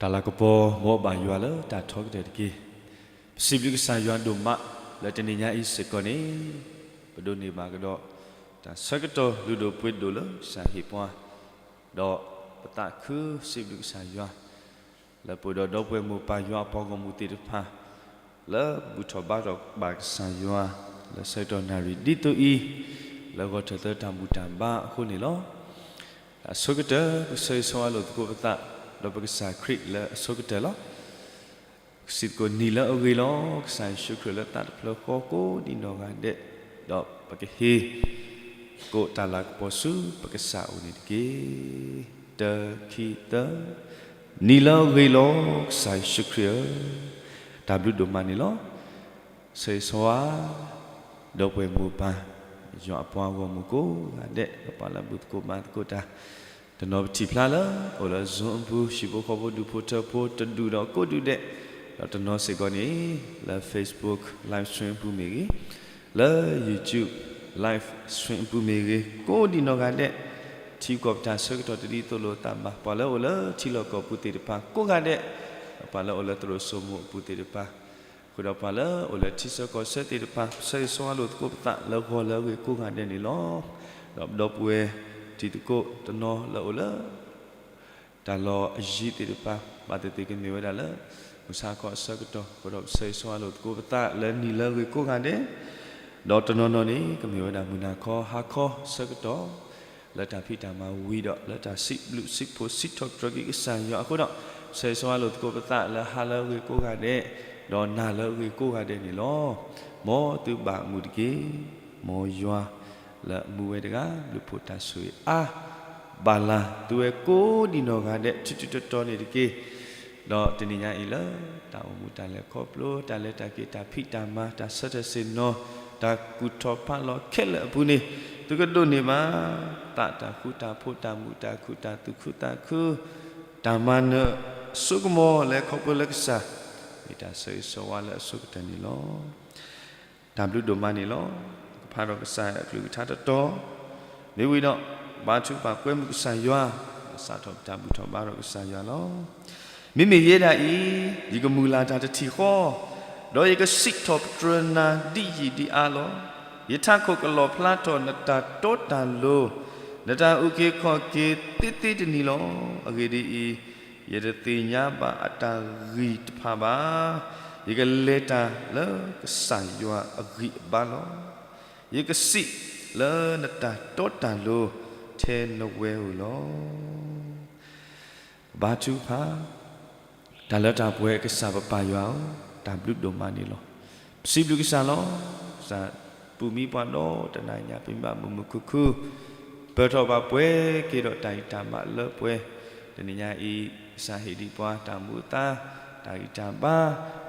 တၢ်လၤကပီၤ မ်အဘၣ်ယွၤလၢတၢ်ထီကတၢၢ်တက့ၢ်. ပစံးဘျုးကစၢ်ယွၤဒိၣ်မးလၢတနံၤညါအံၤစ့ၢ်ကီးန့ၣ်, ပဒိးန့ၢ်ဘၣ်ကဒီး တၢ်ဆၢကတီၢ်လုၢ်ဒိၣ်ပှ့ၤဒိၣ်လၢကစၢ်ဟ့ၣ်ပှၤ, ဒီးပသးခုစံးဘျုးကစၢ်ယွၤ လၢပအိၣ်ဒီးဒီပုၢ်ဝဲၢ်မိၢ်ပၢ်ယွၤအပှၤဂီၢ်မုၢ်သ့ၣ်တဖၣ် လၢပဘူၣ်ထီၣ်ဘါထီၣ်ဘၣ်ကစၢ်ယွၤ လၢဆၢကတီၢ်နၣ်ရံၣ်ဒ်သိးအံၤ လၢဂီၤထၢၣ်သၢတၢ်ဘူၣ်တၢ်ဘါအဃိန့ၣ်လီၤ. အဆိကတၢၢ် ပဆၢဂ့ၤဆၢဝါလိာ်သကိးပသး ဒီးပကစၢ်ခရံာ်လၢအဆိကတၢၢ်လီၤ. ပကစံးသကိးနံၤလၢအဂ့ၤလီၤ ကစၢ်ယ့ၣ်ၡူးခရံာ်လၢသးတဖျၢၣ်ဃီကိးဒံးနီၢ်ဂၤဒဲး, ဒီးပကဟ့ၣ်သကိးတၢ်လၤကပီၤဆူပကစၢ်အအိၣ်န့ၣ်တက့ၢ်. တၢ ခံ သၢ, နံၤလၢအဂ့ၤလီၤ ကစၢ်ယ့ၣ်ၡူးခရံာ်ဧၢ, တၢ်ဘျုးဒိၣ်မးန့ၣ်လီၤ. ဆၢဂ့ၤဆၢဝါ ဒီပုၢ်ဝဲၢ်မိၢ်ပၢ် ယွၤအပှၤဂီၢ်မုၢ်ကိးဂၤဒဲး ဒီးပှၤလၢအဘူၣ်သကိးဘါသကိးတၢ်, တနီၤပထံၣ်ဖျါလၢ အိၣ်လၢ Zoom အပူၤ ဟံၣ်ဖိဃီဖိဒူၣ်ဖိထၢဖိတဒူၣ်ဒီးကိးဒူၣ်ဒဲး, ဒီးတနီၤစ့ၢ်ကီးန့ၣ် လၢ Facebook live stream အပူၤမ့ၢ်ဂ့ၤ, လၢ YouTube live stream အပူၤမ့ၢ်ဂ့ၤ, ကိးဒံးနီၢ်ဂၤဒဲး, ထံကီၢ်ပတၢ်ဆၢကတီၢ်တဒ်သိးလိာ်သးဘၣ် ပှၤလၢအိၣ်လၢထံလီၢ်ကီၢ်ပူၤသ့ၣ်တဖၣ်ကိးဂၤဒဲး, ဒီးပှၤလၢအိၣ်လၢသရိာ်စိမိၤအပူၤသ့ၣ်တဖၣ် ဃုာ်ဒီးပှၤလၢအိၣ်လၢထံဆၢကီၢ်ဆၢသ့ၣ်တဖၣ် ဆၢဂ့ၤဆၢဝါလိာ်သကိးပသးလၢဂီၤလၢအဂ့ၤကိးဂၤဒဲးန့ၣ်လီၤ. ဒီးပဒီပုၢ်ဝဲၢ်တံၤသကိးတနီၤလၢအိၣ်လၢ တၢ်လီၢ်အယံၤသ့ၣ်တဖၣ် ဘၣ်သ့ၣ်သ့ၣ်ကမ့ၢ်ဝဲဒၣ်လၢ မုၢ်ဆါခီအဆၢကတီၢ် ဃုာ်ဒီးပဆၢဂ့ၤဆၢဝါလိာ်သကိးပသးလၢနံၤလၢအဂ့ၤကိးဂၤဒဲး, ဒီးတနီၤနီၤန့ၣ် ကမ့ၢ်ဝဲဒၣ်မုၢ်နၤခီဟါခီဆၢကတီၢ် လၢတၢ်ဖံးတၢ်မၤဝံၤဒီး လၢတၢ်စံးဘျုးစံးဖှိၣ်စံးထီၣ်ပတြၢၤက့ၤကစၢ်ယွၤအဃိဒီး ဆၢဂ့ၤဆၢဝါလိာ်သကိးပသးလၢဟါလၢအဂ့ၤကိးဂၤဒဲး, ဒီးနၤလၢအဂ့ၤကိးဂၤဒဲးန့ၣ်လီၤ. မ်သုဘၣ်မူတက့ၢ်. မ်ယွၤလၢအမူဝဲတဂၤ ဘျုးဖှိၣ်တၢ်ဆိၣ်ဂ့ၤအါ ဘၣ်လၤသုဝဲကိးဒံးနီၢ်ဂၤဒဲး ထံထံတီတီန့ၣ်တက့ၢ်. ဒီးတနံၤညါအံၤလၢ တၢ်အိၣ်မူတၢ်လဲၤခီဖျိ တၢ်လဲၤတၢ်က့ၤ တၢ်ဖံးတၢ်မၤ တၢ်ဆၢထၢၣ်ဆ့ၣ်နီၤ တၢ်ကူၣ်ထီၣ်ဖးလီၤခဲလၢာ်အပူၤန့ၣ် သုကဒိးန့ၢ်ဘၣ် သးတၢ်ဃူတၢ်ဖိး တၢ်မုာ်တၢ်ခုၣ် တၢ်သူၣ်ခုသးခု တၢ်မၤနၢၤအစိကမီၤ လဲၤခီဖျိလၢကစၢ် မ့ၢ်တၢ်ဆၢဂ့ၤဆၢဝါလၢအဆိကတၢၢ်န့ၣ်လီၤ. တၢ်ဘျုးဒိၣ်မးန့ၣ်လီၤ. ပကဖးဒီးကစၢ်အကလုၢ်ကထါတတီၤ, မ့ၢ်ဝံၤဒီး ဘါထုကဖၣ်ကွဲမုာ်ကစၢ်ယွၤ, စးထီၣ်ပတၢ်ဘူၣ်ထီၣ်ဘါထီၣ်ကစၢ်ယွၤလီၤ. မ့မ့ၢ်ယဲဒၣ်အံၤ ယကမုၢ်လၢ်တၢ်တထံၣ်ဃီ, ဒီးယကစံးထီၣ်ပတြၢၤနၤဒ်ယံာ်ဒ်အါလီၤ. ယထးခိၣ်ကလီၣ်ဖျါထီၣ်နတၢ်တီတၢ်လိၤ, နတၢ်အုၣ်က့ၤခီၣ်က့ၤသ့သ့တနံၤလီၤ. အဂ့ၢ်ဒ်အံၤ, ယတသ့ၣ်ညါဘၣ်အတၢ်ဂံၢ်တဖၣ်ဘၣ်. ယကလဲၤတၢ်လၢကစၢ်ယွၤအဂံၢ်အဘါလီၤ. ယကစံးလၢနတၢ်တီတၢ်လိၤထဲနဝဲဧိၤလီၤ. ဘါထုကဖၣ်, တၢ်လၢတၢ်ပှဲၤကစၢ်ပပၢ်ယွၤဧၢ, တၢ်ဘျုးဒိၣ်မးန့ၣ်လီၤ. ပစံးဘျုးကစၢ်လီၤ. ကစၢ်ပူၤမံပှၤဒီတနၤညါ ပမ့ၢ်ဘၣ်မုာ်မုာ်ခုၣ်ခုၣ် ပၢၢ်ထီၣ်ဘၣ်ပှဲၤက့ၤဒီးတၢ်ဂံၢ်တၢ်ဘါလၢပှဲၤ, တနံၤညါအံၤ ကစၢ်ဟ့ၣ်ဒံးပှၤတၢ်မူအသါ, တၢ်ဂံၢ်တၢ်ဘါ,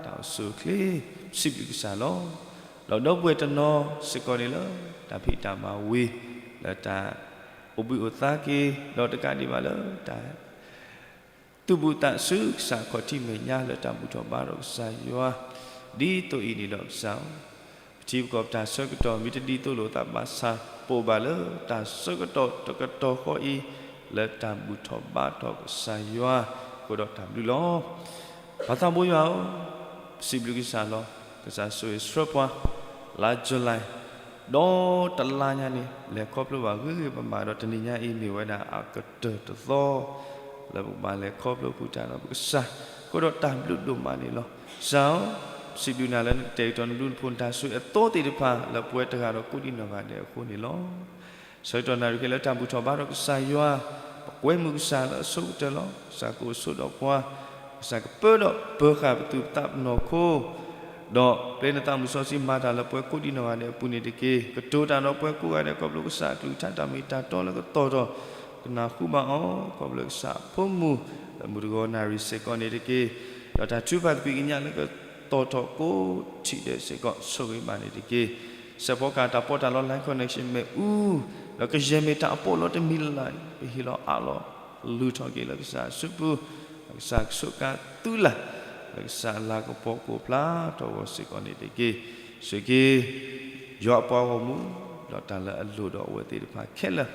တၢ်အိၣ်ဆူၣ်အိၣ်ချ့, ပစံးဘျုးကစၢ်လီၤ. ဒီးဒီပုၢ်ဝဲၢ်တနီၤစ့ၢ်ကီးန့ၣ်လၢ တၢ်ဖံးတၢ်မၤဝံၤ လၢတၢ်အိၣ်ဘှံးအိၣ်သါက့ၤ ဒီးတကးဒံးဘၣ်လၢတၢ် သူၣ်ဘုၣ်သးဆူကစၢ်ခီၣ်ထံးမဲာ်ညါလၢတၢ်ဘူၣ်ထီၣ်ဘါထီၣ်ကစၢ်ယွၤ, ဒ်သိးအံၤန့ၣ်ဒီးကစၢ်ဧၢ, ပထံပကီၢ်ပတၢ်ဆၢကတီၢ်မ့ၢ်တဒ်သိးလိာ်သးဘၣ်ဆၣ် ပအိၣ်ဘၣ်လၢတၢ်ဆၢကတီၢ်တကတီၢ်ဃီအံၤ လၢတၢ်ဘူၣ်ထီၣ်ဘါထီၣ်ကစၢ်ယွၤအဃိဒီးတၢ်ဘျုးလီၤ. ပၢ်သးဘိယွၤဧၢ, ပစံးဘျုးကစၢ်လီၤ. ကစၢ်ဆိၣ်ဂ့ၤဆှၢပှၤ လါ July ဒီးတလါညါန့ၣ် လဲၤခီဖျိဘၣ်ဂ့ၤဂ့ၤဘၣ်ဘၣ်ဒီး တနံၤညါအံၤမ့ၢ်ဝဲဒၣ်အကတၢၢ်တသီ လၢပကဘၣ်လဲၤခီဖျိဃုာ်တၢ်ဒီးပကစၢ်, အဃိဒီးတၢ်ဘျုးဒိၣ်မးန့ၣ်လီၤ. ကစၢ်ဧၢ, ပစံးဘျုးနၤလၢနကတဲာ်ကတီၤနဘျုးနဖှိၣ်နတၢ်ဆိၣ်ဂ့ၤအသိသ့ၣ်တဖၣ် လၢပဝဲတဂၤဒီးကိးဒံးနီၢ်ဂၤဒဲးအဃိန့ၣ်လီၤ. ဆၢကတီၢ်နၣ်ရံၣ်ခဲလၢာ်လၢတၢ်ဘူၣ်ထီၣ်ဘါထီၣ်ကစၢ်ယွၤ, ပကွဲမုာ်ကစၢ်လၢအဆိကတၢၢ်လီၤ. ကစၢ်ကအိၣ်ဆိးဒီးပှၤ, ကစၢ်ကပၢဒီးပၢၤဃာ်ပသူၣ်ပသးပနီၢ်ခိ ဒီးပျဲနသးမုၢ်စီဆှံမၤတၢ်လၢပဝဲကိးဒံးနီၢ်ဂၤဒဲးအပူၤန့ၣ်တက့ၢ်. ကတိၤတၢ်ဒီးပဝဲကိးဂၤဒဲး ခီဖျိကစၢ်အကလုၢ်ကထါတၢ်မ့ၢ်တၢ်တီလၢကသီၣ်ထီၣ် ကနၢ်ဟူဘၣ်အီၤ, ခီဖျိကစၢ်အဖိမုၣ် လၢမုၢ်တဂီၤနၣ်ရံၣ်စ့ၢ်ကီးန့ၣ်တက့ၢ်. ဒီးတၢ်ထုကဖၣ်သဘံၣ်ကညးလၢကသီၣ်ထီၣ်ကိးထံၣ်ဒဲးစ့ၢ်ကီး ဆိၣ်ဂ့ၤဘၣ်န့ၣ်တက့ၢ်. စဲးဖီကဟၣ်တၢ်ပီးတၢ်လီ Live Connection မ့ၣ်အူ, ဒီးကယဲၢ်မ့ၢ်တၢ်အပီးလီတမံၤလၢ်လၢ်အံၤ ပဟ့ၣ်လီၤအးလီၤ လုၢ်ထီၣ်က့ၤလၢကစၢ်အစုပူၤ, ဒီးကစၢ်ကဆိးကါသုလၢ် လၢကစၢ်အလၤကပီၤကအိၣ်ဖျါထီၣ်အဂီၢ်စ့ၢ်ကီးန့ၣ်တက့ၢ်. ဆိၣ်ဂ့ၤ ယွၤအပှၤဂီၢ်မုၢ် ဒီးတၢ်လၢအလိၣ်ဒီးအဝဲသ့ၣ်တဖၣ်ခဲလၢာ်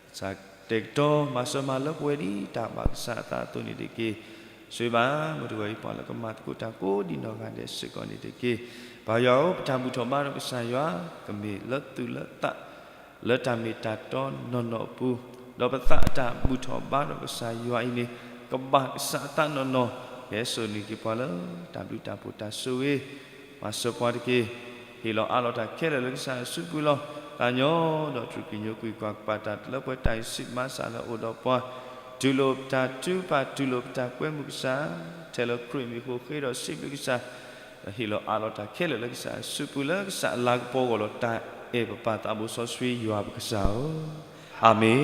ကစၢ်ကတဲာ်ကတီၤမၤစၢၤမၤလၢပှဲၤဒ်တၢ်ဘၣ်ကစၢ်အသးအသိးန့ၣ်တက့ၢ်. ဆိၣ်ဂ့ၤဘၣ် မုၢ်တဂီၤအံၤ ပှၤလၢကမၤသကိးတၢ်ကိးဒံးနီၢ်ဂၤဒဲးစ့ၢ်ကီးန့ၣ်တက့ၢ်. ပၢ်ယွၤဧၢ, ပတၢ်ဘူၣ်ထီၣ်ဘါထီၣ်ကစၢ်ယွၤ ကမ့ၢ်လၢသူၣ်လၢသး လၢတၢ်မ့ၢ်တၢ်တီနီၢ်နီၢ်အပူၤ, ဒီးပသးအတၢ်ဘူၣ်ထီၣ်ဘါထီၣ်ကစၢ်ယွၤအံၤန့ၣ် ကဘၣ်ကစၢ်အသးနီၢ်နီၢ်, ကဟဲစိာ်န့ၢ်က့ၤပှၤလၢတၢ်ဘျုးတၢ်ဖှိၣ်တၢ်ဆိၣ်ဂ့ၤ, မၤစၢၤပှၤတက့ၢ်. ဟ့ၣ်လီၤအးလီၤတၢ်ခဲလၢာ်လၢကစၢ်အစုပူၤလီၤ. သးညီဒီးတြူၢ်ကံၣ်ညိကွံာ်ကွၢ်ကပၤတၢ်လၢပှဲၤတၢ်အံၤ စံးမၤစၢ်လၢအိၣ်ဒီးပှၤ, တူၢ်လိာ်ပတၢ်ထုကဖၣ် တူၢ်လိာ်ပတၢ်ကွဲမုာ်ကစၢ်, ထဲလၢခရံာ်မံၤအဃိ ဃ့ဒီးစံးဘျုးကစၢ်, ဒီးဟ့ၣ်လီၤအးလီၤတၢ်ခဲလၢာ်လၢကစၢ်အစုပူၤ လၢကစၢ်အလၤကပီၤအဂီၢ်လီၤ. တၢ်အဲၣ်ပပၢ်သးဘိစီဆှံယွၤပကစၢ်ဧၢ, အၤမ့ၣ်.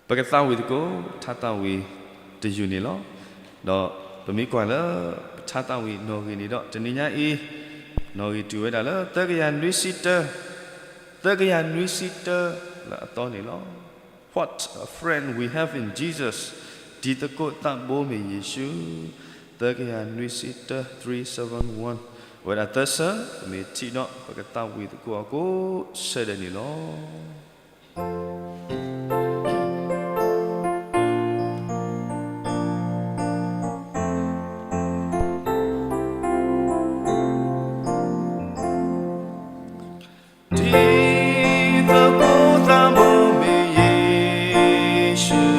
ပကသးဝံၣ်သကိး ထါသးဝံၣ်တယုၢ်န့ၣ်လီၤ. ဒီးပမ့ၢ်ကွၢ်လၢ ပထါသးဝံၣ်နီၣ်ဂံၢ်န့ၣ်ဒီး တနံၤညါအံၤ နီၣ်ဂံၢ်တုၤဝဲဒၣ်လၢ သၢကယၤနွံဆံတၢ, သၢကယၤနွံဆံတၢလၢအသီန့ၣ်လီၤ. What a friend we have in Jesus, တံၤသကိးသးဘိမ့ၢ်ယ့ၣ်ၡူး, သၢကယၤနွံဆံတၢ three seven one, အဝဲဒၣ်သၢဆၢ ပမ့ၢ်ထံၣ်ဒီး ပကသးဝံၣ်သကိးအီၤကိးဆၢဒဲးန့ၣ်လီၤ. တံၤသကိးသးဘိမ့ၢ်ယ့ၣ်ၡူး,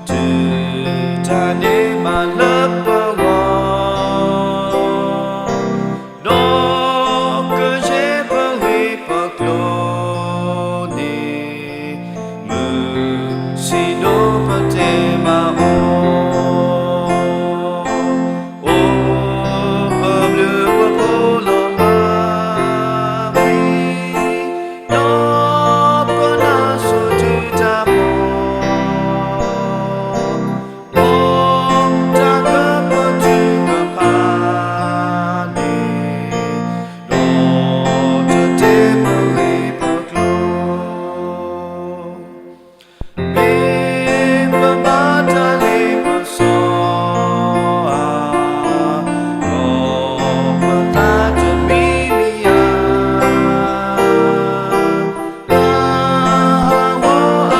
တုၤတၢ်န့ၢ်မၤလၢပဂီၢ်, ဒီးကယဲၢ်ပဂ့ၢ်ပကျိၤန့ၣ်, မုၢ်ဆ့ၣ်ဒိၣ်ပတဲမၤအီၤ, အိၣ်ပဘျုးပဖှိၣ်လီၤမၢ်ကွံာ်, ဒီးပနၢ်စိၤတုၤတၢ်ဖှီၣ်, အိၣ်တၢ်ကပတုာ်ကဖးန့ၣ်, ဒီးတတဲပဂ့ၢ်ပကျိၤ, မ့ၢ်ပဘၣ်တၢ်လ့ပစီဧါ, ဒီးပသးတမံမံဧါ, တၢ်ဟးဂီၤအ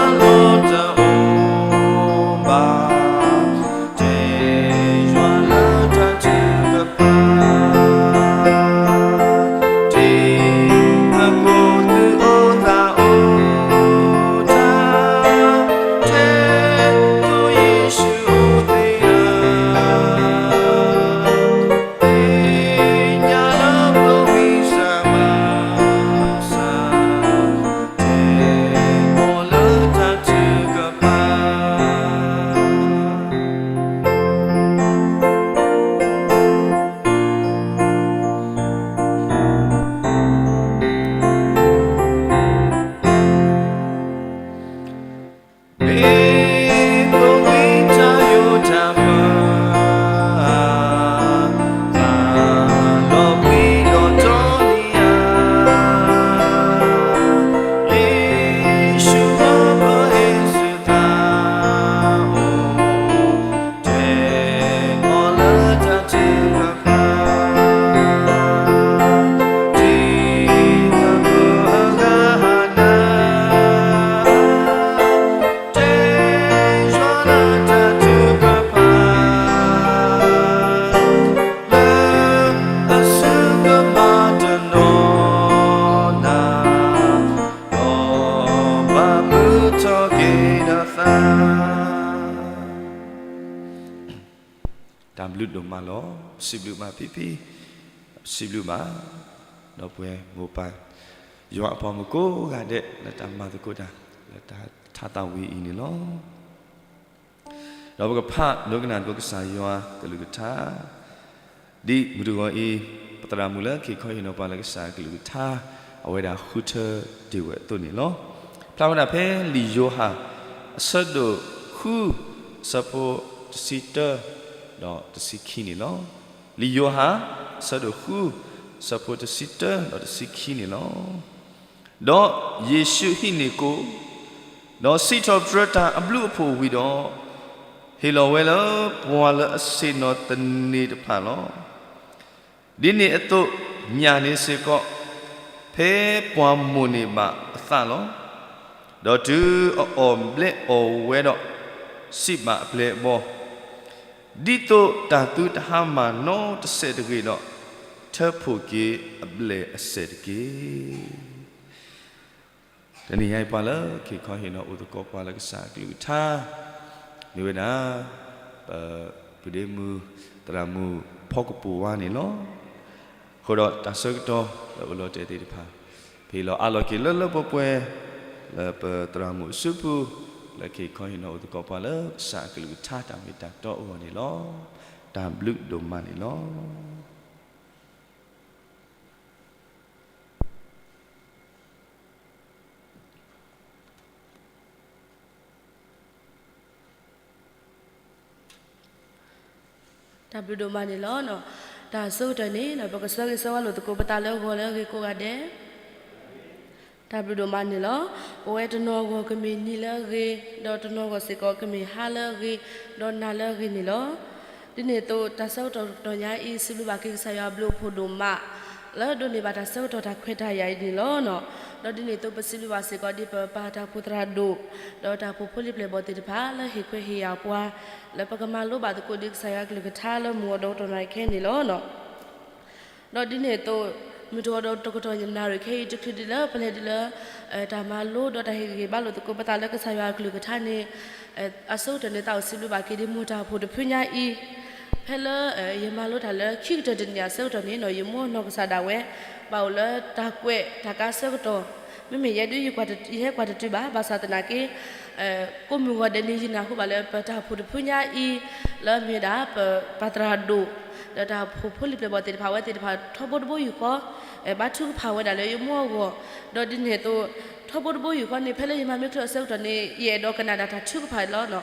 လီၢ်တအိၣ်ဘၣ်, တဲယွၤလၢတၢ်ထုကဖၣ်, တံၤသကိးသုအိၣ်သးအိၣ်တၢ်, တဲသိးယ့ၣ်ၡူးအိၣ်သ့ဧါ, သ့ၣ်ညါလၢပဝံစၢ်မၤစၢ်, တဲအီၤလၢတၢ်ထုကဖၣ်. မ့ၢ်ပဝံတၢ်ယိးတၢ်မုာ်, သးလီၤဘှံးဒီးတီနံၤဧါ, ယ့ၣ်ၡူးလၢပဟဲစၢၤသးအိၣ်, တဲအီၤလၢတၢ်ထုကဖၣ်, တံၤသကိးအဂၤဟါနၤ, တဲယွၤလၢတၢ်ထုကဖၣ်, လၢအစုကမၤတနီၤနၤ, ဒီးဘၣ်မုာ်ထီၣ်က့ၤဒီးသး တၢ်ဘျုးဒိၣ်မးလီၤ. ပစံးဘျုးဘၣ်ဖံဖံ, ပစံးဘျုးဘၣ် ဒီပုၢ်ဝဲၢ်မိၢ်ပၢ် ယွၤအပှၤမုၣ်ကိးဂၤဒဲး လၢတၢ်မၤသကိးတၢ် လၢတၢ်ထါသးဝံၣ်အံၤန့ၣ်လီၤ. ဒီးပကဖးဒိကနၣ်သကိးကစၢ်ယွၤကလုၢ်ကထါ ဒ်မုၢ်တဂီၤအံၤ ပသရၣ်မုၣ်လၢက့ၤခီဟ့ၣ်နီၤပှၤလၢကစၢ်ကလုၢ်ကထါ အဝဲဒၣ်ဃုထၢတ့ၢ်ဝဲအသိးန့ၣ်လီၤ. ဖျါဝဲဒၣ်ဖဲလံာ်ယိၤဟၣ် အဆၢဒိၣ်ဃု အဆၢဖိတဆံတၢ ဒီးတဆံခံန့ၣ်လီၤ. လံာ်ယိၤဟၣ် အဆၢဒိၣ်ဃု အဆၢဖိတဆံတၢဒီးတဆံခံန့ၣ်လီၤ. ဒီးယ့ၣ်ၡူးဟံးန့ၢ်ကိၣ်, ဒီးစံးထီၣ်ပတြၢၤတၢ်အဘျုးအဖှိၣ်ဝံၤဒီး, ဟ့ၣ်လီၤဝဲလၢပှၤလၢအဆ့ၣ်နီၤသန့ၤတဖၣ်လီၤ. ဒ်န့ၣ်အသိးညၣ်န့ၣ်စ့ၢ်ကီး, ဖဲပှၤမိၣ်န့ၢ်ဘၣ်အသးလီၤ. ဒီးတုၤအအီၣ်ဘျဲးအီၣ်ဝဲဒီး, စံးဘၣ်အပျဲၢ်အဘီၣ်, ဒ်သိးတၢ်သုတဟါမၢ်နီတစဲးတဂ့ၤဒီး, ထၢဖှိၣ်က့ၤအဘျဲၣ်အစဲးတက့ၢ်. တနံၤညါအံၤ ပှၤလၢက့ၤခီဟ့ၣ်နီၤအိၣ်သကိးပှၤလၢကစၢ်အကလုၢ်ကထါ မ့ၢ်ဝဲဒၣ် ပပုၢ်ဒ့မုၣ် သရၣ်မုၣ်ဖီကပူၤဝါန့ၣ်လီၤ. အဃိဒီးတၢ်ဆၢကတီၢ်လၢအိၣ်လီၤတဲာ်သ့ၣ်တဖၣ် ဖဲအံၤလီၤအးလီၤက့ၤလၢလၢပှဲၤပှဲၤ လၢပသရၣ်မုၣ်အစုပူၤ လၢက့ၤခီဟ့ၣ်နီၤအိၣ်သကိးပှၤလၢကစၢ်အကလုၢ်ကထါတၢ်မ့ၢ်တၢ်တီအဂီၢ်န့ၣ်လီၤ. တၢ်ဘျုးဒိၣ်မးန့ၣ်လီၤ. တၢ်ဘျုးဒိၣ်မးန့ၣ်လီၤ. တၢ်ဆၢကတီၢ်န့ၣ် ပကဆၢဂ့ၤဆၢဝါလိာ်သကိးပသးလၢဂီၤလၢအဂ့ၤကိးဂၤဒဲး. တၢ်ဘျုးဒိၣ်မးန့ၣ်လီၤ. အိၣ်ဝဲတနီၤဂီၢ်ကမ့ၢ်နံၤလၢအဂ့ၤ, ဒီးတနီၤဂီၢ်စ့ၢ်ကီးကမ့ၢ်ဟါလၢအဂ့ၤ, ဒီးနၤလၢအဂ့ၤန့ၣ်လီၤ. ဒ်န့ၣ်အသိး တၢ်ဆၢကတီၢ်တတီၤညါအံၤ စံးဘျုးဘၣ်က့ၤကစၢ်ယွၤအဘျုးအဖှိၣ်ဒိၣ်မး လၢဒိးန့ၢ်ဘၣ်တၢ်ဆၢကတီၢ်တၢ်ခွဲးတၢ်ယာ်အံၤန့ၣ်လီၤ. ဒီးဒ်န့ၣ်အသိး ပစံးဘျုးဘၣ်စ့ၢ်ကီးဒ်ပပၢ်တၢ်အိၣ်ဖှိၣ်သရၣ်ဒိၣ်, ဒီးတၢ်အိၣ်ဖှိၣ်ဖိလံၤပျဲၢ်ဘီၣ်သ့ၣ်တဖၣ် လၢဟ့ၣ်ခွဲးဟ့ၣ်ယာ်ပှၤ လၢပကမၤလိဘၣ်သကိးဒံးကစၢ်ယွၤအကလုၢ်ကထါလၢမုၢ်ဂီၤဒီတကတီၢ်နၣ်ရံၣ်ခဲအံၤန့ၣ်လီၤ. ဒီးဒ်န့ၣ်အသိး မုၢ်တဂီၤဒီးတကတီၢ်နၣ်ရံၣ်ခဲအံၤ တချုးဒံးလၢပလဲၤဒံးလၢ တၢ်မၤလိဒီးတၢ်ဟ့ၣ်ဂံၢ်ဟ့ၣ်ဘါလိာ်သကိးပသးလၢကစၢ်ယွၤအကလုၢ်ကထါန့ၣ် အဆိကတၢၢ်န့ၣ် သးအိၣ်စံးဘျုးဘၣ်က့ၤဒ်မိၢ်တၢ်အိၣ်ဖှိၣ်တဖုညါအံၤ, ဖဲလၢ ယမၤလိတၢ်လၢခံကတၢၢ်တနံၣ်အဆၢကတီၢ်န့ၣ် ယမိၢ်နီၢ်ကစၢ်ဒၣ်ဝဲ ဘၣ်အိၣ်လၢတၢ်ကွဲးတၢ်ကါဆၢကတီၢ်, မ့မ့ၢ်ယဲဒုး ယဟဲကွၢ်တတုၤဘၣ်, ဘၣ်ဆၣ်သနာ်က့ ကိးမုၢ်ဂီၤဒဲးန့ၣ် ယနၢ်ဟူဘၣ်လၢပတၢ်အိၣ်ဖှိၣ်တဖုညါအံၤ လၢမ့ၢ်ဝဲဒၣ်ပပၢ်သရၣ်ဒိၣ် ဒီးတၢ်အိၣ်ဖှိၣ်ဖိလံၤပျဲၢ်ဘီၣ်သ့ၣ်တဖၣ် အဝဲသ့ၣ်တဖၣ်ထီဘိတဘိယူၢ်ဃီ ဘါထုကဖၣ်ဝဲဒၣ်လၢယမိၢ်အဂီၢ်, ဒီးဒ်န့ၣ်အသိး ထီဘိတဘိယူၢ်ဃီန့ၣ် ဖဲလၢယမၤမ့ၢ်ချုးအဆၢကတီၢ်န့ၣ် ယအဲၣ်ဒိးကနၣ်ဒၣ်တၢ်ထုကဖၣ်လီၤ.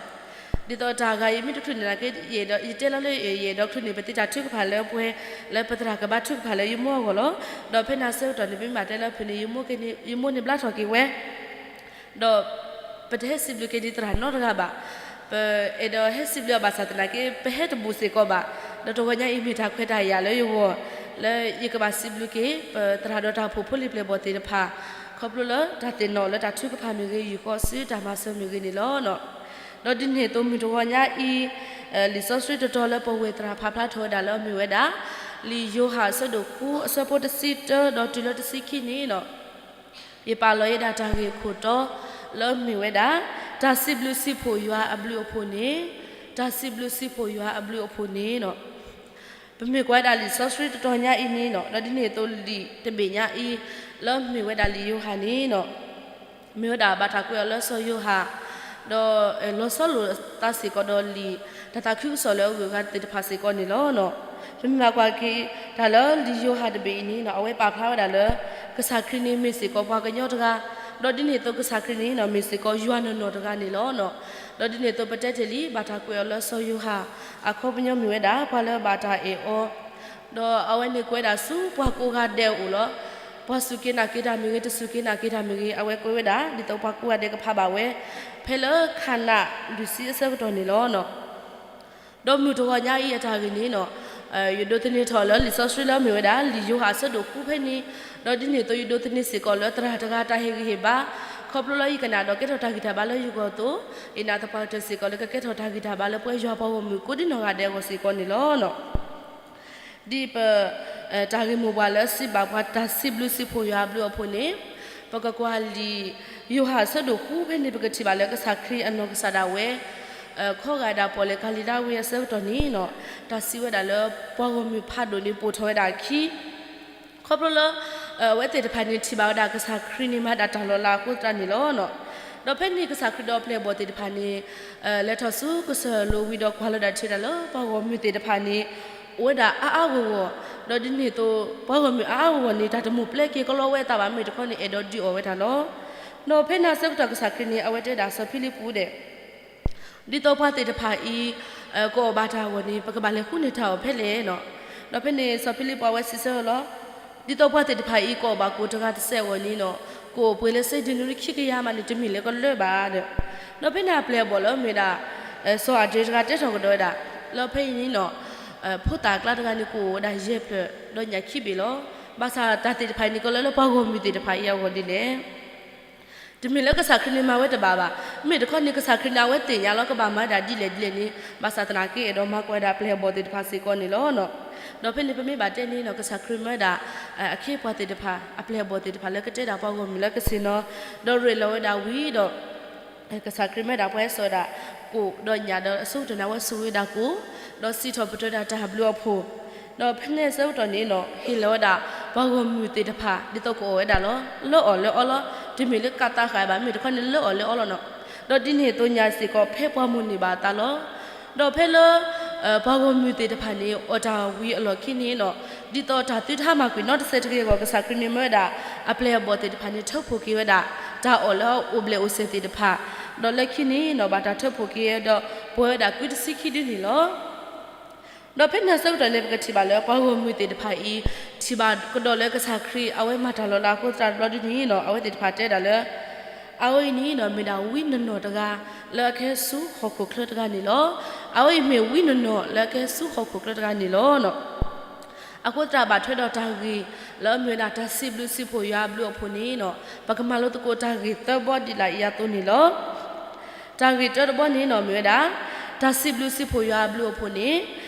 ဒ်သိးတၢ်ဂၤအံၤမ့ၢ်တချုးန့ၣ်နာ်က့ ယအဲၣ်ဒိး ယတဲလီၤလၢယအဲၣ်ဒိးချုးန့ၣ် ပသ့တၢ်ထုကဖၣ်လၢပှဲၤ လၢပသရၣ်ကဘါထုကဖၣ်လၢယမိၢ်အဂီၢ်လီၤ. ဒီးဖဲန့ၣ်အဆၢကတီၢ်န့ၣ် ပမ့ၢ်ဘၣ်တဲလၢဖုးန့ၣ် ယမိၢ်န့ၣ်ဘျါထီၣ်က့ၤဝဲ ဒီးပတဟဲစံးဘျုးက့ၤဒံးသရၣ်နီတဂၤဘၣ်. ပအဲၣ်ဒိးဟဲစံးဘျုးအီၤဘၣ်ဆၣ်သနာ်က့ ပဟဲတဘူးစ့ၢ်ကီးဘၣ်. ဒီးတဂီၤညါအံၤမ့ၢ်တၢ်ခွဲးတၢ်ယာ်လၢယဂီၢ် လၢယကဘၣ်စံးဘျုးက့ၤ ပသရၣ်ဒီးတၢ်အိၣ်ဖှိၣ်ဖိလံၤပျဲၢ်ဘီၣ်သ့ၣ်တဖၣ် ခီဖျိလၢတၢ်သ့ၣ်နီၣ်လၢတၢ်ထုကဖၣ်မ့ၢ်ဂ့ၤ ယူၢ်ဃီဆူတၢ်မၤစၢၤမ့ၢ်ဂ့ၤန့ၣ်လီၤ. ဒီးဒ်န့ၣ်အသိးမုၢ်တဂီၤညါအံၤ လံာ်စီဆှံတတီၤလၢပဝဲၢ်သရၣ်ဖးဖျါထီၣ်ဝဲဒၣ်လၢအမ့ၢ်ဝဲဒၣ် လံာ်ယိၤဟၣ်အဆၢဒိၣ်ဃု အဆၢဖိတဆံတၢ ဒီးတုၤလၢတဆံခံန့ၣ်လီၤ. ယပာ်လီၤယဲဒၣ်တၢ်ဂ့ၢ်ခိၣ်တီ လၢအမ့ၢ်ဝဲဒၣ် တၢ်စံးဘျုးစံးဖှိၣ်ယွၤအဘျုးအဖှိၣ်န့ၣ်, တၢ်စံးဘျုးစံးဖှိၣ်ယွၤအဘျုးအဖှိၣ်န့ၣ်လီၤ. ပမ့ၢ်ကွၢ်ဝဲဒၣ်လံာ်စီဆှံတတီၤညါအံၤန့ၣ်လီၤ. ဒီးဒ်န့ၣ်အသိးလံာ်တဘ့ၣ်ညါအံၤ လၢအမ့ၢ်ဝဲဒၣ်လံာ်ယိၤဟၣ်န့ၣ်လီၤ. မ့ၢ်ဝဲဒၣ်ဘၣ်တၢ်ကွဲးအီၤလၢစီၤယိၤဟၣ်, ဒီးလီၤဆီလိာ်သးစ့ၢ်ကီးဒီးလံာ် တၢ်သးခုကစီၣ်လၢအဂုၤအဂၤသ့ၣ်တဖၣ်စ့ၢ်ကီးန့ၣ်လီၤ. ပမ့ၢ်ဘၣ်ကွၢ်က့ၤတၢ်လၢလံာ်ယိၤဟၣ်တဘ့ၣ်အံၤန့ၣ်လီၤ. အဝဲပာ်ဖျါဝဲဒၣ်လၢ ကစၢ်ခရံာ်န့ၣ်မ့ၢ်စ့ၢ်ကီးပှၤကညီတဂၤ, ဒီးဒ်န့ၣ်အသိးကစၢ်ခရံာ်န့ၣ်လီၤ မ့ၢ်စ့ၢ်ကီးယွၤနီၢ်နီၢ်တဂၤန့ၣ်လီၤ. ဒီးဒ်န့ၣ်အသိးပတဲတ့ၢ်လံ ဘၣ်တၢ်ကွဲးအီၤလၢစီၤယိၤဟၣ် အခီပညီမ့ၢ်ဝဲဒၣ် ပှၤလၢဘၣ်တၢ်အဲၣ်အီၤ ဒီးအဝဲန့ၣ်ကွဲးဒၣ်ဆူပှၤကိးဂၤဒဲးအအိၣ်လီၤ. ပှၤစူၢ်က့ၤနာ်က့ၤတၢ်မ့ၢ်ဂ့ၤ တစူၢ်က့ၤနာ်က့ၤတၢ်မ့ၢ်ဂ့ၤ အဝဲကွဲးဝဲဒၣ်ဒ်သိးပှၤကိးဂၤဒဲးကဖးဘၣ်ဝဲ ဖဲလၢခးနၣ်လွံၢ်ဆံအဆၢကတီၢ်န့ၣ်လီၤ. ဒီးမုၢ်တဂီၤညါအံၤအတၢ်ဂ့ၢ်န့ၣ်လီၤ, ယဒိးသန့ၤထီၣ်လၢလံာ်စီဆှံလၢအမ့ၢ်ဝဲဒၣ် လံာ်ယိၤဟၣ်အဆၢဒိၣ်ဃုဖဲန့ၣ်, ဒီးဒ်န့ၣ်အသိးယဒိးသန့ၤစ့ၢ်ကီးလၢသရၣ်တဂၤတၢ်ဟ့ၣ်ဂံၢ်ဟ့ၣ်ဘါ, ခီဖျိလၢယကနၣ်ဒီးကဲထီၣ်တၢ်ဂံၢ်တၢ်ဘါလၢယဂီၢ်အသိး, ယနာ်သပှၢ်ကတၢၢ်စ့ၢ်ကီးလၢကကဲထီၣ်တၢ်ဂံၢ်တၢ်ဘါလၢပှၤယွၤပှၤဂီၢ်မုၢ်ကိးဒံနီၢ်ဂၤဒဲးအဂီၢ်စ့ၢ်ကီးန့ၣ်လီၤ. ဒ်ပ တၢ်ဂ့ၢ်မိၢ်ပှၢ်လၢစံးဘၣ်ပှၤတၢ်စံးဘျုးစံးဖှိၣ်ယွၤအဘျုးအဖှိၣ်န့ၣ်, ပကကွၢ်လံာ် ယိၤဟၣ်အဆၢဒိၣ်ဃုဖဲန့ၣ် ပကထံၣ်ဘၣ်လၢကစၢ်ခရံာ်အနီၢ်ကစၢ်ဒၣ်ဝဲ ခီဂာ်ဒၣ်ပီၣ်လဲၣ်ကၤလံၤလါဝ့ၤအဆၢကတီၢ်န့ၣ်လီၤ, တၢ်စံးဝဲဒၣ်လၢ ပှၤဂီၢ်မုၢ်ဖးဒိၣ်န့ၣ်ပိာ်ထီၣ်ဝဲဒၣ်အခံ ခီဖျိလၢ အဝဲသ့ၣ်တဖၣ်န့ၣ်ထံၣ်ဘၣ်ဝဲဒၣ်ကစၢ်ခရံာ်န့ၣ်မၤဒၣ်တၢ်လီၤလးအဃိသတးန့ၣ်လီၤ. ဒီးဖဲန့ၣ်ကစၢ်ခရံာ်ဒီးပျဲၢ်ဘီၣ်သ့ၣ်တဖၣ်န့ၣ် လဲၤထီၣ်ဆူကစၢၢ်လိၤဝံၤဒီးကွၢ်လီၤဒၣ်ထံးတၢ်လၢပှၤဂီၢ်မုၢ်သ့ၣ်တဖၣ်န့ၣ် အိၣ်ဝဲဒၣ်အါအါဂီၢ်ဂီၢ်, ဒီးဒ်န့ၣ်အသိး ပှၤဂီၢ်မုၢ်အါအါဂီၢ်ဂီၢ်န့ၣ် တၢ်တမိၣ်ပျဲက့ၤကလီဝဲအသးဘၣ် မ့ၢ်တခီန့ၣ် အဲၣ်ဒိးဒုးအီၣ်ဝဲတၢ်လီၤ. ဒီးဖဲန့ၣ်အဆၢကတီၢ်ကစၢ်ခရံာ်န့ၣ် အဝဲတဲဒၣ်စီၤဖံလံးပူးဒဲး ဒ်သိးပှၤသ့ၣ်တဖၣ်အံၤ ကအီၣ်ဘၣ်တၢ်အဂီၢ်န့ၣ် ပကဘၣ်လဲၤဃုန့ၢ်တၢ်အီၣ်ဖဲလဲၣ်လီၤ. ဒီးဖဲန့ၣ်စီၤဖံလံးပူးအဝဲစံးဆၢလီၤ, ဒ်သိးပှၤသ့ၣ်တဖၣ်အံၤ ကအီၣ်ဘၣ်ကိၣ်တဂၤတစဲးအဂီၢ်န့ၣ်လီၤ, ကိၣ်အိၣ်ပှဲၤလၢစ့ဒ့နရံၣ်ခံကယၤမးန့ၣ် တမ့ၢ်လၢကလၢဘၣ်ဒီး, ဒီးဖဲန့ၣ်အပျဲၢ်အဘီၣ်လၢအမ့ၢ်ဒၣ် စီၤအၤဒြ့တဂၤတဲထီၣ်ကဒီးဝဲဒၣ်, လၢဖဲအံၤန့ၣ်လီၤ ဖိသၣ်အကျါတဂၤန့ၣ် ကအိၣ်ဝဲဒၣ်ယဲၢ်ဖျၢၣ် ဒီးညၣ်ခံဘ့ၣ်လီၤ. ဘၣ်ဆၣ်တၢ်သ့ၣ်တဖၣ်အံၤန့ၣ် ကလၢလၢပှၤဂီၢ်မုၢ်သ့ၣ်တဖၣ်အံၤအဂီၢ်ဒ်လဲၣ်. တမ့ၢ်လၢကစၢ်ခရံာ်န့ၣ်မၤဝဲတဘၣ်ဘၣ်. မ့မ့ၢ်တခီန့ၣ် ကစၢ်ခရံာ်န့ၣ် အဝဲသ့ၣ်ညါလီၤ ကဘၣ်မၤဝဲဒၣ်ဒ်လဲၣ်ဒ်လဲၣ်န့ၣ် ဘၣ်ဆၣ်သနာ်က့ အဲၣ်ဒိးမၤကွၢ်ဝဲဒၣ်ပျဲၢ်အဘီၣ်သ့ၣ်တဖၣ်စ့ၢ်ကီးန့ၣ်လီၤ. ဒီးဖဲန့ၣ်ပမ့ၢ်ဘၣ်တဲန့ၣ်နီၤ ကစၢ်ခရံာ်မၤဝဲဒၣ် အခ့အပှၤသ့ၣ်တဖၣ် အပျဲၢ်အဘီၣ်သ့ၣ်တဖၣ်လၢကတဲဒၣ်ပှၤဂီၢ်မုၢ်လၢကဆ့ၣ်နီၤ ဒီးရ့လိာ်ဝဲဒၣ်ဝံၤဒီး ကစၢ်ခရံာ်မၤဝဲဒၣ်ပှၤဟဲစိာ်ဝဲဒၣ် ကိၣ်ဒီးညၣ်ဒီး အဆိကတၢၢ်န့ၣ် အဝဲဆိၣ်ဂ့ၤဝဲဒၣ်ကိၣ် ဒီးစံးထီၣ်ပတြၢၤဒၣ်တၢ်ဘျုးအဖှိၣ်, ဒီးဖဲန့ၣ်အဆၢကတီၢ်န့ၣ်နီၤ ဟ့ၣ်လီၤဝဲဒၣ်ပှၤဂီၢ်မုၢ်သ့ၣ်တဖၣ် ဒ်သိးကအီၣ်ဝဲဒၣ်လီၤ. လၢအီၣ်လၢအီလီၤ. တမ့ၢ်လၢကးသးဃာ်ဘၣ် မ့ၢ်တခီန့ၣ်လၢအီၣ်လၢအီလီၤနီၤ. ဒီးဒ်န့ၣ်အသိးညါစ့ၢ်ကီး ဖဲပှၤမိၣ်န့ၢ်ဘၣ်အသးလီၤ. ဒီးဖဲလၢ ပှၤဂီၢ်မုၢ်သ့ၣ်တဖၣ်န့ၣ် အီၣ်တၢ်ဝံၤအလီၢ်ခံန့ၣ်နီၤ ဒ်သိးတၢ်သုတဟါမၢ်ကွံာ်နီတစဲးတဂ့ၤအဂီၢ် ကစၢ်ခရံာ်န့ၣ်မၤဝဲဒၣ် အပျဲၢ်အဘီၣ်သ့ၣ်တဖၣ်န့ၣ် ထၢဖှိၣ်က့ၤဝဲဒၣ် တၢ်အီၣ်လၢအအိၣ်ဘျဲၣ်အိၣ်စဲၣ်သ့ၣ်တဖၣ်, ဒီးလၢခံန့ၣ်နီၤ ဘၣ်တၢ်ထၢဖှိၣ်က့ၤဒီး ပှဲၤဝဲဒၣ်ကုတဆံခံဒုန့ၣ်လီၤ. ဒီးဖဲန့ၣ်အဆၢကတီၢ်န့ၣ် ပကထံၣ်ဘၣ်လၢပှၤဂီၢ်မုၢ်သ့ၣ်တဖၣ်အံၤ ထံၣ်ဘၣ်ကဒီးလၢကစၢ်ခရံာ် အဝဲမၤတၢ်လီၤလးအဃိသတးတဘျီဒ်န့ၣ်နီၤ အဝဲသ့ၣ်တဖၣ်တဲဒၣ်လၢ အဝဲအံၤန့ၣ်နီၤ မ့ၢ်ဒၣ်ဝံနီၢ်နီၢ်တဂၤ လၢအကဟဲဆူဟီၣ်ခိၣ်ချၢတဂၤန့ၣ်လီၤ. အဝဲအံၤမ့ၢ်ဝံနီၢ်နီၢ်လၢအကဟဲဆူဟီၣ်ခိၣ်ချၢတဂၤန့ၣ်လီၤ. အဃိသတးဘၣ်ထွဲဒီးတၢ်ဂ့ၢ် လၢအမ့ၢ်ဝဲဒၣ်တၢ်စံးဘျုးစံးဖှိၣ်ယွၤအဘျုးအဖှိၣ်န့ၣ်နီၤ ပကမၤလိသကိးတၢ်ဂ့ၢ်သၢဘီဒ်လာ်အံၤအသိးန့ၣ်လီၤ. တၢ်ဂ့ၢ်တၢတဘီန့ၣ်နီၤ မ့ၢ်ဝဲဒၣ် တၢ်စံးဘျုးစံးဖှိၣ်ယွၤအဘျုးအဖှိၣ်န့ၣ်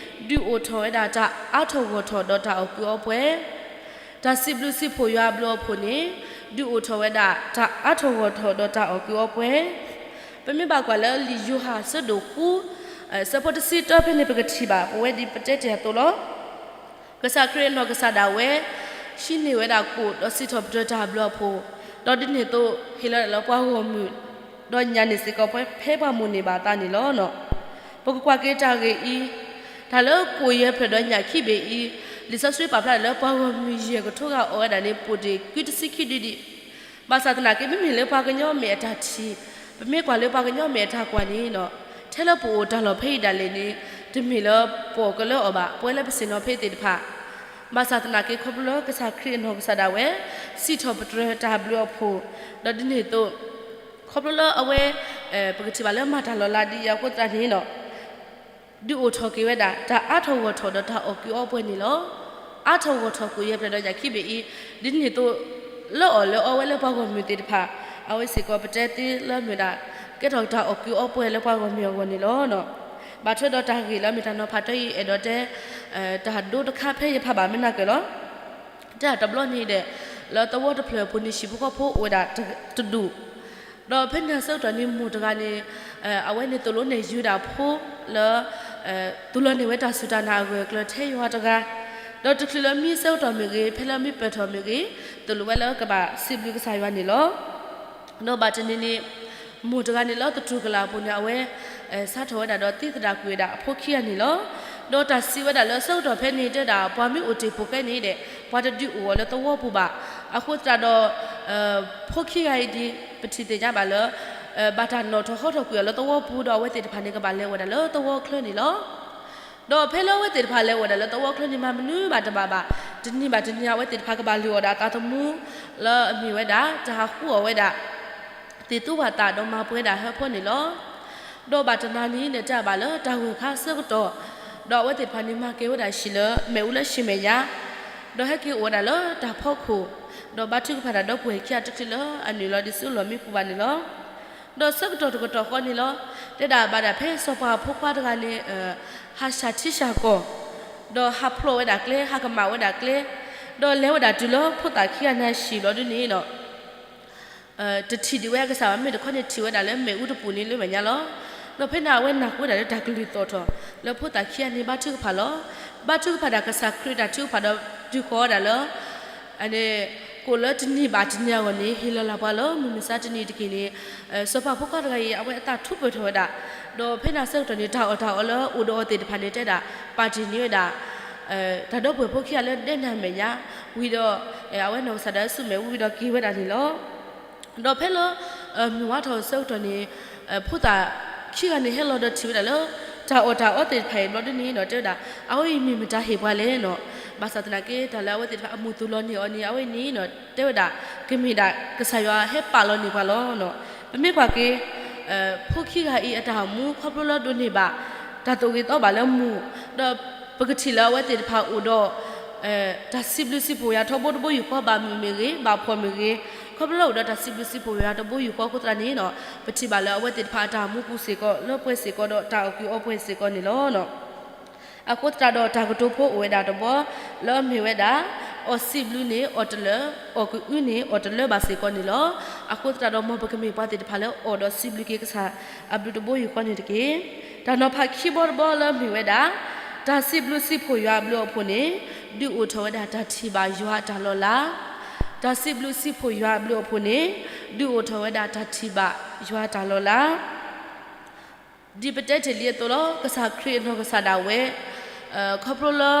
ဒုးအိၣ်ထီၣ်ဝဲဒၣ်တၢ်အါထီၣ်ဂီၢ်ထီၣ်ဒီးတၢ်အီၣ်ကုးအီပှဲၤ တၢ်စံးဘျုးစံးဖှိၣ်ယွၤအဘျုးအဖှိၣ်န့ၣ် ဒုးအိၣ်ထီၣ်ဝဲဒၣ်တၢ်အါထီၣ်ဂီၢ်ထီၣ်ဒီးတၢ်အီၣ်ကုးအီပှဲၤ. ပမ့ၢ်ဘၣ်ကွၢ်လၢလံာ်ယိၤဟၣ်အဆၢဒိၣ်ဃု အဆၢဖိတဆံတၢဖဲန့ၣ် ပကထံၣ်ဘၣ် ပဝဲဒ်ပတဲတ့ၢ်အသိးလီၤ. ကစၢ်ခရံာ်အနီၢ်ကစၢ်ဒၣ်ဝဲ ဟံးန့ၢ်ဝဲဒၣ်ကိၣ်ဒီးစံးထီၣ်ပတြၢၤတၢ်ဘျုးအဖှိၣ်, ဒီးဒ်န့ၣ်အသိး ဟ့ၣ်လီၤဒၣ်လၢပှၤဂီၢ်မုၢ် ဒီးညၣ်န့ၣ်စ့ၢ်ကီး ဖဲပှၤမိၣ်န့ၢ်ဘၣ်အသးန့ၣ်လီၤ. ပကကွၢ်က့ၤတၢ်ဂ့ၢ်အံၤ, တၢ်လၢကိၣ်ယဲၢ်ဖျၢၣ်ဒီးညၣ်ခံဘ့ၣ်အံၤ, လံာ်စီဆှံပာ်ဖျါဒၣ်လၢပှၤဂီၢ်မုၢ်ယဲၢ်ကထိဂၤအီၣ်ဝဲဒၣ်န့ၣ် ပိၣ်တ့ၢ်ကုတဆံခံဒုဒံး. ဘၣ်ဆၣ်သနာ်က့ မ့မ့ၢ်လၢပှၤကညီမဲာ်အတၢ်ထံၣ်, ပမ့ၢ်ကွၢ်လၢပှၤကညီမဲာ်အတၢ်ကွၢ်န့ၣ်နီၤ, ထဲလၢပအိၣ်တၢ်လီၢ်ဖဲအံၤဒၣ်လဲာ်န့ၣ် တမ့ၢ်လၢပအီၣ်ကလၢအီၤဘၣ် ပဝဲလၢပဆ့ၣ်နီၤဖဲသ့ၣ်တဖၣ်. ဘၣ်ဆၣ်သနာ်က့ ခီဖျိလၢကစၢ်ခရံာ်အနီၢ်ကစၢ်ဒၣ်ဝဲ စံးထီၣ်ပတြၢၤတၢ်ဘျုးအဖှိၣ်, ဒီးဒ်န့ၣ်အသိး ခီဖျိလၢအဝဲ ပကထံၣ်ဘၣ်လၢမၤတၢ်လီၤလးဒ်အံၤအဃိသတးန့ၣ်နီၤ ဒုးအိၣ်ထီၣ်က့ၤဝဲဒၣ် တၢ်အါထီၣ်ဂီၢ်ထီၣ်ဒီးတၢ်အီၣ်ကုးအီပှဲၤန့ၣ်လီၤ. အါထီၣ်ဂီၢ်ထီၣ်ကိၣ်ယဲၢ်ဖျၢၣ်ဒီးညၣ်ခံဘ့ၣ်အံၤ, ဒ်န့ၣ်အသိး လၢအီၣ်လၢအီဝဲလၢပှၤဂီၢ်မုၢ်သ့ၣ်တဖၣ် အဝဲစ့ၢ်ကီးပတဲသ့လၢမ့ၢ်ဒၣ် ကဲထီၣ်တၢ်အီၣ်ကုးအီပှဲၤလၢပှၤဂီၢ်မုၢ်အဂီၢ်န့ၣ်လီၤ. ဘၣ်ထွဲဒီးတၢ်ဂ့ၢ်လၢမ့ၢ်တၢ်နီၤဖးတၢ်အံၤ အဲၣ်ဒိးတဲ တၢ်ဒိတခါဖဲယဖးဘၣ်မ့ၢ်နၢ်ကၢၢ်လီၤ. တဲဒၣ်တဘျီန့ၣ်ဒီး လၢသဝီတဖျၢၣ်အပူၤန့ၣ် ဟံၣ်ဖိဃီဖိအိၣ်ဝဲဒၣ်တဒူၣ်, ဒီးဖဲန့ၣ်အဆၢကတီၢ်န့ၣ် မိၢ်တဂၤန့ၣ် အဝဲန့ၣ်သိၣ်လိနဲၣ်ယုၢ်ဒၣ်ဖိလၢ သိၣ်လီၤန့ၢ်ဝဲတၢ်စူၢ်တၢ်နာ်အဂၢၢ်အကျၢၤထဲယွၤတဂၤ, ဒီးတချုးလၢမံအဆၢကတီၢ်မ့ၢ်ဂ့ၤ ဖဲလၢမံပၢၢ်ထီၣ်မ့ၢ်ဂ့ၤ သိၣ်လိဝဲလၢကဘၣ်စံးဘျုးကစၢ်ယွၤန့ၣ်လီၤ. ဒီးဘၣ်တနံၤန့ၣ် မိၢ်တဂၤန့ၣ်လၢသတူၢ်ကလာ်အပူၤန့ၣ် အဝဲ စးထီၣ်ဝဲဒၣ်ဒီးသံသဒၣ်ကွံာ်ဝဲဒၣ်အဖိခံဂၤန့ၣ်လီၤ. ဒီးတၢ်စံးဝဲဒၣ်လၢဆၢကတီၢ်ဖဲန့ၣ်တဲဒၣ် ပှၤမ့ၢ်အိၣ်တ့ၢ်ဖိဃဲန့ၣ်ဒီး ပှၤတဒုးအိၣ်အီၤလၢသဝီပူၤဘၣ်. အဃိသတးဒီး ဖိခံဂၤအံၤဒ် ပထံၣ်သ့ၣ်ညါဘၣ်လၢ ဘၣ်တၢ်နီၣ်ထီၣ်ဟီထီၣ်ကွံာ်အီၤလၢသဝီပူၤ ဒီးအဝဲသ့ၣ်တဖၣ်န့ၣ်ကဘၣ်လဲၤအိၣ်ဝဲဒၣ်လၢသဝီချၢန့ၣ်လီၤ. ဒီးဖဲလၢအဝဲသ့ၣ်တဖၣ်လဲၤအိၣ်ဝဲဒၣ်လၢသဝီချၢန့ၣ် မၤမနုၤဘၣ်တဘၣ်ဘၣ်, တနံၤဘၣ်တနံၤ အဝဲသ့ၣ်တဖၣ်ကဘၣ်လုၢ်အီၣ်ဒၣ်သးသမူ လၢအမ့ၢ်ဝဲဒၣ် တၢ်ဟးဃုအီၣ်ဝဲဒၣ် သ့ၣ်သူဝၣ်သးဒီးမၤပှဲၤဒၣ်ဟၢဖၢန့ၣ်လီၤ. ဒီးဘၣ်တနၤန့ၣ်န့ၣ် တဲဘၣ်လၢတၢ်ဂိၢ်ခါဆၢကတီၢ်, ဒီးအဝဲသ့ၣ်တဖၣ်န့ၣ် မၤကဲဝဲဒၣ်ဟံၣ်လၢမ့ၣ်အူလၢဟံၣ်မဲာ်ညါ, ဒီးဟဲက့ၤအိၣ်ဝဲဒၣ်လၢတၢ်ဖီခိၣ်, ဒီးဘါထုကဖၣ်တၢ်ဒီပုၢ်ဝဲၢ်ခံဂၤတချုးလၢအနုာ်လီၤဒံးဆူလီၢ်မံပူၤဘၣ်န့ၣ်လီၤ. ဒီးဆၢကတီၢ်တကတီၢ်ဃီန့ၣ်လီၤ, တဲဒၣ်ဘၣ်ဒၣ်ဖဲစီၤပၤဖိခွါတဂၤန့ၣ် ဟးဆှၣ်ထံဆှၣ်ကီၢ်, ဒီးဟးဖျိးဝဲဒၣ်ကျဲ ဟးကမၣ်ဝဲဒၣ်ကျဲ, ဒီးလဲၤဝဲဒၣ်တုၤလၢဖိသၣ်ခံဂၤန့ၣ်ဟံၣ်ဘျီဒ်န့ၣ်ဒီး တထံၣ်ဒံးဝဲကစၢ်ဘၣ် မ့ၢ်တခီန့ၣ်ထံၣ်ဝဲဒၣ်လၢမ့ၣ်အူတပူၤန့ၣ်လၢမဲာ်ညါလီၤ. ဒီးဖဲန့ၣ်အဝဲနၢ်ဟူဝဲဒၣ်လၢတၢ်ကလုၢ်သီၣ်ထီၣ် လၢဖိသၣ်ခံဂၤန့ၣ်ဘါထုကဖၣ်လီၤ. ဘါထုကဖၣ်ဒၣ်ကစၢ်ခရံာ်တၢ်ထုကဖၣ်ဒီးတုၤဃီၤဝဲဒၣ်လၢ ကိၣ်လၢတနံၤဘၣ်တနံၤအဂီၢ်န့ၣ် ဟ့ၣ်လီၤလၢ်ပှၤလၢမုၢ်မဆါတနံၤတက့ၢ်န့ၣ် စီၤပၤဖိခွါတဂၤအံၤ အဝဲအသးထူးပၢၢ်ထီၣ်ဝဲဒၣ်, ဒီးဖဲန့ၣ်အဆၢကတီၢ်န့ၣ် တၢ်အီၣ်တၢ်အီလၢအိၣ်ဒီးအီၤသ့ၣ်တဖၣ်န့ၣ် တဲဒၣ် ပာ်တ့ၢ်န့ၢ်ဝဲဒၣ် တၢ်ဒီပုၢ်ဝဲၢ်ဖိခံဂၤလၢဒဲနၢ်မဲာ်ညါ, ဝံၤဒီး အဝဲနီၢ်ကစၢ်ဒၣ်ဆူမဲာ်ဝံၤဒီးက့ၤဝဲဒၣ်န့ၣ်လီၤ. ဒီးဖဲလၢ မုၢ်ဝါထီၣ်အဆၢကတီၢ်န့ၣ် ဖိသၣ်ခံဂၤန့ၣ်ဟဲလီၤဒီးထံၣ်ဝဲဒၣ်လၢ တၢ်အီၣ်တၢ်အီသ့ၣ်တဖၣ်အံၤဘျီဒ်န့ၣ်ဒီး တဲဝဲဒၣ် အဝဲအံၤမ့ၢ်မတၤဟ့ၣ်ပှၤလဲၣ်နီၤ. ဘၣ်ဆၣ်သနာ်က့ တၢ်လၢအဝဲသ့ၣ်တဖၣ်အမိၢ်သိၣ်လီၤန့ၢ်အီၤန့ၣ် အဝဲအံၤန့ၣ်နီၤ တဲဝဲဒၣ် ကမ့ၢ်ဒၣ်ကစၢ်ယွၤဟဲပာ်လီၤန့ၢ်ပှၤလီၤနီၤ. ပမ့ၢ်ကွၢ်က့ၤ ဖိခံဂၤအံၤအတၢ်အိၣ်မူခီဖျိလၢဒိးန့ၢ်ဘၣ် တၢ်သိၣ်ဂ့ၤသီဘၣ်လၢမိၢ်, ဒီးပကထံၣ်လၢအဝဲသ့ၣ်တဖၣ်အိၣ်ဒီး တၢ်စံးဘျုးစံးဖှိၣ်ယွၤထီဘိတဘိယူၢ်ဃီ ဘၣ်မုာ်မ့ၢ်ဂ့ၤ ဘၣ်ဖှီၣ်မ့ၢ်ဂ့ၤ, ခီ ခီဖျိလၢအိၣ်ဒီးတၢ်စံးဘျုးစံးဖှိၣ်ယွၤတဘိယူၢ်ဃီအဃိသတးန့ၣ်လီၤ, ပထံၣ်ဘၣ်လၢအဝဲသ့ၣ်တဖၣ်အတၢ်မူပူၤစ့ၢ်ကီး လၢပှဲၤစ့ၢ်ကီးဒီးတၢ်အီၣ်ကုးအီပှဲၤစ့ၢ်ကီးန့ၣ်လီၤ. အဃိသတးဒီးတၢ်ကတိၤဖိအိၣ်ဝဲဒၣ်တဘီ လၢအမ့ၢ်ဝဲဒၣ်, အီၣ်စံးဘျုးန့ၣ်အီၣ်တလၢာ်, အီၣ်ကအုန့ၣ်အီၣ်တလၢာ်ဘၣ်စ့ၢ်ကီးန့ၣ်လီၤ. အဃိသတးဒီး မ်ပကမ့ၢ်ပှၤသ့ၣ်တဖၣ်လၢအအိၣ်ဒီးစံးဘျုးက့ၤကစၢ်အဘျုးတဘိယူၢ်ဃီန့ၣ်တက့ၢ်. တၢ်နီၤဖးခံဘီတဘီလၢအမ့ၢ်ဝဲဒၣ်, တၢ်စံးဘျုးစံးဖှိၣ်ယွၤအဘျုးအဖှိၣ်န့ၣ်, ဒုးအိၣ်ထီၣ်ဝဲဒၣ်တၢ်ထံၣ်ဘၣ်ယွၤအတၢ်လီၤလး. တၢ်စံးဘျုးစံးဖှိၣ်ယွၤအဘျုးအဖှိၣ်န့ၣ်, ဒုးအိၣ်ထီၣ်ဝဲဒၣ်တၢ်ထံၣ်ဘၣ်ယွၤအတၢ်လီၤလး. ဒ်ပတဲတ့ၢ်လံအသိးလီၤ, ကစၢ်ခရံာ်အနီၢ်ကစၢ်ဒၣ်ဝဲ, ခီဖျိလၢ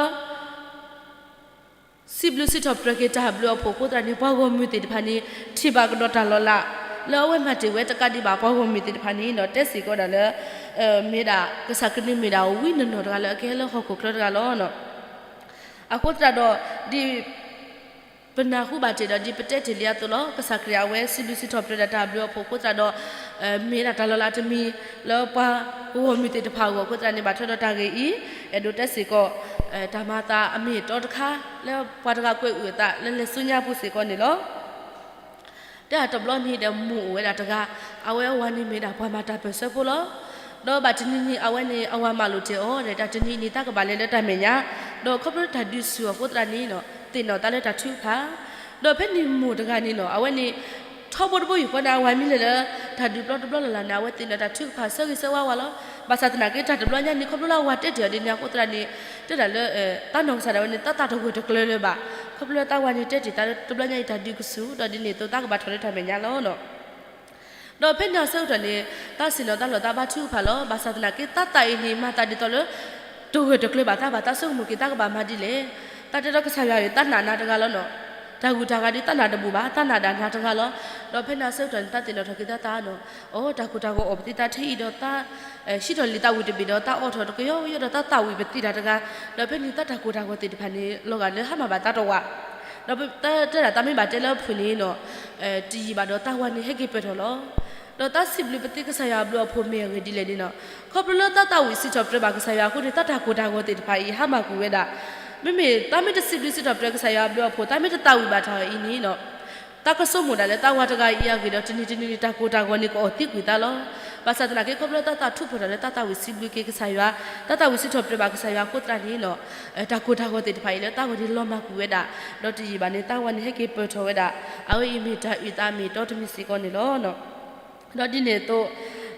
စံးဘျုးစံးထီၣ်ပတြၢၤက့ၤတၢ်ဘျုးအဖှိၣ်အဃိသတးန့ၣ် ပှၤဂီၢ်မုၢ်သ့ၣ်တဖၣ်န့ၣ် ထံၣ်ဘၣ်ကဒီးတၢ်လီၤလး, လၢအဝဲမၤတ့ၢ်ဝဲတကးဒံးဘၣ်ပှၤဂီၢ်မုၢ်သ့ၣ်တဖၣ်န့ၣ်ဒီး တဲစ့ၢ်ကီးဒၣ်လၢ မ့ၢ်ဒၣ်ကစၢ်ကနံၤမ့ၢ်ဒၣ်ဝံနနီၢ်တဂၤလၢအကဟဲလၢဟီၣ်ခိၣ်ချၢတဂၤလီၤ. အဃိသတးဒီး ဒ် ပနၢ်ဟူဘၣ်တ့ၢ်ဒီး ဒ်ပတဲတ့ၢ်လံအသိးလီၤ, ကစၢ်ခရံာ်အဝဲစံးဘျုးစံးထီၣ်ပတြၢၤဒၣ်တၢ်ဘျုးအဖှိၣ်အဃိသတးဒီး မ့ၢ်ဒၣ်တၢ်လီၤလးတမံၤ လၢပှၤဂီၢ်မုၢ်သ့ၣ်တဖၣ်အဂီၢ်အဃိသတးန့ၣ် ဘၣ်ထွဲဒီးတၢ်ဂ့ၢ်အံၤ, အဲၣ်ဒိးတဲစ့ၢ်ကီး တၢ်မၤအသးအမ့ၢ်အတီတခါ လၢပှၤတဂၤကွဲးအုၣ်အသးလၢလံာ်စီဆှံပူၤစ့ၢ်ကီးန့ၣ်လီၤ. တဲဒၣ်တဘျီန့ၣ်ဒီး မိၢ်အိၣ်ဝဲဒၣ်တဂၤ, အဝဲအဝၤန့ၣ်မ့ၢ်ဒၣ်ပှၤမၤတၢ်ပၢၢ်ဆၢဖိလီၤ. ဒီးဘၣ်တနံၤန့ၣ် အဝဲန့ၣ် အဝၤမၤလိာ်တ့ၢ်အီၤဒီး တၢ်တနံၤန့ၣ် တၢ်ကဘၣ်လဲၤလၢတၢ်မဲာ်ညါ, ဒီးခီဖျိတၢ်ဒုးဆူၣ်အဃိသတးန့ၣ် သ့ၣ်နီၣ်သးလၢတၢ်ထုကဖၣ်, ဒီးဖဲန့ၣ်မိၢ်တဂၤန့ၣ်လီၤ အဝဲန့ၣ် ထီဘိတဘိယူၢ်ဃီန့ၣ် အဝၤမ့ၢ်လဲၤလၢ တၢ်ဒုးပျီတဘျီလၢ်လၢ်န့ၣ် အဝဲသ့ၣ်နီၣ်တၢ်ထုကဖၣ်ဆၢဂ့ၤဆၢဝါဝဲလီၤ. ဘၣ်ဆၣ်သနာ်က့ တၢ်တဘျီညါန့ၣ် ခီဖျိလၢအဝၤတဲတ့ၢ်အီၤဒ်န့ၣ်အဃိသတးန့ၣ် တဲဒၣ်လၢ တၢ်နီၢ်ကစၢ်ဒၣ်ဝဲန့ၣ် တၢ်သးတဂၢၢ်တကျၢၤလၢၤဘၣ်. ခီဖျိလၢတၢ်ဝၤန့ၣ်တဲတ့ၢ်သးလၢတဘျီညါအံၤ တၢ်ဒုးကဆူၣ် ဒီးဒ်န့ၣ်အသိးတၢ်ကဘၣ်ထီၣ်လၢတၢ်မဲာ်ညါလီၤ. ဒီးဖဲန့ၣ်အဆၢကတီၢ်န့ၣ် တၢ်ဆ့ၣ်နီၤတၢ်လီၢ်တၢ်ဘါထုကဖၣ်လီၤ. ဘၣ်ဆၣ်သနာ်က့ တၢ်သးအံၤန့ၣ် မၤသးဒ်သိးလၢ တဂၢၢ်တကျၢၤဘၣ်တၢ်ဘၣ် တၢ်ဆိကမိၣ်က့ၤတၢ်ကဘၣ်မၤဒ်လဲၣ်. တၢ်တဲဒီးကစၢ်ယွၤအံၤ တၢ်နာ်နၤတဂၤလီၤနီၤ. တၢ်ဂုၤတၢ်ဂၤဒ်တၢ်နာ်တဘူၣ်ဘၣ် တၢ်နာ်ဒၣ်နၤတဂၤလီၤ. ဒီးဖဲန့ၣ်အဆၢကတီၢ်န့ၣ် တၢ်သ့ၣ်နီၣ်ထီၣ်က့ၤတၢ်သးနီၤ. အိ တၢ်ကိၢ်တၢ်ဂီၤအီၣ်ပသံတၢ်ထဲအံၤဒီးတၢ် ဟံးထီၣ်လံာ်သးဝံၣ်တဘ့ၣ်ဒီး တၢ်အိးထီၣ်တကယီကယီဒီး တၢ်သးဝံၣ်ပသံတၢ်တဂၤ, ဒီးဖဲန့ၣ်တၢ်တၢ်ကိၢ်တၢ်ဂီၤသ့ၣ်တဖၣ်န့ၣ် လီၤဂာ်လၢဟါမၢ်ဘၣ်တၢ်တဝာ်, ဒီးတဲဒၣ်တၢ်မ့ၢ်ဘၣ်တဲလၢဖုၣ်န့ၣ်နီၤ, တယံာ်ဘၣ်ဒီးတၢ်ဝၤန့ၣ်ဟဲက့ၤပၢၢ်ထီၣ်လီၤ. ဒီးတၢ်စံးဘျုးပသံကစၢ်ယွၤအဘျုးအဖှိၣ်မ့ၢ်အဂ့ၢ်ဒ်လဲၣ်န့ၣ်နီၤ, ခီဖျိလၢတၢ်သးဝံၣ်စံးထီၣ်ပတြၢၤဘၣ်ကစၢ်ယွၤအဃိန့ၣ် တၢ်တၢ်ကိၢ်တၢ်ဂီၤသ့ၣ်တဖၣ်အံၤ ဟါမၢ်ကွံာ်ဝဲဒၣ်, မ့မ့ၢ်တၢ်မ့ၢ်တစံးဘျုးစံးထီၣ်ပတြၢၤကစၢ်ယွၤအဘျုးအဖှိၣ် တၢ်မ့ၢ်တသးဝံၣ်ဘၣ်တၢ်အံၤန့ၣ်နီၤ တၢ်ကဆိကမိၣ်ဒၣ်လၢတၢ်ဝၤတဂၤအံၤအဂ့ၢ်ဒီး တနံၤတနံၤန့ၣ် တၢ်ကိၢ်တၢ်ဂီၤန့ၣ် ကအီၣ်သံကွံာ်သးလီၤ. ဘၣ်ဆၣ်သနာ်က့ ခီဖျိလၢတၢ်သးထူးဖှိၣ်ထီၣ်လၢတၢ်သးဝံၣ်စံးဘျုးက့ၤကစၢ်ယွၤ, တၢ်သးဝံၣ်စံးထီၣ်ပတြၢၤဘၣ်ကစၢ်ယွၤအဃိသတးန့ၣ်နီၤ, တၢ်ကိၢ်တၢ်ဂီၤသ့ၣ်တဖၣ်အံၤလၢတၢ်ဝၤန့ၣ်လီၤမၢ်ကွံာ်ဝဲဒၣ်, ဒီးတယံာ်ဘၣ်န့ၣ် တၢ်ဝၤန့ၣ်ဟဲက့ၤပၢၢ်ထီၣ်ဝဲဒၣ်, အဝဲအံၤမ့ၢ်တၢ်အုၣ်သးမ့ၢ်အတီတမံၤစ့ၢ်ကီးန့ၣ်လီၤ. ဒီးဒ်န့ၣ်အသိး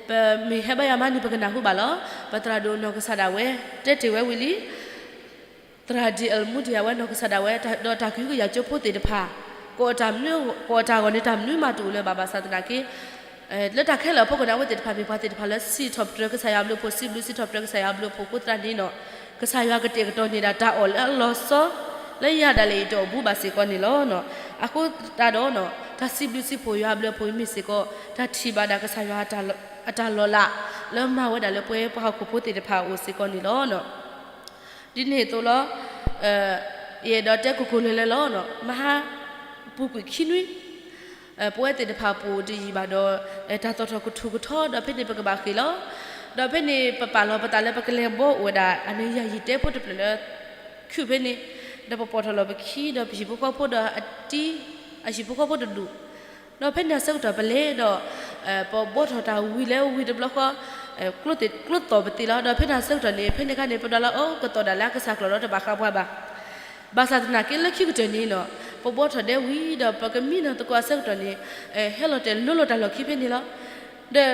ပမ့ၢ်ဟဲဘါယွၤမးန့ၣ် ပကနၢ်ဟူဘၣ်လီၤ. ပသရၣ်ဒိၣ်နီၢ်ကစၢ်ဒၣ်ဝဲ တဲတ့ၢ်ဝဲဝံၤလံ သရၣ်ဒံၣ်အဲၣ်မူဒံၣ်အဝဲနီၢ်ကစၢ်ဒၣ်ဝဲ ဒီးတၢ်ကဟုကယာ်ကၠိဖိသ့ၣ်တဖၣ်, ကိးအတၢ်မနုၤအဂီၢ်န့ၣ် တၢ်မနုၤမးတအိၣ်လၢၤဘၣ်. ဘၣ်ဆၣ်သနာ်က့ လၢတၢ်ခဲလၢာ်အဖီခိၣ်န့ၣ် အဝဲသ့ၣ်တဖၣ်မ့ၢ်ပှၤသ့ၣ်တဖၣ်လၢစံးထီၣ်ပတြၢၤကစၢ်ယွၤအဘျုးအဖှိၣ်, စံးဘျုးစံးထီၣ်ပတြၢၤကစၢ်ယွၤအဘျုးအဖှိၣ်အဃိသတးန့ၣ်နီၤ, ကစၢ်ယွၤကတဲာ်ကတီၤန့ၢ်ဒၣ်တၢ်အီၣ်လၢအလီၤဆီ လၢယၤဒၣ်လဲာ်အံၤတအိၣ်ဘူးဘၣ်စ့ၢ်ကီးန့ၣ်လီၤ. အဃိသတးဒီး တၢ်စံးဘျုးစံးဖှိၣ်ယွၤအဘျုးအဖှိၣ်အံၤမ့ၢ်စ့ၢ်ကီး တၢ်ထံၣ်ဘၣ်ဒၣ်ကစၢ်ယွၤအတၢ်လီၤလး လၢမၤဝဲဒၣ်လၢပဝဲပှၤဟီၣ်ခိၣ်ဖိသ့ၣ်တဖၣ်အအိၣ်စ့ၢ်ကီးန့ၣ်လီၤ. ဒ်န့ၣ်အသိးလီၤ, ယအဲၣ်ဒိးတဲကိၢ်ကိၢ်လၢၤလၢၤလီၤ. မဟါပူၤကွံာ်ခံနွံ ပဝဲသ့ၣ်တဖၣ်ပအိၣ်တယံာ်ဘၣ်ဒီး တၢ်သီၣ်ထီၣ်ကထူၣ်ကထီ ဒီးဖဲန့ၣ်ပကဘၣ်ဃ့ၢ်လီၤ. ဒီးဖဲန့ၣ်ပပာ်လီၤပသးလၢပကလဲၤဘီအိၣ်ဝဲဒၣ် အန့ၣ်ယၤယံာ်တဲဖိတဖျၢၣ်လၢ ခုၣ်ဖဲန့ၣ်, ဒီးပပိာ်ထီၣ်လီၤပခံ ဒီးပဟံၣ်ဖိဃီဖိဒီးအတံၤ, အဟံၣ်ဖိဃီဖိတဒူၣ်, ဒီးဖဲန့ၣ်အဆၢကတီၢ်ပလဲၤဒီး ပဘီထီၣ်တၢ်ဝံၤလၢဝံၤတဘျီဃီ, ကျိသီၣ်ပသံလီၤ. ဒီးဖဲန့ၣ်အဆၢကတီၢ်န့ၣ် ဖဲန့ၣ်အခါန့ၣ် ပဒွးလၢအကသီၣ်ဒၣ်လၢအကစၢ်ကျီၢ်ဒီးတဘၣ်ဃးပှၤဘၣ်. ဘၣ်ဆၣ်သနာ်က့လၢခံကတၢၢ်န့ၣ်နီၤ, ပဘီထီၣ်ဒဲဝံၤဒီး ပကမံနီၤသကိးအဆၢကတီၢ်န့ၣ်, ဟဲလီၤတဲာ်လိၤလိၤတၢ်လီၢ်ခံဖဲန့ၣ်လီၤ. ဒီး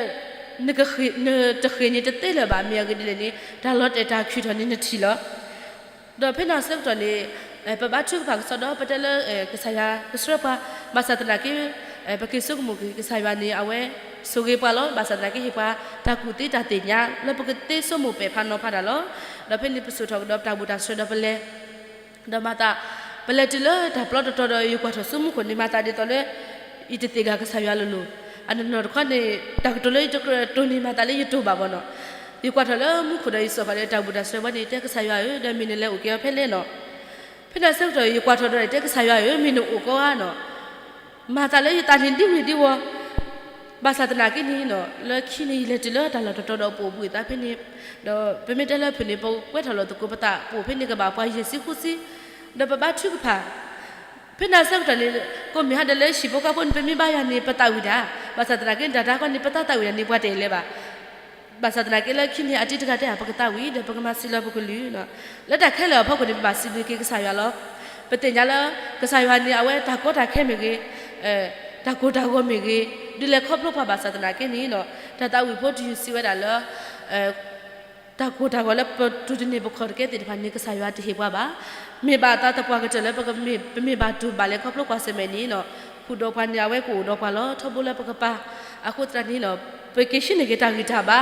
နတဃ့ၢ်န့ၣ်တသ့လၢၤဘၣ် မ့ၢ်အဂ့ၢ်ဒ်လဲၣ်န့ၣ် တၢ်လီၤတဲာ်တၢ်ခုၣ်ထီၣ်န့ၣ်နထံၣ်လီၤ. ဒီးဖဲန့ၣ်အဆၢကတီၢ်န့ၣ်, ပဘါထုကဖၣ်ကစီဒီ ပတဲလၢ ကစၢ်ယွၤကဆှၢပှၤ, ဘၣ်ဆၣ်သနာ်က့ ပက့ၤဆိကမိၣ်က့ၤ ကစၢ်ယွၤန့ၣ် အဝဲဆိၣ်ဂ့ၤပှၤလီၤ. ဘၣ်ဆၣ်သနာ်က့ ဟ့ၣ်ပှၤတၢ်ကူၣ်သ့တၢ်သ့ၣ်ညါ လၢပကသ့ဆိကမိၣ်ပဲာ်ဖးနီၤဖးတၢ်လီၤ. ဒီးဖဲန့ၣ်ပဆိၣ်ထီၣ်ကဒီးပတၢ်ဘူၣ်တၢ်စၢၤဒီးပလဲၤ ဒီးမၤသး, ပလဲၤတုၤလၢတၢ်ပျီတတီၤဒီး ယကွၢ်ထီၣ်ဆူမူခိၣ်န့ၣ် မၤသးဒ်သိးလၢ ယတသ့ၣ်ဂ့ၤကစၢ်ယွၤလိၤလိၤ, အနီၢ်နီၢ်တခီန့ၣ် တၢ်ကတိၤလၢယတကြၢးတိၤန့ၣ် မၤသးလၢယတိၤဘၣ်ဘၣ်နီၤ. ယကွၢ်ထီၣ်လၢမူခိၣ်ဒီး ယစိာ်ဃာ်ဒီးတၢ်ဘူၣ်တၢ်စၢၤဝဲန့ၣ် တဲကစၢ်ယွၤဧၢ, ဒီးမ့ၢ်နလဲၤအိၣ်က့ၤအီၤဖဲလဲၣ်နီၤ. ဖဲန့ၣ်အဆၢကတီၢ် ယကွၢ်ထီၣ်ဒီး ယတဲကစၢ်ယွၤဧၢ, မ့ၢ်နအိၣ်ကီဧါနီၤ. မၤသးလၢယသးန့ၣ်ဒ်ဝံၤဒ်ဝီၤ ဘၣ်ဆၣ်သနာ်က့န့ၣ်နီၤ, လၢခံန့ၣ် ယလဲၤတုၤလၢတၢ်လီၢ်တတီၤဒီးပအိၣ်ဘှံးအသးဖဲန့ၣ်, ဒီးပမ့ၢ်တဲလၢဖုၣ်န့ၣ် ပကွဲထီၣ်လီၤသကိးပသး ပအိၣ်ဖဲန့ၣ်ကဘၣ်ပှၤယဲၢ်ဆံဃုဆံ, ဒီးပဘါထုကဖၣ် ဖဲန့ၣ်အဆၢကတီၢ်န့ၣ် ကိးမံၤဟါဒီးလၢဟံၣ်ဖိဃီဖိန့ၣ် ပမ့ၢ်ဘါယွၤန့ၣ် ပသးဝံၣ်ဒၣ်, ဘၣ်ဆၣ်သနာ်က့ တၢ်တခါန့ၣ် ပတၢ်သးဝံၣ်ဒၣ်န့ၣ် ပှၤတအဲၣ်လၢၤဘၣ်. ဘၣ်ဆၣ်သနာ်က့လၢခံန့ၣ် အတံၤတဂၤတဲ ပကသးဝံၣ်ဒီး ပကမၤစံးလီၤပကလုၢ်, လၢတၢ်ခဲလၢာ်အဖီခိၣ်န့ၣ် ပဘၣ်စံးဘျုးက့ၤကစၢ်ယွၤလီၤ. ပသ့ၣ်ညါလၢ ကစၢ်ယွၤန့ၣ် အဝဲတၢ်ကီတၢ်ခဲမ့ၢ်ဂ့ၤ, တၢ်ကိၢ်တၢ်ဂီၤမ့ၢ်ဂ့ၤ, ဒုးလဲၤခီဖျိပှၤဘၣ်ဆၣ်သနာ်က့န့ၣ် တၢ်သးဝံၣ်ဖိတယုၢ်စံးဝဲဒၣ်လၢ တၢ်ကိၢ်တၢ်ဂီၤလၢပတိၢ်တန့ၢ်ပခီၣ်တကဲသ့ၣ်တဖၣ်န့ၣ် ကစၢ်ယွၤတဟ့ၣ်ပှၤဘၣ်. မ့ၢ်ဘၣ်အသးသပှၢ်ကတၢၢ်လၢ ပမ့ၢ်ဘၣ်တူၢ်ဘၣ်လဲၤခီဖျိကွၢ်ဆၢၣ်မဲာ်န့ၣ် ဃုာ်ဒီးပှၤန့ၣ် အဝဲကအိၣ်ဒီးပှၤလီၤ. ထီဘိလၢပကပၤအဃိသတးန့ၣ် ပက့ၤဆှၢန့ၢ်က့ၤတၢ်ဂံၢ်တၢ်ဘါ,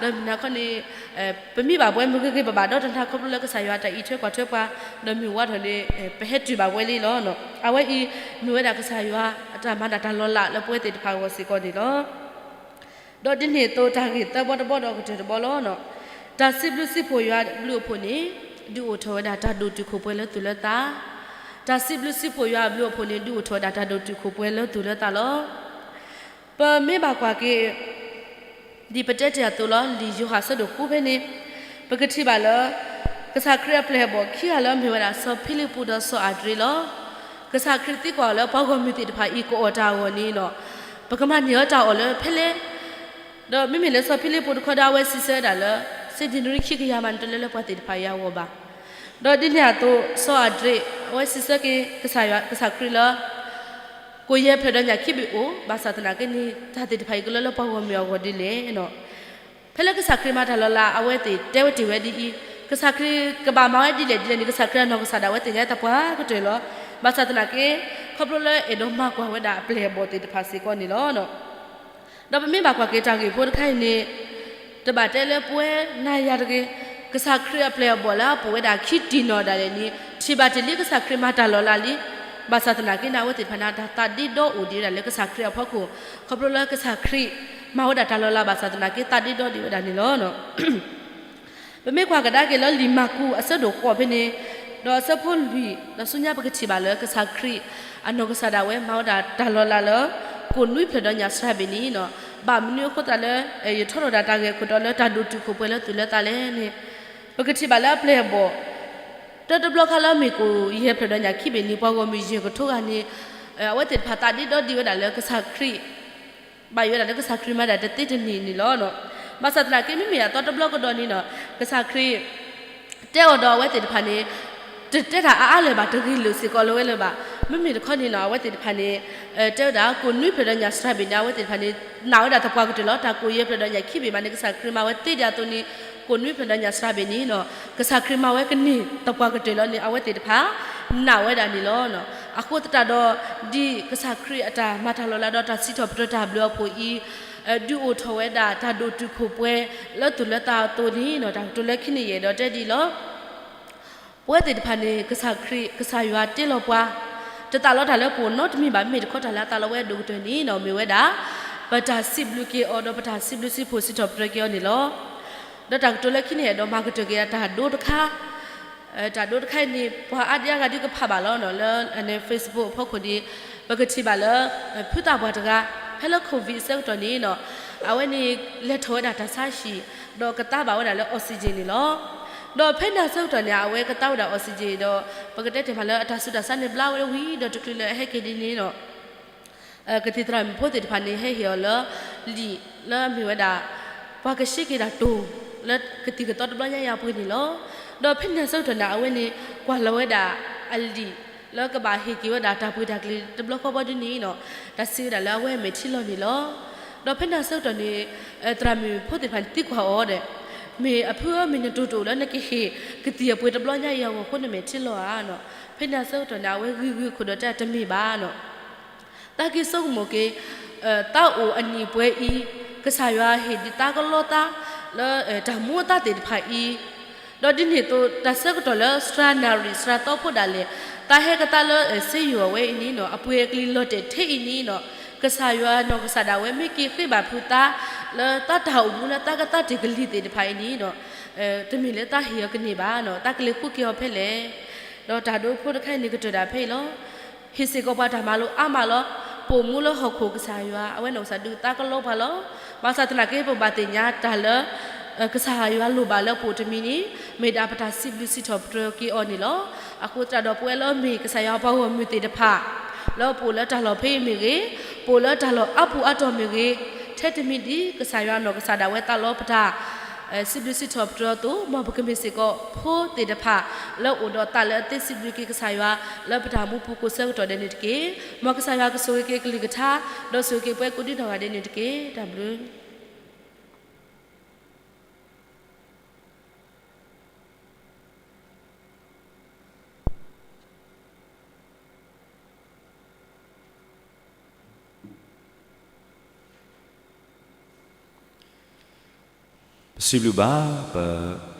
ဒီးမုၢ်နၤခီန့ၣ် ပမ့ၢ်ဘၣ်ပှၤမုၢ်ဂ့ၤဂ့ၤဘၣ်ဘၣ်ဒီးတနၤ ခီဖျိလၢကစၢ်ယွၤတၢ်အံးထွဲကွၢ်ထွဲပှၤ, ဒီးမုၢ်ဝါထီၣ်န့ၣ် ပဟဲတုၤဘၣ်ဝဲလံလီၤ. အဝဲအံၤ မ့ၢ်ဝဲဒၣ်ကစၢ်ယွၤအတၢ်မၤတၢ်တၢ်လီၤလးလၢပဝဲသ့ၣ်တဖၣ်အဂီၢ်စ့ၢ်ကီးန့ၣ်လီၤ. ဒီးဒ်န့ၣ်အသိး တၢ်ဂ့ၢ်သၢဘီတဘီဒီးကတၢၢ်တဘီလီၤ. တၢ်စံးဘျုးစံးဖှိၣ်ယွၤအဘျုးအဖှိၣ်န့ၣ် ဒုးအိၣ်ထီၣ်ဝဲဒၣ်တၢ်ဒိၣ်တုာ်ခိၣ်ပှဲၤလၢသူၣ်လၢသး, တၢ်စံးဘျုးစံးဖှိၣ်ယွၤအဘျုးအဖှိၣ်န့ၣ် ဒုးအိၣ်ထီၣ်ဝဲဒၣ်တၢ်ဒိၣ်တုာ်ခိၣ်ပှဲၤလၢသူၣ်လၢသးလီၤ. ပမ့ၢ်ဘၣ်ကွၢ်က့ၤ ဒ်ပတဲတ့ၢ်အသိးလီၤ, လံာ်ယိၤဟၣ်အဆၢဒိၣ်ဃုဖဲန့ၣ် ပကထံၣ်ဘၣ်လၢ ကစၢ်ခရံာ်အပျဲၢ်အဘီၣ်ခံဂၤလၢအမ့ၢ်ဝဲဒၣ် စီၤဖံလံးပူးဒီးစီၤအၤဒရ့းလီၤ. ကစၢ်ခရံာ်သံကွၢ်အီၤလၢပှၤဂီၢ်မုၢ်သ့ၣ်တဖၣ်အံၤ ကအိၣ်တၢ်အဂီၢ်န့ၣ်လီၤ, ပကမၤန့ၢ်အီၤတၢ်အီၣ်လၢဖဲလဲၣ်. ဒီးမ့မ့ၢ်လၢစီၤဖံလံးပူးတခီဒီး အဝဲစံးဆၢဝဲဒၣ်လၢ စ့ဒံနရံၣ်ခံကယၤမးန့ၣ် တလၢလၢပှၤသ့ၣ်တဖၣ်အံၤအဂီၢ်ဘၣ်. ဒီးဒ်န့ၣ်အသိး စီၤအၤဒရ့း အဝဲစံးဆၢက့ၤ ကစၢ်ယွၤ ကစၢ်ခရံာ်လၢ ကိၣ်ယဲၢ်ဖျၢၣ်ဒီးညၣ်ခံဘ့ၣ်အိၣ်, ဘၣ်ဆၣ်သနာ်က့န့ၣ် တၢ်သ့ၣ်တဖၣ်အံၤကလၢလၢပှၤဂီၢ်မုၢ်အဂီၢ်ဒ်လဲၣ်. ဖဲလၢကစၢ်ခရံာ်မၤတၢ်လီၤလး အဝဲသ့ၣ်တဲဝဲတ့ၢ်ဝဲဒ်အံၤ, ကစၢ်ခရံာ်ကဘၣ်မၤဝဲဒ်လဲၣ်ဒ်လဲၣ်န့ၣ် ကစၢ်ခရံာ်အနီၢ်ကစၢ်ဒၣ်ဝဲသ့ၣ်ညါသပှၢ်ကတၢၢ်လီၤ. ဘၣ်ဆၣ်သနာ်က့ ခီဖျိလၢအဲၣ်ဒိးမၤကွၢ်ဝဲဒၣ်အပျဲၢ်အဘီၣ်သ့ၣ်တဖၣ်စ့ၢ်ကီးန့ၣ်လီၤ. ဒီးပမ့ၢ်ဘၣ်ကွၢ်က့ၤတၢ်ဂ့ၢ်ဖိတခါအံၤန့ၣ် တဘၣ်တဲလၢပဝဲနၤယၤတဂ့ၤ, ကစၢ်ခရံာ်အပျဲၢ်အဘီၣ်လၢအပိာ်ဝဲဒၣ်ခံတံၢ်နီၣ်ဒၣ်လဲာ်န့ၣ် ထံၣ်ဘၣ်တ့ၢ်လံကစၢ်ခရံာ်မၤတၢ်လီၤလးလံ. ဘၣ်ဆၣ်သနာ်က့န့ၣ် အဝဲသ့ၣ်တဖၣ်န့ၣ် တၢ်သးဒ့ဒီအိၣ်ဒံးဝဲဒၣ်လၢကစၢ်ခရံာ်အဖီခိၣ်, ခီဖျိလၢကစၢ်ခရံာ်မၤဝဲဒၣ်တၢ်လီၤလးဘၣ်ဆၣ်သနာ်က့ သးဒ့ဒီဒံးဝဲဒၣ်န့ၣ်လီၤ. ပမ့ၢ်ကွၢ်ကဒါက့ၤလၢလံာ်မၢ်ကူးအဆၢဒိၣ်ဃိးဖဲန့ၣ်, ဒီးအဆၢဖိလွံၢ် ဒီးဆူညါပကထံၣ်ဘၣ်လၢကစၢ်ခရံာ် အနီၢ်ကစၢ်ဒၣ်ဝဲမၤဝဲဒၣ်တၢ်လီၤလးလၢ ကိၣ်နွံဖျၢၣ်ဒီးညၣ်စှၤဘ့ၣ်န့ၣ်, ဘၣ်မနုၤအဃိသတးလၢ ယထီထီၣ်ဒၣ်တၢ်ဂဲၤခိၣ်တီလၢတၢ်ဒိၣ်တုာ်ခိၣ်ပှဲၤလၢသူၣ်လၢသးလဲၣ်န့ၣ်, ပကထံၣ်ဘၣ်လၢအပျဲၢ်အဘီၣ် တၢတဘျီခါလၢအမ့ၢ်ကိၣ်ယဲၢ်ဖျၢၣ်ဒီးညၣ်ခံဘ့ၣ်န့ၣ် ပှၤဂီၢ်မုၢ်ယဲၢ်ကထိဂၤန့ၣ် အဝဲသ့ၣ်တဖၣ်သးဒ့ဒီဒံးဝဲဒၣ်လၢကစၢ်ခရံာ် ဘၣ်ယိၣ်ဝဲဒၣ်လၢကစၢ်ခရံာ်မၤဒၣ်တသ့တန့ၢ်န့ၣ်လီၤ. ဘၣ်ဆၣ်သနာ်က့ မ့မ့ၢ်အသီတဘျီကဒီးန့ၣ် ကစၢ်ခရံာ် တဲအီၤဒီးအဝဲသ့ၣ်တဖၣ်န့ၣ် တတဲတၢ်အါအါလၢၤဘၣ်, တဂ့ၢ်လိာ်စ့ၢ်ကီးလၢၤဝဲလၢၤဘၣ်. မ့မ့ၢ်တခီန့ၣ် အဝဲသ့ၣ်တဖၣ်န့ၣ် တဲဝဲဒၣ် ကိၣ်နွံဖျၢၣ်ဒီးညၣ်စှၤဘ့ၣ်န့ၣ် အဝဲသ့ၣ်တဖၣ်န့ၣ် နာ်ဝဲဒၣ်သပှၢ်ကတၢၢ်လီၤ. တၢ်ကိၣ်ယဲၢ်ဖျၢၣ်ဒီးညၣ်ခံဘ့ၣ်မးန့ၣ် ကစၢ်ခရံာ်မၤဝဲသ့ဒ်အသိးန့ၣ် ကိၣ်နွံဖျၢၣ်ဒီးညၣ်စှၤဘ့ၣ်န့ၣ် ကစၢ်ခရံာ်မၤဝဲကန့ၢ်သပှၢ်ကတၢၢ်လီၤန့ၣ် အဝဲသ့ၣ်တဖၣ် နာ်ဝဲဒၣ်န့ၣ်လီၤ. အဃိသတးဒီး ဒ်ကစၢ်ခရံာ်အတၢ်မၤတၢ်လီၤလးဒီးတၢ်စံးထီၣ်ပတြၢၤတၢ်ဘျုးအဖှိၣ်အံၤ ဒုးအိၣ်ထီၣ်ဝဲဒၣ်တၢ်ဒိၣ်တုာ်ခိၣ်ပှဲၤလၢသူၣ်လၢသးအသိးန့ၣ် တၢ်ကတိၤလၢခံန့ၣ်ယအဲၣ်ဒိးတဲဒ်အံၤလီၤ. ပဝဲသ့ၣ်တဖၣ်န့ၣ် ကစၢ်ခရံာ် ကစၢ်ယွၤတ့လီၤပှၤ တသးလီတၢ်လၢပအိၣ်နီတမံၤဘၣ်. မ့မ့ၢ်တခီတၢ်လၢအသးလီဝဲဒိၣ်ကတၢၢ်န့ၣ် မ့ၢ်ဝဲဒၣ် ပတၢ်စံးဘျုးက့ၤအီၤဒီးပတၢ်စံးဘျုးစံးဖှိၣ်စံးထီၣ်ပတြၢၤက့ၤအီၤန့ၣ်လီၤ. ဒီးတၢ်ကတိၤလၢခံန့ၣ် အဲၣ်ဒိးမၤကတၢၢ်က့ၤတၢ်ဒိတခါ တၢ်ဒိတခါအံၤန့ၣ် ပှၤအါဒံအါဂၤဒုးကဖးဘၣ်လီၤ. လၢ Facebook အဖီခိၣ်န့ၣ် ပကထံၣ်ဘၣ်လၢ ဖုသၣ်ပှၢ်တဂၤ ဖဲလၢ COVID အဆၢကတီၢ်န့ၣ် အဝဲန့ၣ် လဲၤထီၣ်ဝဲဒၣ်တၢ်ဆါဟံၣ် ဒီးကသါဘၣ်ဝဲဒၣ်လၢ oxygen န့ၣ်လီၤ. ဒီးဖဲန့ၣ်အဆၢကတီၢ်န့ၣ် အဝဲကသါဝဲဒၣ် oxygen ဒီး ပကတဲတ့ၢ်မးလၢအတၢ်ဆူးတၢ်ဆါန့ၣ် ဘျါဝဲဝံၤဒီးတချုးလၢအဟဲက့ၤဒ်န့ၣ် ကသံၣ်သရၣ်မုၣ်ဖိသ့ၣ်တဖၣ်န့ၣ် ဟဲဟ့ၣ်အီၤလၢ လံာ်လၢအမ့ၢ်ဝဲဒၣ် ပှၤကဆှံက့ၤတၢ်တိၢ် လၢကသံၣ်ကသီတဘျီညါအံၤအပှ့ၤန့ၣ်လီၤ. ဒီးဖဲန့ၣ်အဆၢကတီၢ်န့ၣ် အဝဲန့ၣ် ကွၢ်လီၤဝဲဒၣ်အလံာ် လၢကဘၣ်ဟ့ၣ်က့ၤဝဲဒၣ်တၢ်ပှ့ၤတၢ်ကျဲၤတဘျီဃီဘီဒ်န့ၣ် တၢ်စံးဝဲဒၣ်လၢအဝဲမဲာ်ထံလီၤန့ၣ်လီၤ. ဒီးဖဲန့ၣ်အဆၢကတီၢ်န့ၣ် သရၣ်မုၣ်ဖိသ့ၣ်တဖၣ်န့ၣ်သံကွၢ်အီၤဒီး မ့ၢ်အဖုဧၢ မ့ၢ်နတိၢ်တအိၣ်လၢနကဟ့ၣ်ကသံၣ်အပှ့ၤတဘျီညါအံၤအဂီၢ်အဃိ နမဲာ်ထံလီၤဧါ. ဖဲန့ၣ်အဆၢကတီၢ်န့ၣ် အဝဲဂ့ၤဂ့ၤခိၣ်ဒီးတဲတမ့ၢ်ဘၣ် တၢ်က့ၤဆိကမိၣ်က့ၤ သးအိၣ်အနံၣ်ပှဲၤအံၤ ကစၢ်ယွၤဟ့ၣ်ဒံးသးကလီသး လၢတၢ်မူအသးသ့ၣ်တဖၣ်အံၤ, ဒီးဒ်န့ၣ်အသိး တၢ်ဆၢကတီၢ်လၢစှၤနၣ်ရံၣ်စှၤသီဖိဒၣ်လဲာ် သးဟဲကသါလၢစ့ယိၤအဝဲအံၤန့ၣ် အပှ့ၤအကလံၤလီၤတဲာ်ထဲအံၤန့ၣ် ကစၢ်ယွၤနီၢ်ကစၢ်ဒၣ်ဝဲမ့ၢ်က့ၤဃ့ဘၣ်ဖုးသး လၢသးတၢ်အိၣ်မူလၢသးကသါတ့ၢ်ကလံၤသ့ၣ်တဖၣ်အံၤန့ၣ် တမ့ၢ်လၢသးဟ့ၣ်အီၤကန့ၢ်ဘၣ်, သးကလဲၤဃုက့ၤအီၤဖဲလဲၣ်. ဒီးတၢ်ဒိဖိတခါအံၤန့ၣ် ကတၢၢ်ဒၣ်ဖဲအံၤလီၤ. ဟ့ၣ်စ့ၢ်ကီးပှၤတၢ်မၤလိအါမးလီၤ. ပိာ်မူလၢဟီၣ်ခိၣ်ကစၢ်ယွၤ အဝဲနီၢ်ကစၢ်ဒုးသးကလီပှၤလီၤ. ဘၣ်ဆၣ်သနာ်က့ ပဘၣ်သ့ၣ်ညါတၢ်လၢ ကစၢ်ယွၤလိၣ်ဘၣ်လၢပအိၣ်တမံၤန့ၣ် မ့ၢ်ဒၣ်ပတၢ်စံးဘျုးစံးထီၣ်ပတြၢၤက့ၤအီၤန့ၣ်လီၤ. အဃိသတးဒီး ပဝဲလၢအမ့ၢ်ကစၢ်ယွၤပှၤဂီၢ်မုၢ်သ့ၣ်တဖၣ် လၢပအိၣ်လၢတၢ်လီၢ်ဖဲအံၤမ့ၢ်ဂ့ၤ, ပအိၣ်လၢတၢ်လီၢ်အါပူၤအါတီၢ်မ့ၢ်ဂ့ၤ, ထဲတမံၤဒ်ကစၢ်ယွၤအနီၢ်ကစၢ်ဒၣ်ဝဲသးလီပတၢ် စံးဘျုးစံးထီၣ်ပတြၢၤအသိး, မ်ပကမ့ၢ်စ့ၢ်ကီးဖိသ့ၣ်တဖၣ် လၢအိၣ်ဒီးသးလၢအသ့စံးဘျုးက့ၤကစၢ်ယွၤ လၢပတၢ်မူပူၤကိးဆၢကတီၢ်ဒဲးန့ၣ်တက့ၢ်. မ်ကစၢ်ယွၤကဆိၣ်ဂ့ၤက့ၤကလုၢ်ကထါ, ဒီးဆိၣ်ဂ့ၤက့ၤပှၤကိးဒံနီၢ်ဂၤဒဲးန့ၣ်တက့ၢ်. တၢ်ဘျုး ပစံးဘျုးဘၣ်ပ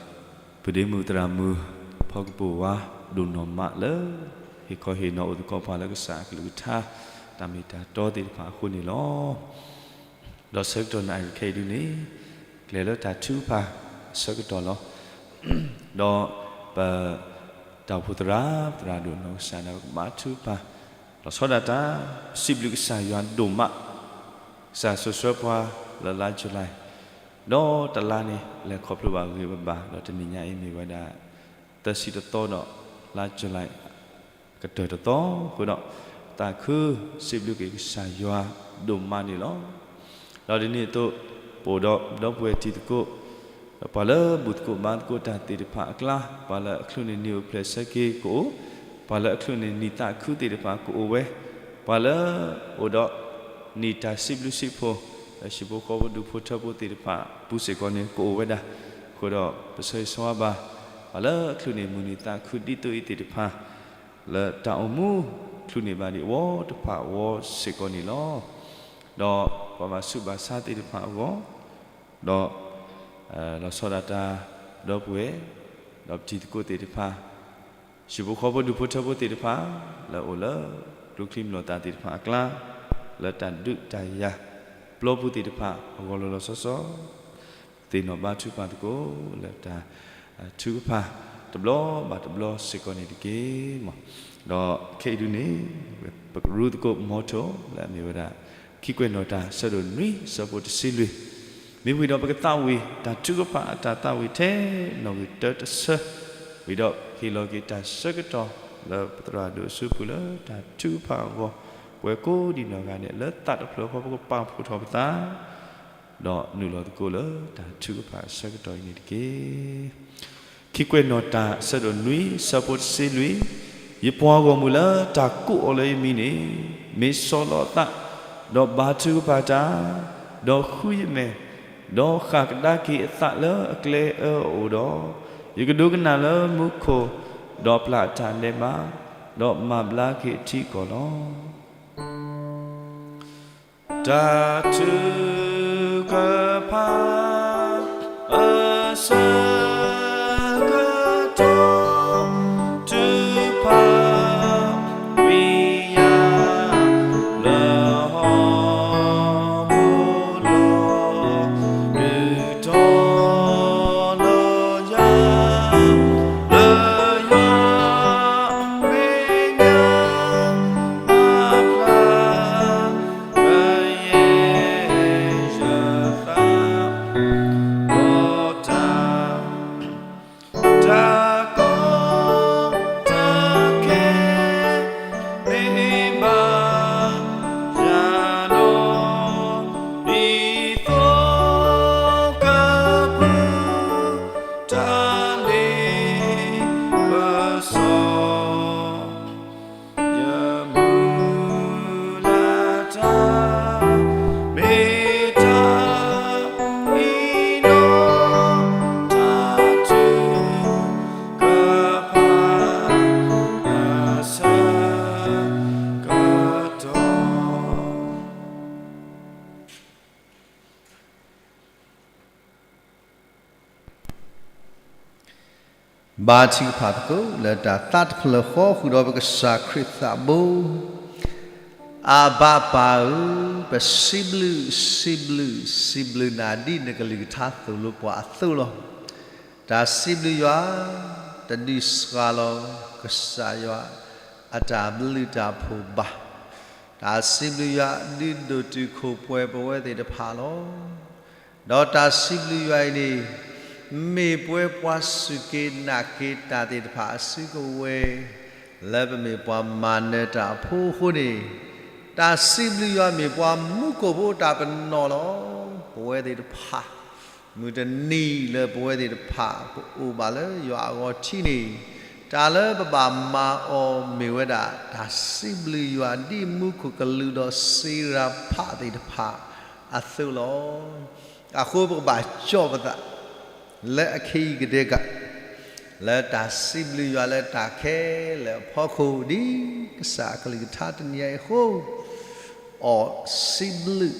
ပုၢ်ဒ့မုၣ်သရၣ်မုၣ် ဖီကပိာ်ဝါ ဒိၣ်နီၢ်မးလၢ ဟ့ၣ်ခီဟ့ၣ်နီၤအိၣ်သကိးပှၤလၢကစၢ်အကလုၢ်ကထါ တၢ်မ့ၢ်တၢ်တီသ့ၣ်တဖၣ်အဃိန့ၣ်လီၤ. ဒီးဆၢကတီၢ်နၣ်ရံၣ်ခဲအံၤဒုန့ၣ် ကျဲၤလၢတၢ်ထုကဖၣ်အဆၢကတီၢ်လီၤ. ဒီးပ တၢ်အိၣ်ဖှိၣ်သရၣ် သရၣ်ဒိၣ်နီၢ်ကစၢ်ဒၣ်ဝဲကဘါထုကဖၣ် လီၤဆီဒၣ်တၢ် စံးဘျုးကစၢ်ယွၤဒိၣ်မး, ကစၢ်စိာ်ဆှၢပှၤလၢလါ July ဒီးတလါန့ၣ် လဲၤခီဖျိဘၣ်ဂ့ၤဂ့ၤဘၣ်ဘၣ် ဒီးတနံၤညါအံၤမ့ၢ်ဝဲဒၣ် သၢဆံတသီဒီး လါ July ကတၢၢ်တသီအဃိဒီး သးခုစံးဘျုးက့ၤကစၢ်ယွၤဒိၣ်မးန့ၣ်လီၤ. ဒီးဒ်န့ၣ်အသိး ပအိၣ်ဒီးဒီပုၢ်ဝဲၢ်တံၤသကိး ဒီးပှၤလၢဘူၣ်သကိးဘါသကိးတၢ်သ့ၣ်တဖၣ်အကျါ, ပှၤလၢအချုးန့ၢ်နံၤအိၣ်ဖျဲၣ်ဆၢက့ၤကအိၣ်, ပှၤလၢအချုးန့ၢ်နံၤသးခုသ့ၣ်တဖၣ်ကအိၣ်ဝဲ, ပှၤလၢအိၣ်ဒီးနံၤတၢ်စံးဘျုးစံးဖှိၣ် လၢဟံၣ်ဖိဃီဖိဒူဖိထၢဖိသ့ၣ်တဖၣ်ပူၤစ့ၢ်ကီးန့ၣ် ကအိၣ်ဝဲဒၣ်အဃိဒီး ပဆၢဂ့ၤဆၢဝါဘၣ် ပှၤလၢအချုးန့ၢ်မုၢ်နံၤသးခုဒ်သိးအံၤသ့ၣ်တဖၣ် လၢတၢ်အိၣ်မူချုးန့ၢ်ဘၣ်ဒံးအဝဲတဖၣ်အဂီၢ်စ့ၢ်ကီးန့ၣ်လီၤ. ဒီးပှၤဘၣ်ဆူးဘၣ်ဆါသ့ၣ်တဖၣ်အဂီၢ်, ဒီး လီၤဆီဒၣ်တၢ်ဒီပုၢ်ဝဲၢ်, ဒီးပတံၤသကိးသ့ၣ်တဖၣ်, ဟံၣ်ဖိဃီဖိဒူဖိထၢဖိသ့ၣ်တဖၣ်, လၢအိၣ်လၢကျိချံမျိာ်သၣ်သ့ၣ်တဖၣ်အကျါ, လၢတၢ်ဒုးတၢ်ယၤပျီပူၤသ့ၣ်တဖၣ်အဂီၢ်လီၤလီၤဆီဆီ သ့ၣ်နီၣ်ဘါထုကဖၣ်သကိး လၢတၢ်ထုကဖၣ် တဘျီဘၣ်တဘျီစ့ၢ်ကီးန့ၣ်တက့ၢ်. ဒီးခဲအံၤဒုန့ၣ် ပကရူသကိး motto လၢအမ့ၢ်ဝဲဒၣ် ခံကွဲးနီၣ်တၢ် အဆၢဒိၣ်နွံ အဆၢဖိတဆံလွံၢ်, မ့ၢ်ဝံၤဒီးပကသးဝံၣ်တၢ်ထုကဖၣ်အတၢ်သးဝံၣ်ထဲနီၣ်ဂံၢ်တၢတဆၢ, ဝံၤဒီးဟ့ၣ်လီၤက့ၤတၢ်ဆၢကတီၢ်လၢပသရၣ်ဒိၣ်အစုပူၤလၢတၢ်ထုကဖၣ်အဂီၢ်, ပဝဲကိးဒံးနီၢ်ဂၤဒဲးလၢသးတဖျၢၣ်ဃီ ပကပာ်ဖှိၣ်ထီၣ်ပသး ဒီးနုာ်လီၤသကိးလၢတၢ်ထုကဖၣ်အဆၢကတီၢ်အံၤန့ၣ်တက့ၢ်. ခံကွဲးနီၣ်တၢ် အဆၢဒိၣ်နွံ အဆၢဖိတဆံလွံၢ်, ယပှၤဂီၢ်မုၢ်လၢတၢ်ကိးအီၤလၢယမံၤန့ၣ် မ့ၢ်ဆီၣ်လီၤအသး, ဒီးဘါထုကဖၣ်တၢ်, ဒီးဃုယမဲာ်, ဒီးဃၣ်ကဒါက့ၤအသးလၢအကျဲအၢအအိၣ်ဒီး, ယကဒိကနၣ်လၢမူခိၣ်, ဒီးပျၢ်အတၢ်ဒဲးဘး, ဒီးမၤဘျါက့ၤအထံအကီၢ်လီၤ. တၢ်ထုကဖၣ်အဆၢကတီၢ် ထုကဖၣ်ဝံၤယၤလၢဟီၣ်ခိၣ်လီၤ, ဒုးထီၣ်လီၤယၤ လၢယွၤမဲာ်ညါ မၤဖျါ ကယဲၢ်ယသး ဒီးတၢ် တၢ်ကီတၢ်ခဲ မ့ၢ်ဘၣ်ယၤလီၤ, ဒ်သိးကပူၤ တၢ်လ့ပစီ ယမုၢ်လၢ်တၢ် မ့ၢ်တၢ်အံၤနီၢ် တၢ်ထုကဖၣ်အဆၢကတီၢ် ဘါထုကဖၣ်သကိးလၢတၢ်သးတဖျၢၣ်ဃီဃုာ်ဒီးပကစၢ်ခရံာ်သးဘိ. အဘၣ်ပၢ်ဧၢ, ပစံးဘျုး, စံးဘျုး, စံးဘျုးနၤဒ်နကလုၢ်ကထါသိၣ်လိပှၤအသိးလီၤ. တၢ်စံးဘျုးယွၤ တဒုးစှၤလီၤ ကစၢ်ယွၤအတၢ်ဘျုးတၢ်ဖှိၣ်ဘၣ်. တၢ်စံးဘျုးယွၤ ဒုးဒိၣ်တုာ်ခိၣ်ပှဲၤပဝဲသ့ၣ်တဖၣ်လီၤ. ဒီးတၢ်စံးဘျုးယွၤအံၤန့ၣ် မ့ၢ်ပဝဲပှၤစူၢ်က့ၤနာ်က့ၤတၢ်သ့ၣ်တဖၣ်အစုကဝဲၤ လၢပမ့ၢ်ပှၤမၤနၢၤတၢ်အဖိအဃိန့ၣ်, တၢ်စံးဘျုးယွၤမ့ၢ်ပှၤမူခိၣ်ဖိတၢ်ပနီၣ်လီၤ. ပဝဲသ့ၣ်တဖၣ် မုၢ်တနံၤလၢပဝဲသ့ၣ်တဖၣ် ပအိၣ်ဘၣ်လၢယွၤအဂီၢ်ထံးန့ၣ်, တၢ်လၢပဘၣ်မၤအီၤမ့ၢ်ဝဲဒၣ် တၢ်စံးဘျုးယွၤဒ်မူခိၣ်ကလူးဒီးစ့ရၤဖးသ့ၣ်တဖၣ်အသိးလီၤ. အဃိပကဘၣ်ကၠီၣ်ပသး လၢအခဲအံၤကဒဲကး လၢတၢ်စံးဘျုးယွၤလၢတၢ်ခဲလၢာ်အဖီခိၣ် ဒ်ကစၢ်အကလုၢ်ကထါတနံၤအံၤအဃိ, အီၣ်စံးဘျုး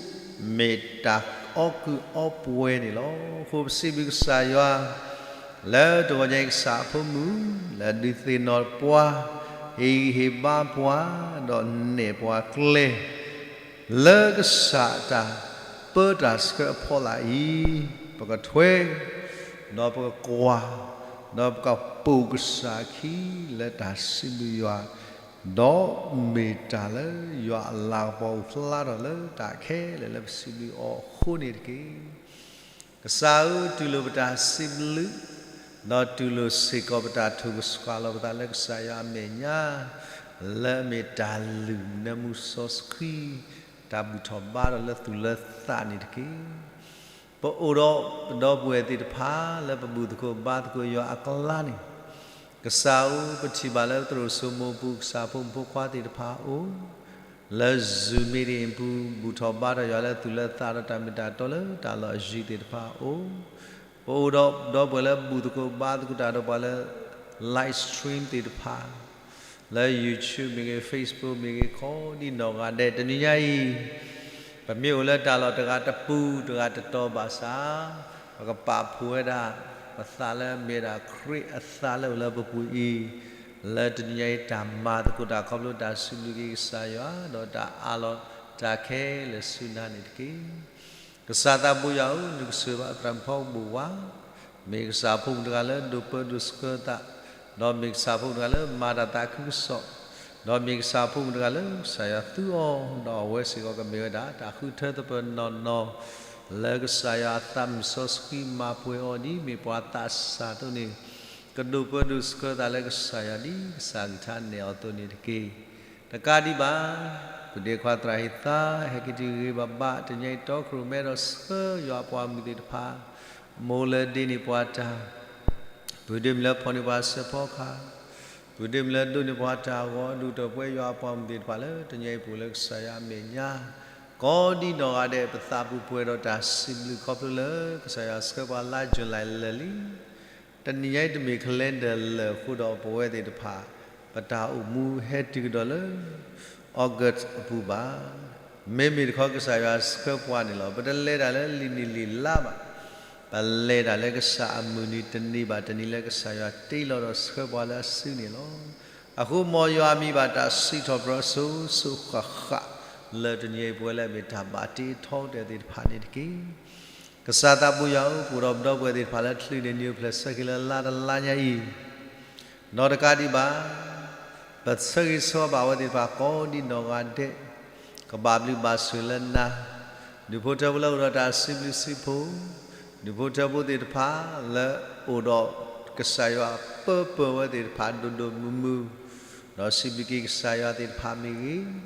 မ့ၢ်တၢ်အီကုၢ်အီပှဲၤန့ၣ်လီၤ. အဃိပစံးဘျုးကစၢ်ယွၤ လၢတဂီၤညါအံၤကစၢ်အဖိမုၣ် လၢဒုးသ့ၣ်နီၣ်ပှၤ, ဟ့ၣ်ဂံၢ်ဟ့ၣ်ဘါပှၤ, ဒီးနဲၣ်ပှၤကျဲ လၢကစၢ်တၢ်ပၢတၢ်ဆှၢအဖီလာ်အံၤ, ပကထွဲ, ဒီးပကကွၢ်, ဒီးပကပိာ်ကစၢ်အခံလၢတၢ်စံးဘျုးယွၤ, ဒီးမ့ၢ်တၢ်လၢယွၤအလၤကပီၤအိၣ်ဖျါထီၣ်လၢတၢ်ခဲလၢာ်လၢပစံးဘျုးအီၤအဃိန့ၣ်တက့ၢ်. ကစၢ်ဧၢ, တူၢ်လိာ်ပတၢ်စံးဘျုး, ဒီးတူၢ်လိာ်စ့ၢ်ကီးပတၢ်ထုကဆှီလီၤပသးလၢကစၢ်ယွၤအမဲာ်ညါ, လၢအမ့ၢ်တၢ်လုၢ်နၢမူစီဆှံ, တၢ်ဘူၣ်ထီၣ်ဘါထီၣ်လၢသူၣ်လၢသးန့ၣ်တက့ၢ်. ပအိၣ်ဒီးပဒီပုၢ်ဝဲၢ်သ့ၣ်တဖၣ်လၢပဘူၣ်သကိးဘါသကိးယွၤအကျါန့ၣ်, ကစၢ်ဧၢ, ပထံၣ်ဘၣ်လၢပသရိာ်စိမိၤပူၤ ကစၢ်ဖိမုၣ်ဖိခွါသ့ၣ်တဖၣ်အအိၣ် လၢ Zoom meeting အပူၤ ဘူၣ်ထီၣ်ဘါထီၣ်ယွၤလၢသူၣ်လၢသးဒီးတၢ်မ့ၢ်တၢ်တီလၢတၢ်လီၢ်အယံၤသ့ၣ်တဖၣ်အအိၣ်, ပအိၣ်ဒီးပဒီပုၢ်ဝဲၢ်လၢဘူၣ်သကိးဘါသကိးတၢ်ဒီးပှၤလၢ live stream သ့ၣ်တဖၣ် လၢ YouTube မ့ၢ်ဂ့ၤ Facebook မ့ၢ်ဂ့ၤ ကိးဒံနီၢ်ဂၤဒဲး တနံၤညါအံၤ ပမ့ၢ်အိၣ်လၢတၢ်လီၢ်တဂၤတပူၤ တဂၤတတီၤဘၣ်ဆၣ်, ပကပာ်ဖှိၣ်ဝဲဒၣ် ပသးလၢအမ့ၢ်ဝဲဒၣ်ခရံာ်အသးလၢအိၣ်လၢပပူၤအံၤ, လၢတနံၤညါအံၤ တၢ်မၤသကိးတၢ်ခီဖျိတၢ်စံးဘျုးက့ၤကစၢ်ယွၤ ဒီးတၢ်အးလီၤတၢ်ခဲလၢာ်ဆူနၤန့ၣ်တက့ၢ်. ကစၢ်သးဘိယွၤဧၢ, နကဆိၣ်ဂ့ၤဘၣ်သရၣ်မုၣ်ဖီကဘိၣ်ဝါ, မ့ၢ်ကစၢ်ဖိမုၣ်တဂၤလၢဒိးပၢဒိးဆှၢသး, ဒီးမ့ၢ်ကစၢ်ဖိမုၣ်တဂၤလၢမၤတၢ်သးခုကစီၣ်, ဒီးမ့ၢ်ကစၢ်ဖိမုၣ်တဂၤလၢကစၢ်ယွၤသူအီၤ, ဒီးအဝဲစ့ၢ်ကီးကမ့ၢ်ဝဲဒၣ် တၢ်ဃုထၢသပၢၤနီၢ်နီၢ် လၢကစၢ်ယွၤအသးမုၢ်စီဆှံမၤပှဲၤအီၤဒ်မ့ၢ်ပှၤသးစၢ်အသိးန့ၣ်, ကဒိးပၢဒိးဆှၢသးလၢကစၢ်ယွၤဒ်ကစၢ်ကလုၢ်ကထါနဲၣ်အီၤအသိးန့ၣ်တက့ၢ်. တကးဒံးဘၣ်, ပဒ့ခွါသရၣ်ဟ့ၣ်သါ ဟဲက့ၤတုၤဂ့ၤဂ့ၤဘၣ်ဘၣ် တနံၤညါအံၤ တီခိၣ်ရိၣ်မဲဒီးဆှၢယွၤအပှၤမုၣ်သ့ၣ်တဖၣ် မိၢ်လၢဒ့န့ၢ်ပှၤတၢ်, ပုၢ်ဒ့မုၣ်လၢဖီၣ်န့ၢ်ပှၤစဲးဖီကဟၣ်, ပုၢ်ဒ့မုၣ်လၢဒိးန့ၢ်ပှၤတၢ်အဂီၢ်, ဒိၣ်ကတၢၢ်ပဝဲယွၤအပှၤမုၣ်သ့ၣ်တဖၣ်လၢတနံၤညါအံၤ ပအိၣ်လၢကစၢ်ယွၤအမဲာ်ညါ, ကိးဒံနီၢ်ဂၤဒဲး ပသးပူၤပှဲၤဒီးတၢ်စံးဘျုးခီဖျိလၢ ကစၢ်ယွၤဆှၢပှၤလါ July လၢာ်လံ. တနံၤညါအံၤတမ့ၢ် calendar လၢာ်အဃိဒီး ပဝဲသ့ၣ်တဖၣ် ပတၢ်အိၣ်မူဟဲတုၤကဒီးလၢ August အပူၤဘၣ်. မ့မ့ၢ်တခီကစၢ်ယွၤဆှၢပှၤန့ၣ်လီၤ. ပတလဲၤတၢ်လၢလံာ်နံၣ်လံာ်လါဘၣ်. ပလဲၤတၢ်လၢကစၢ်အမုၢ်နံၤတနံၤဘၣ်တနံၤလၢကစၢ်ယွၤတ့လီၤဒီးဆှၢပှၤလၢအစုန့ၣ်လီၤ. အဃိမ်ယွၤမံၤဘၣ်တၢ်စံးထီၣ်ပတြၢၤအစိၤစိၤဃၣ်ဃၣ် လၢတနံၤအံၤပဝဲလၢအမ့ၢ်တၢ်ဘၣ်တ့ထီကတၢၢ်သ့ၣ်တဖၣ်န့ၣ်တက့ၢ်. ကစၢ်သးပူၤယွၤဧၢ, ပအိၣ်ဒီးပဒီပုၢ်ဝဲၢ်သ့ၣ်တဖၣ်လၢချုးန့ၢ်နံၣ်အိၣ်ဖျဲၣ်ဆၢက့ၤလၢလါတလါညါအံၤ, ဒီးတကးဒံးဘၣ်, ပဆၢဂ့ၤဆၢဝါဘၣ်ဝဲသ့ၣ်တဖၣ်ကိးဒံနီၢ်ဂၤဒဲး, ကဘၣ်ဘျုးဘၣ်ဆိၣ်လၢနၤ, ဒူၣ်ဖိထၢဖိလၢအိၣ်ဒီးတၢ်စံးဘျုးစံးဖှိၣ်, ဒူၣ်ဖိထၢဖိသ့ၣ်တဖၣ်လၢအိၣ်ဒီးကစၢ်ယွၤပၢပၢၢ်ဝဲသ့ၣ်တဖၣ်ဒိၣ်ဒိၣ်မုၢ်မုၢ်, ဒီးစံးဘျုးက့ၤကစၢ်ယွၤသ့ၣ်တဖၣ်မ့ၢ်ဂ့ၤ,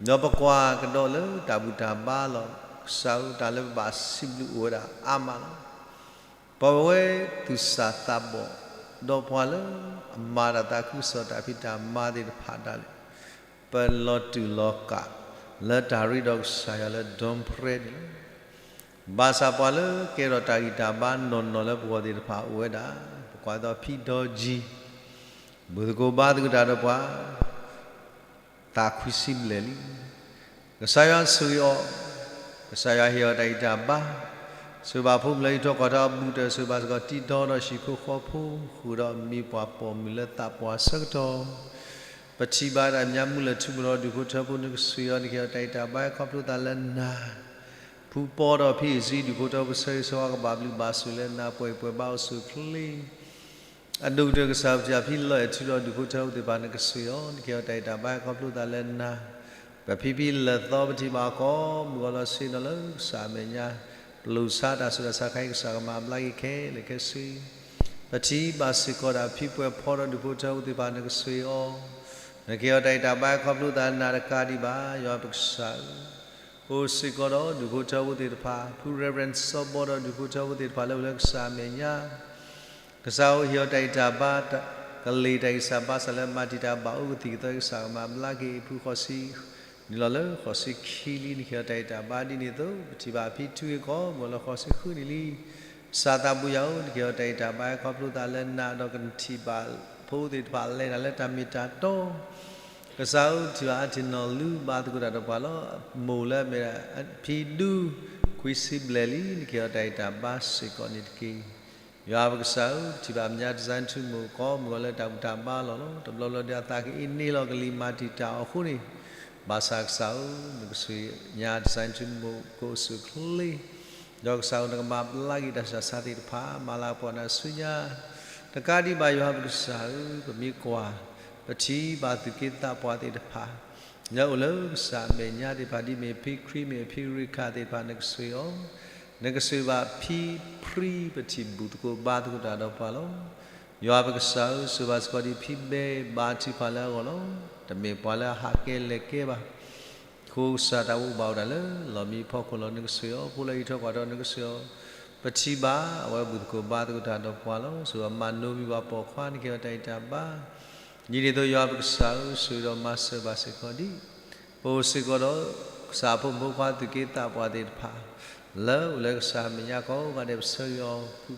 ဒီးပကွၢ်ကဒီးလၢတၢ်ဘူၣ်တၢ်ဘါလီၤ. ကစၢ်ဧၢ, တၢ်လၢပဘၣ်စံးဘျုးအိၣ်ဝဲဒၣ်အါမးလီၤ. ပဝဲသူၣ်စၢ်သးဘီၣ်, ဒီးပှၤလၢအမၤတၢ်သးခုကစီၣ်တၢ်ဖံးတၢ်မၤသ့ၣ်တဖၣ်ဒၣ်လဲာ်, ပလီၤတူာ်လီၤကာ်လၢတၢ်ရ့ဒီးကစၢ်ယွၤလၢ Dawn Prayer န့ၣ်လီၤ. ဘၣ်ဆၣ်ပှၤလၢကဲထီၣ်တၢ်ဂံၢ်တၢ်ဘါနီၢ်နီၢ်လၢပဂီၢ်သ့ၣ်တဖၣ်အိၣ်ဝဲဒၣ်, ပကွၢ်သိးဖံဒီကံ, ဘူၣ်သကိးဘါသကိးတၢ်ဒီးပှၤ သးခွံဆံဘျဲၣ်လံ. ကစၢ်ယွၤဆိၣ်ဂ့ၤအီၤ, ကစၢ်ယွၤဟ့ၣ်အီၤတၢ်ဂံၢ်တၢ်ဘါ, ဆိၣ်ဂ့ၤဘၣ်ဖိမုၣ်လၢဟံၣ်ထိးဃီၤထီ ဘူၣ်တၢၢ်ဆိၣ်ဂ့ၤဘၣ်စ့ၢ်ကီးတံၤတီဒီးဟံၣ်ခိၣ်ဃီဖိ, ဃုာ်ဒီးမံပှၤပိာ်မုၣ်လၢသးပှၢ်ဆၢကတီၢ်, ပထံၣ်ဘၣ်တၢ်မံၤမုၢ်လၢထူၣ်ဖျဲးဒီးဒူၣ်ဖိထၢဖိနကဆိၣ်ဂ့ၤအီၤ နကဟ့ၣ်အီၤတၢ်ဂံၢ်တၢ်ဘါခီဖျိသးလၢနၤ, ဖုပီဒီးဖံအံၤဆံးဒူၣ်ဖိထၢဖိဆၢဂ့ၤဆၢဝါကဘၣ်ဘျုးဘၣ်ဆိၣ်လၢနၤ ပှဲၤပှဲၤဘါအိၣ်ဆူၣ်အိၣ်ချ့ အဒိၣ်ကတၢၢ်ကစၢ်ယွၤဖံလီၤအဲၣ်ထုဒီးဒူၣ်ဖိထၢဖိသ့ၣ်တဖၣ်နကဆိၣ်ဂ့ၤအီၤ နကဟ့ၣ်အီၤတၢ်ဂံၢ်တၢ်ဘါခီဖျိသးလၢနၤ, ပဖံဖံလၢာ်သီပထံၣ်ဘၣ်အီၤကိးမုၢ်ဂီၤလီၤဆ့ၣ်နီၤလၢကစၢ်အမဲာ်ညါ, ပလူၤဆါတၢ်ဆူးတၢ်ဆါခါအံၤ ကစၢ်ကမၤဘျါက့ၤခဲလၢာ်ခဲဆ့, ပထံၣ်ဘၣ်စ့ၢ်ကီးဒၣ်ဖံပှဲၤဖီဒီးဒူၣ်ဖိထၢဖိသ့ၣ်တဖၣ် နကဆိၣ်ဂ့ၤအီၤ, နကဟ့ၣ်အီၤတၢ်ဂံၢ်တၢ်ဘါခီဖျိသးလၢနၤတကးဒံးဘၣ် ယွၤပကစၢ်ဧၢ, အိၣ်စ့ၢ်ကီးဒီးဒူၣ်ဖိထၢဖိသ့ၣ်တဖၣ် ဖု Reverend စီၤဘီဒီးဒူၣ်ဖိထၢဖိသ့ၣ်တဖၣ်လၢအိၣ်လၢကစၢ်အမဲာ်ညါ ကစၢ်ဧၢဟ့ၣ်အီၤတၢ်ဂံၢ်တၢ်ဘါ, ကလ့ၢ်တၢ်ဂံၢ်စၢ်ဘါစၢ်လၢမၤတံာ်တာ်ဘၣ်အိၣ်ကသံၣ်ကသီ ကစၢ်ကမၤဘျါက့ၤ ဖုဃိးဆံ နုာ်လီၤလၢဃိးဆံခံလံ နကဟ့ၣ်အီၤတၢ်ဂံၢ်တၢ်ဘါဒ်န့ၣ်အသိး ပထံၣ်ဘၣ်အဖံတုၤဂ့ၤကီး မုၢ်လီၤဃိးဆံဃုနံၣ်လံ ကစၢ်သးပူၤယၤဧၢ နကဟ့ၣ်အီၤတၢ်ဂံၢ်တၢ်ဘါခီဖျိသးလၢနၤဒီးကထံၣ်ဘၣ်ဖိသ့ၣ်တဖၣ်လဲၤတၢ်လၢတၢ်မ့ၢ်တၢ်တီ ကစၢ်ဧၢ ပထံၣ်ဘၣ်အထံၣ်နီၢ်လူဘၣ်သကိးတၢ်ဒီးပှၤလီၤ. မိၢ်လၢအမ့ၢ်ဒၣ်ဖံဒူ ခွံဆံဘျဲၣ်လံ နကဟ့ၣ်အီၤတၢ်ဂံၢ်တၢ်ဘါစ့ၢ်ကီးန့ၣ်တက့ၢ်. ယွၤပကစၢ်ဧၢ ပထံၣ်ဘၣ်အမဲာ်ညါ တစၢ်ထူမိၢ်ကီး မုၢ်ဂီၤလၢတၢ်ဘူၣ်တၢ်ဘါလီၤလီၤ. တဘျီဘျီဒီးအသးကအ့န့ၢ်လီၤ ကလံၤမၤတံာ်တာ်အီၤအဃိန့ၣ် ဘၣ်ဆၣ်ကစၢ်ဧၢ နကဆိၣ်ဂ့ၤညါ တစၢ်ထူမိၢ်ကီးအိၣ်ဆူၣ်အိၣ်ချ့ ဒီးကစၢ်ဧၢ နကမၤဘျါက့ၤတၢ်ဆူးတၢ်ဆါသ့ၣ်တဖၣ် မၤလၤကပီၤနၤဆူညါ တကးဒံးဘၣ် ယွၤပကစၢ်ဧၢ ပမ့ၢ်ကွၢ် ပထံၣ်ဘၣ်သူၣ်က့သးပှၢ်သ့ၣ်တဖၣ် လၢအိၣ်လၢကစၢ်အမဲာ်ညါသ့ၣ်တဖၣ် ဒ်မ့ၢ်ဖံခရံာ် မ့ၢ်ဖံရ့ခၣ်သ့ၣ်တဖၣ် နကဆိၣ်ဂ့ၤအီၤ, နကဆိၣ်ဂ့ၤဘၣ်ဖံဖရံ ပထံၣ်ဘူၣ်သကိးဘါသကိးတၢ်ဒီးပှၤလီၤ. ယွၤပကစၢ်ဧၢ ဆိၣ်ဂ့ၤဘၣ်စ့ၢ်ကီးဒ်ဖံဘဲ ဘါထုကဖၣ်လၢအဂီၢ်လီၤ. တမ့ၢ်ပှၤလၢအဟးကဲလဲၤကဲဘၣ် အဃိကစၢ်တၢ်အိၣ်ဘၣ်အိၣ်ဒၣ်လၢလီၢ်မံဖီခိၣ်လီၤ. နကဆိၣ်ဂ့ၤအီၤ ဖိလၢအံးထွဲကွၢ်ထွဲ နကဆိၣ်ဂ့ၤအီၤ, ပထံၣ်ဘၣ်အဝဲဘူၣ်သကိးဘါသကိးတၢ်ဒီးပှၤလီၤ. ဆိၣ်ဂ့ၤအီၤမၤနိမံၤပှၤပိာ်ခွါ နကဟ့ၣ်အီၤတၢ်ဂံၢ်တၢ်ဘါ ဒ်န့ၣ်အသိး ယွၤပကစၢ်ဧၢ ဆိၣ်ဂ့ၤဒီးမၤစၢၤဘၣ်စ့ၢ်ကီးဒ် ပအိၣ်စ့ၢ်ကီးဒီး ကစၢ်အဖိမုၣ်ဖိခွါသူၣ်က့သးပှၢ်သ့ၣ်တဖၣ် လၢအိၣ်လၢကစၢ်အမဲာ်ညါကိးဂၤဒဲး ပဆၢဂ့ၤအီၤ ဖု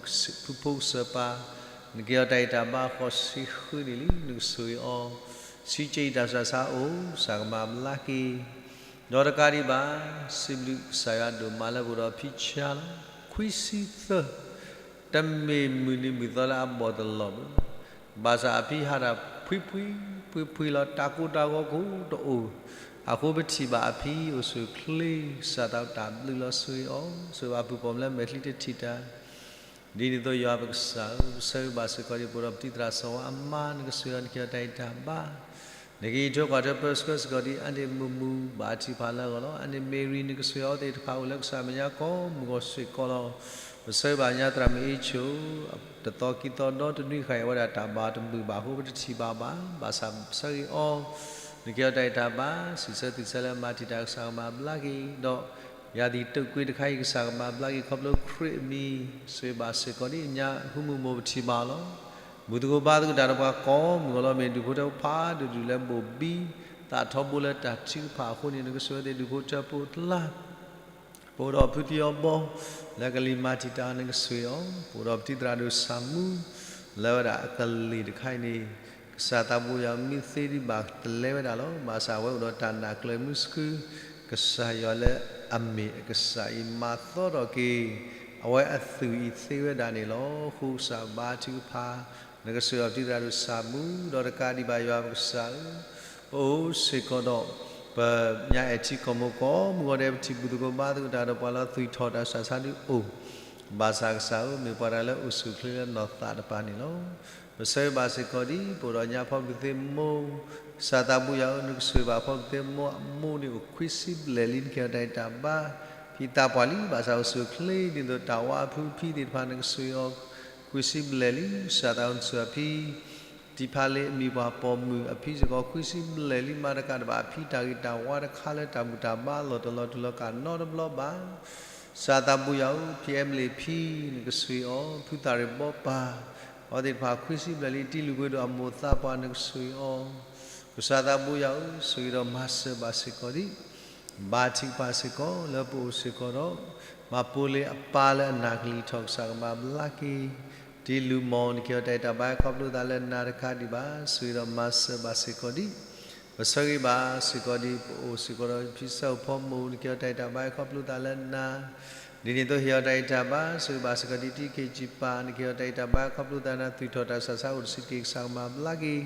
ဖိကစၢၢ်ပၢ် နကဟ့ၣ်အီၤတၢ်ဂံၢ်တၢ်ဘါဃိးဆံဃုနံၣ်လံ နကဆိၣ်ဂ့ၤအီၤ ဆံးက့ယတၢ်ဆူးတၢ်ဆါအိၣ် ကစၢ်ကမၤဘျါက့ၤ ဒီးတကးဒံးဘၣ် စံးဘျုးကစၢ်ယွၤဒိၣ်မးလၢပအိၣ်ဒီးဖံဆါလီၤ ခွံဆံသၢ တမ့ၢ်မုၢ်နံၤမုၢ်သီလၢအဘီၣ်တလီၢ်ဘၣ်. ဘၣ်ဆၣ်အဖံဟးတၢ်ဖှံဖှံ ဖှံဖှံလီၤ တၢ်ကိၢ်တၢ်ဂီၤကိၢ်တအိၣ်, အဃိပထံၣ်ဘၣ်အဖံအိၣ်ဆူၣ်အိၣ်ချ့ ကစၢ်သးတၢ်ဘျုးလီၤ ဆိၣ်ဂ့ၤအီၤ ဆိၣ်ဂ့ၤဘၣ်ဖုၣ်ပိာ်မုၣ်လၢမဲာ်ချံတထံၣ်တၢ် ဒ်န့ၣ်အသိး ယွၤပကစၢ်ဧၢ ပဆၢဂ့ၤဘၣ်စ့ၢ်ကီးဒ် ပအိၣ်ဒီးပတံၤသရၣ်စီၤဝါအမါ နကဆိၣ်ဂ့ၤအီၤ နကဟ့ၣ်အီၤတၢ်ဂံၢ်တၢ်ဘါ နကဟ့ၣ်ထွဲကွၢ်ထွဲပၢဆှၢစ့ၢ်ကီးဒ် အါန့ၢ်မုာ်မုာ် ဘါထုကဖၣ်လၢအဂီၢ်လီၤ. အါန့ၢ်မ့ၢ်ရံ နကဆိၣ်ဂ့ၤအီၤသ့ၣ်တဖၣ် အိၣ်လၢကစၢ်မဲာ်ညါကိးမုၢ်ဂီၤစ့ၢ်ကီးလီၤ. ပဆၢဂ့ၤဘၣ်ညါသရၣ်မုၣ်အ့ၣ်ဆိၣ် တသီခံသီဒီတနွံဃီ အဝဲဒၣ်တၢ်ဘၣ်တမုာ်ဘၣ်အဃိ ပတထံၣ်ဘၣ်ဘၣ်. ဘၣ်ဆၣ်ပဆၢဂ့ၤအီၤ နကဟ့ၣ်အီၤတၢ်ဂံၢ်တၢ်ဘါ စံးဆၢသုးဆၢလၢမၤတံာ်တာ် ကစၢ်ကမၤဘျါက့ၤ ဒီး ယၤသံးတုးကွံာ်တခါအံၤ ကစၢ်ကမၤဘျါက့ၤ ခီဖျိခရံာ်အမံၤ ဆိၣ်ဂ့ၤဘၣ်စ့ၢ်ကီးဒ်အညါ ဃုမုၢ်မိၢ်ပထံၣ်ဘၣ်အီၤလီၤ. ဘူၣ်သကိးဘါသကိးတၢ်ဒီးပှၤကိးမုၢ်ဂီၤလီၤ မ့ၢ်ဒူၣ်ဖိထၢဖိဖးဒိၣ်ဒူၣ်လၢဘိၣ်ဘံ သးထီဘိလၢတၢ်ထုကဖၣ်အဃိန့ၣ် နကဆိၣ်ဂ့ၤသ့ၣ်ဒူၣ်ဖိထၢဖိအကျါ ပအိၣ်ဒီးဖုသံအီၤဘီ လၢကလံၤမၤတံာ်တာ် နကဆိၣ်ဂ့ၤအီၤ, ပအိၣ်ဒီးပတံၤသရၣ်ဒိၣ်ဆၣ်မူ လၢဝဲဒၣ်အကလံၤတခါအံၤန့ၣ် ကစၢ်သးဘိယွၤမ့ၢ်သ့ဒံးဘၣ်တလဲဝဲဒၣ်လီၤ. ဘၣ်ဆၣ်အဝဲအိၣ်ဒီးတၢ်နာ်ကျၢၤမုၢ်ဆူၣ် ကစၢ်ယွၤလၢအမ့ၢ်အကစၢ်အံၤ မၤသီထီၣ်က့ၤ အဝဲအသွံၣ်အံၤသ့ဝဲဒၣ်န့ၣ်လီၤ. အဃိကစၢ်ဘါထုကဖၣ် နကဆိၣ်ဂ့ၤအီၤပတံၤသရၣ်ဒိၣ်ဆၣ်မူ ဒီးတကးဒံးဘၣ်ယွၤပကစၢ်ဧၢ ပအိၣ်စ့ၢ်ကီးဒီး ပညါအဲၣ်ထံကီၢ်မိၢ်ကိးမုၢ်ဂီၤဒဲး ပထံၣ်ဘူၣ်သကိးဘါသကိးတၢ်ဒီးပှၤလီၤ သွံၣ်ထီၣ်တၢ်ဆူးတၢ်ဆါဒုးအိၣ်, ဘၣ်ဆၣ်ကစၢ်ဧၢ မ့ၢ်ပှၤတဂၤလၢအိၣ်ဆူၣ်အိၣ်ချ့လၢနီၢ်သးတပၤန့ၣ်လီၤ. ပဆၢဂ့ၤဘၣ်စ့ၢ်ကီးဒ် ပအိၣ်ဒီးညါဖီဘုးသ့ၣ်မိၢ်, ကစၢ်သးဘိယွၤဧၢ နကဆိၣ်ဂ့ၤဘၣ်ဖီဘုးသ့ၣ်မိၢ်အမိၢ်န့ၣ်အိၣ်ခွံဆံဘျဲၣ်လံ နကဟ့ၣ်အီၤတၢ်ဂံၢ်တၢ်ဘါ, ဖံသးပှၢ်လံ ဘၣ်ဆၣ်အိၣ်ဆူၣ်အိၣ်ချ့ဒ်သိးတၢ်ဝါအဖုဖံသ့ၣ်တဖၣ် နကဆိၣ်ဂ့ၤအီၤ ခွံဆံဘျဲၣ်လံ. ကစၢ်သးအိၣ်နဆိၣ်အဖံ တံၤဖးလ့းအမံၤပှၢ်ပိာ်မုၣ်အဖံစ့ၢ်ကီး ခွံဆံဘျဲၣ်လံ မၤတကးဒံးဘၣ်အဖံတၢ်ဂ့ၤတၢ်ဝါတခါလၢတၢ်ဘူၣ်တၢ်ဘါလီၢ်တလီၤတူၢ်လီၤကာ်နီတဘျီဘၣ်. ကစၢ်သးဘိယွၤဧၢ ဖံအဲမလ့းဖံ နကဆိၣ်ဂ့ၤအီၤ ဖုသၣ်ရံၣ်ဘီပၢ် အဝဲသ့ၣ်တဖၣ်ခွံဆံဘျဲၣ်လံ တံၤလုၢ်ဝ့ဒိၣ်အမိၢ်သးပှၢ် နကဆိၣ်ဂ့ၤအီၤ ကစၢ်သးဘိယွၤဧၢ ဆိၣ်ဂ့ၤဒီးမၤစၢၤဘၣ်စ့ၢ်ကီးဒ် ဘါထုကဖၣ်စ့ၢ်ကီး လၢပအိၣ်စ့ၢ်ကီးဒီး မၤပိာ်လ့ၤအပၢ်လၢအနၢ်ကလံၤထီၣ် ကစၢ်ကမၤဘျါက့ၤ တံၤလုၢ်မီၢ် နကဟ့ၣ်အီၤတၢ်ဂံၢ်တၢ်ဘါ ခီဖျိသးလၢနၤတကးဒံးဘၣ် ဆိၣ်ဂ့ၤဒီးမၤစၢၤဘၣ်စ့ၢ်ကီးဒ် ပဆၢဂ့ၤဘၣ်စ့ၢ်ကီးဒ် ပအိၣ်စ့ၢ်ကီးဒီးဖံဆၢအိၣ်ဖီမိၢ် နကဟ့ၣ်အီၤတၢ်ဂံၢ်တၢ်ဘါ ခီဖျိသးလၢနၤ ဒ်န့ၣ်အသိး ဟ့ၣ်အီၤတၢ်ဂံၢ်တၢ်ဘါ ဆိၣ်ဂ့ၤဘၣ်စ့ၢ်ကီးဒ် တံၤခ့ၣ်ကၠံပၢ် နကဟ့ၣ်အီၤတၢ်ဂံၢ်တၢ်ဘါ ခီဖျိသးနၤ သွံၣ်ထီၣ်တၢ်ဆူးတၢ်ဆါအိၣ်တဆံးတက့ၢ် ကစၢ်ကမၤဘျါက့ၤ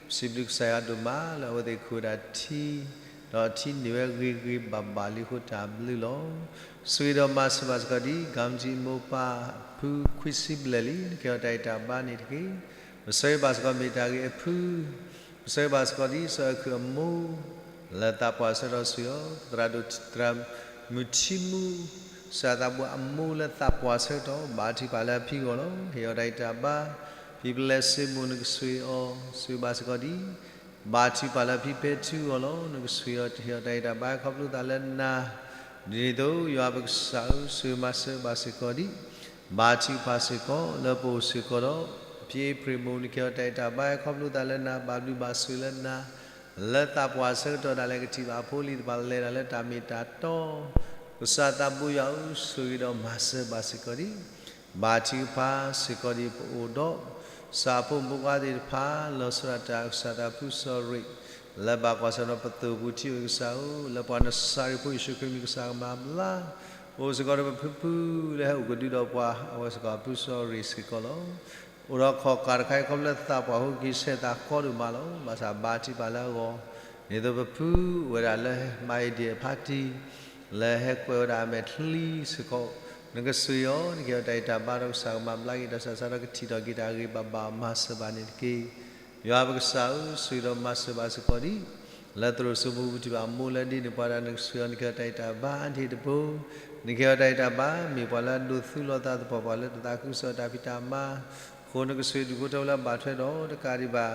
ပစံးဘျုးကစၢ်ယွၤဒိၣ်မး လၢအဝဲသ့ၣ်ဃုာ်ဝဲဒၣ်ထံ ဒီးထံန့ၢ်ဝဲဂ့ၤဂ့ၤဘၣ်ဘၣ်လံအဃိ တၢ်ဘျုးလီၤ. ဆိၣ်ဂ့ၤဒီးမၤစၢၤဘၣ်စ့ၢ်ကီးဒ် ကၣ်မတံမိၢ်ပၢ် ဖုခွံဆံဘျဲၣ်လံ နကဟ့ၣ်အီၤတၢ်ဂံၢ်တၢ်ဘါန့ၣ်တက့ၢ်. ပဆၢဂ့ၤဘၣ်စ့ၢ်ကီးမ့ၢ်တၢ်ဂ့ၤအဖု ပဆၢဂ့ၤဘၣ်စ့ၢ်ကီးဒ်စီၤအၢခုၣ်အမိၢ် လၢသးပှၢ်ဆၢထီၣ်ဆိၣ်ဂ့ၤအီၤ သရၣ်ဒိၣ်သရၣ်မုၣ်ထံမူ ကစၢ်သးဘိယွၤအမိၢ်လၢသးပှၢ်ဆၢကတီၢ် ဘၣ်ထုကဖၣ်လၢအဖံအဂီၢ်လီၤ. ဟ့ၣ်အီၤတၢ်ဂံၢ်တၢ်ဘါ, ဖံပလဲစ့မိၣ်နကဆိၣ်ဂ့ၤအီၤ ဆိၣ်ဂ့ၤဘၣ်စ့ၢ်ကီးဒံး, ဘၣ်ထုကဖၣ်လၢဖံပဲထူအဂီၢ်လီၤ. နကဆိၣ်ဂ့ၤအီၤ ဟ့ၣ်အီၤတၢ်ဂံၢ်တၢ်ဘါ ခီဖျိသးလၢနၤ, ဒ်န့ၣ်အသိး ယွၤပကစၢ်ဧၢ ဆိၣ်ဂ့ၤမၤစၢၤဘၣ်စ့ၢ်ကီးဒံး, ဘၣ်ထုကဖၣ်စ့ၢ်ကီးလၢပအိၣ်စ့ၢ်ကီးဒီး ဖံအ့ဖြ့ၣ်မိၣ် နကဟ့ၣ်အီၤတၢ်ဂံၢ်တၢ်ဘါ ခီဖျိသးလၢနၤ ဘၣ်ဘျုးဘၣ်ဆိၣ်လၢနၤ လၢသးပှၢ်ဆၢကတီၢ်ဒၣ်လဲာ် ကထံၣ်ဘၣ်အဖိအလံၤတဖၣ် လဲၤတၢ်လၢတၢ်မ့ၢ်တၢ်တီ, ကစၢ်သးဘိယွၤဧၢ ဆိၣ်ဂ့ၤဒီးမၤစၢၤဘၣ်စ့ၢ်ကီးဒံး, ဘၣ်ထုကဖၣ်စ့ၢ်ကီးဒံး ပအိၣ်ဒီး ကစၢ်ဖိမုၣ်ဖိခွါသ့ၣ်တဖၣ် လီၤဆီဒၣ်တၢ် ကစၢ်သးဖုစီၤရ့ၣ် လၢဘၣ်ကွၢ်ဆၢဒီးပသိၣ်ပူၤထံအိၣ်ကစၢ်ဧၢ, လၢပှၤနစၤရ့းဖိယ့ၣ်ၡူးခရံာ်မံၤ ကစၢ်ကမၤဘျါ အိၣ်စ့ၢ်ကီးဒီးပဖုဖု လၢဟဲအိၣ်ကဒုဒီးပှၤ အဝဲစ့ၢ်ကီးဖုစီၤရ့ၣ်စ့ၢ်ကီးလီၤ. အိၣ်ဒီးခီၣ်ကၢ်တခါအံၤ ခီဖျိလၢသးပှၢ်အဃိ က့ၤဆဲးသးကီဒိၣ်မးလီၤ. ဘၣ်ဆၣ်ဘၣ်ထုကဖၣ်လၢအဂီၢ် ဒ်သိးပဖုအိၣ်ဝဲဒၣ်လၢမၤအ့ဒ့ၣ်အဖါတံၢ် လၢဟဲကွဲးဝဲဒၣ်အမဲာ်ချံစ့ၢ်ကီး, နကဆိၣ်ဂ့ၤအီၤ နကဟ့ၣ်အီၤတၢ်ဂံၢ်တၢ်ဘါဒီး ကစၢ်ကမၤဘျါက့ၤတၢ်ဆူးတၢ်ဆါဒီး ကထံၣ်ထီၣ်က့ၤတၢ်ဂ့ၤဘၣ်ဘၣ် မၤစၢၤဘၣ်န့ၣ်တက့ၢ်. ယွၤပကစၢ်ဧၢ ဆိၣ်ဂ့ၤဒီးမၤစၢၤဘၣ်စ့ၢ်ကီးဒံး, လၢသရိာ်စိမိၢ်ပူၤထံၣ်ဘၣ်အမိၢ်လၢဒ်န့ၣ် ပှၤဒၣ် နကဆိၣ်ဂ့ၤအီၤ နကဟ့ၣ်အီၤတၢ်ဂံၢ်တၢ်ဘါ အါတက့ၢ်တဘိ, နကဟ့ၣ်အီၤတၢ်ဂံၢ်တၢ်ဘါ မ့ၢ်ပှၤလၢအဒိးသူလီၤသးသပှၢ်ပှၢ် လၢတသးခုကစီၣ်တၢ်ဖံးတၢ်မၤ အဃိ နကဆိၣ်ဂ့ၤဒူၣ်ဖိထၢဖိလၢအဘၣ်ထွဲဒီး တကးဒံးဘၣ်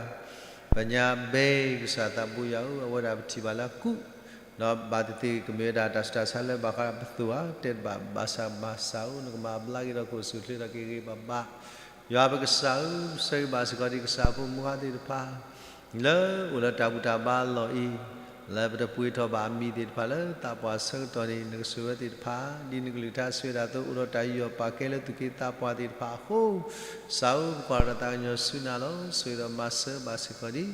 ပညါဘဲ ကစၢ်သးဘိယွၤဧၢ အဝဲဒၣ်ပထံၣ်ဘၣ်လၢအကူး, ဒီးဘၣ်သ့ၣ်သ့ၣ်ကမ့ၢ်ဝဲဒၣ်တၢ်ဆူးတၢ်ဆါလၢဘၣ်ဃးပသိၣ်ဧါ တဲတဘၣ် ဘၣ်ဆၣ်ဘၣ်ဆၣ်ဧၢ နကမၤဘျါက့ၤဒီး ကအိၣ်ဆူၣ်အိၣ်ချ့ဒီးက့ၤဂ့ၤဘၣ်ဘၣ်. ယွၤပကစၢ်ဧၢ ဆၢဂ့ၤဘၣ်စ့ၢ်ကီးဒံး ကစၢ်ဖိမုၣ်ဖိခွါသ့ၣ်တဖၣ် လၢအိၣ်လၢတၢ်ဘူၣ်တၢ်ဘါအလီၢ်အံၤ လၢပတပှ့ၤထီၣ်ဘၣ်အမံၤသ့ၣ်တဖၣ်လၢသးပှၢ်ဆၢကတီၢ်န့ၣ် နကဆိၣ်ဂ့ၤဝဲသ့ၣ်တဖၣ် ဒ်နကလုၢ်ကထါစံးဝဲဒၣ်အသိး အိၣ်ဒီးတၢ်ယူးယီၣ်ပာ်ကဲလၢသူၣ်က့သးပှၢ်သ့ၣ်တဖၣ်အဃိ ကစၢ်ဧၢ ပကွၢ်ထီၣ်သးကညီၤဆူနၤလီၤ. ဆိၣ်ဂ့ၤဒီးမၤစၢၤဘၣ်စ့ၢ်ကီးဒံး,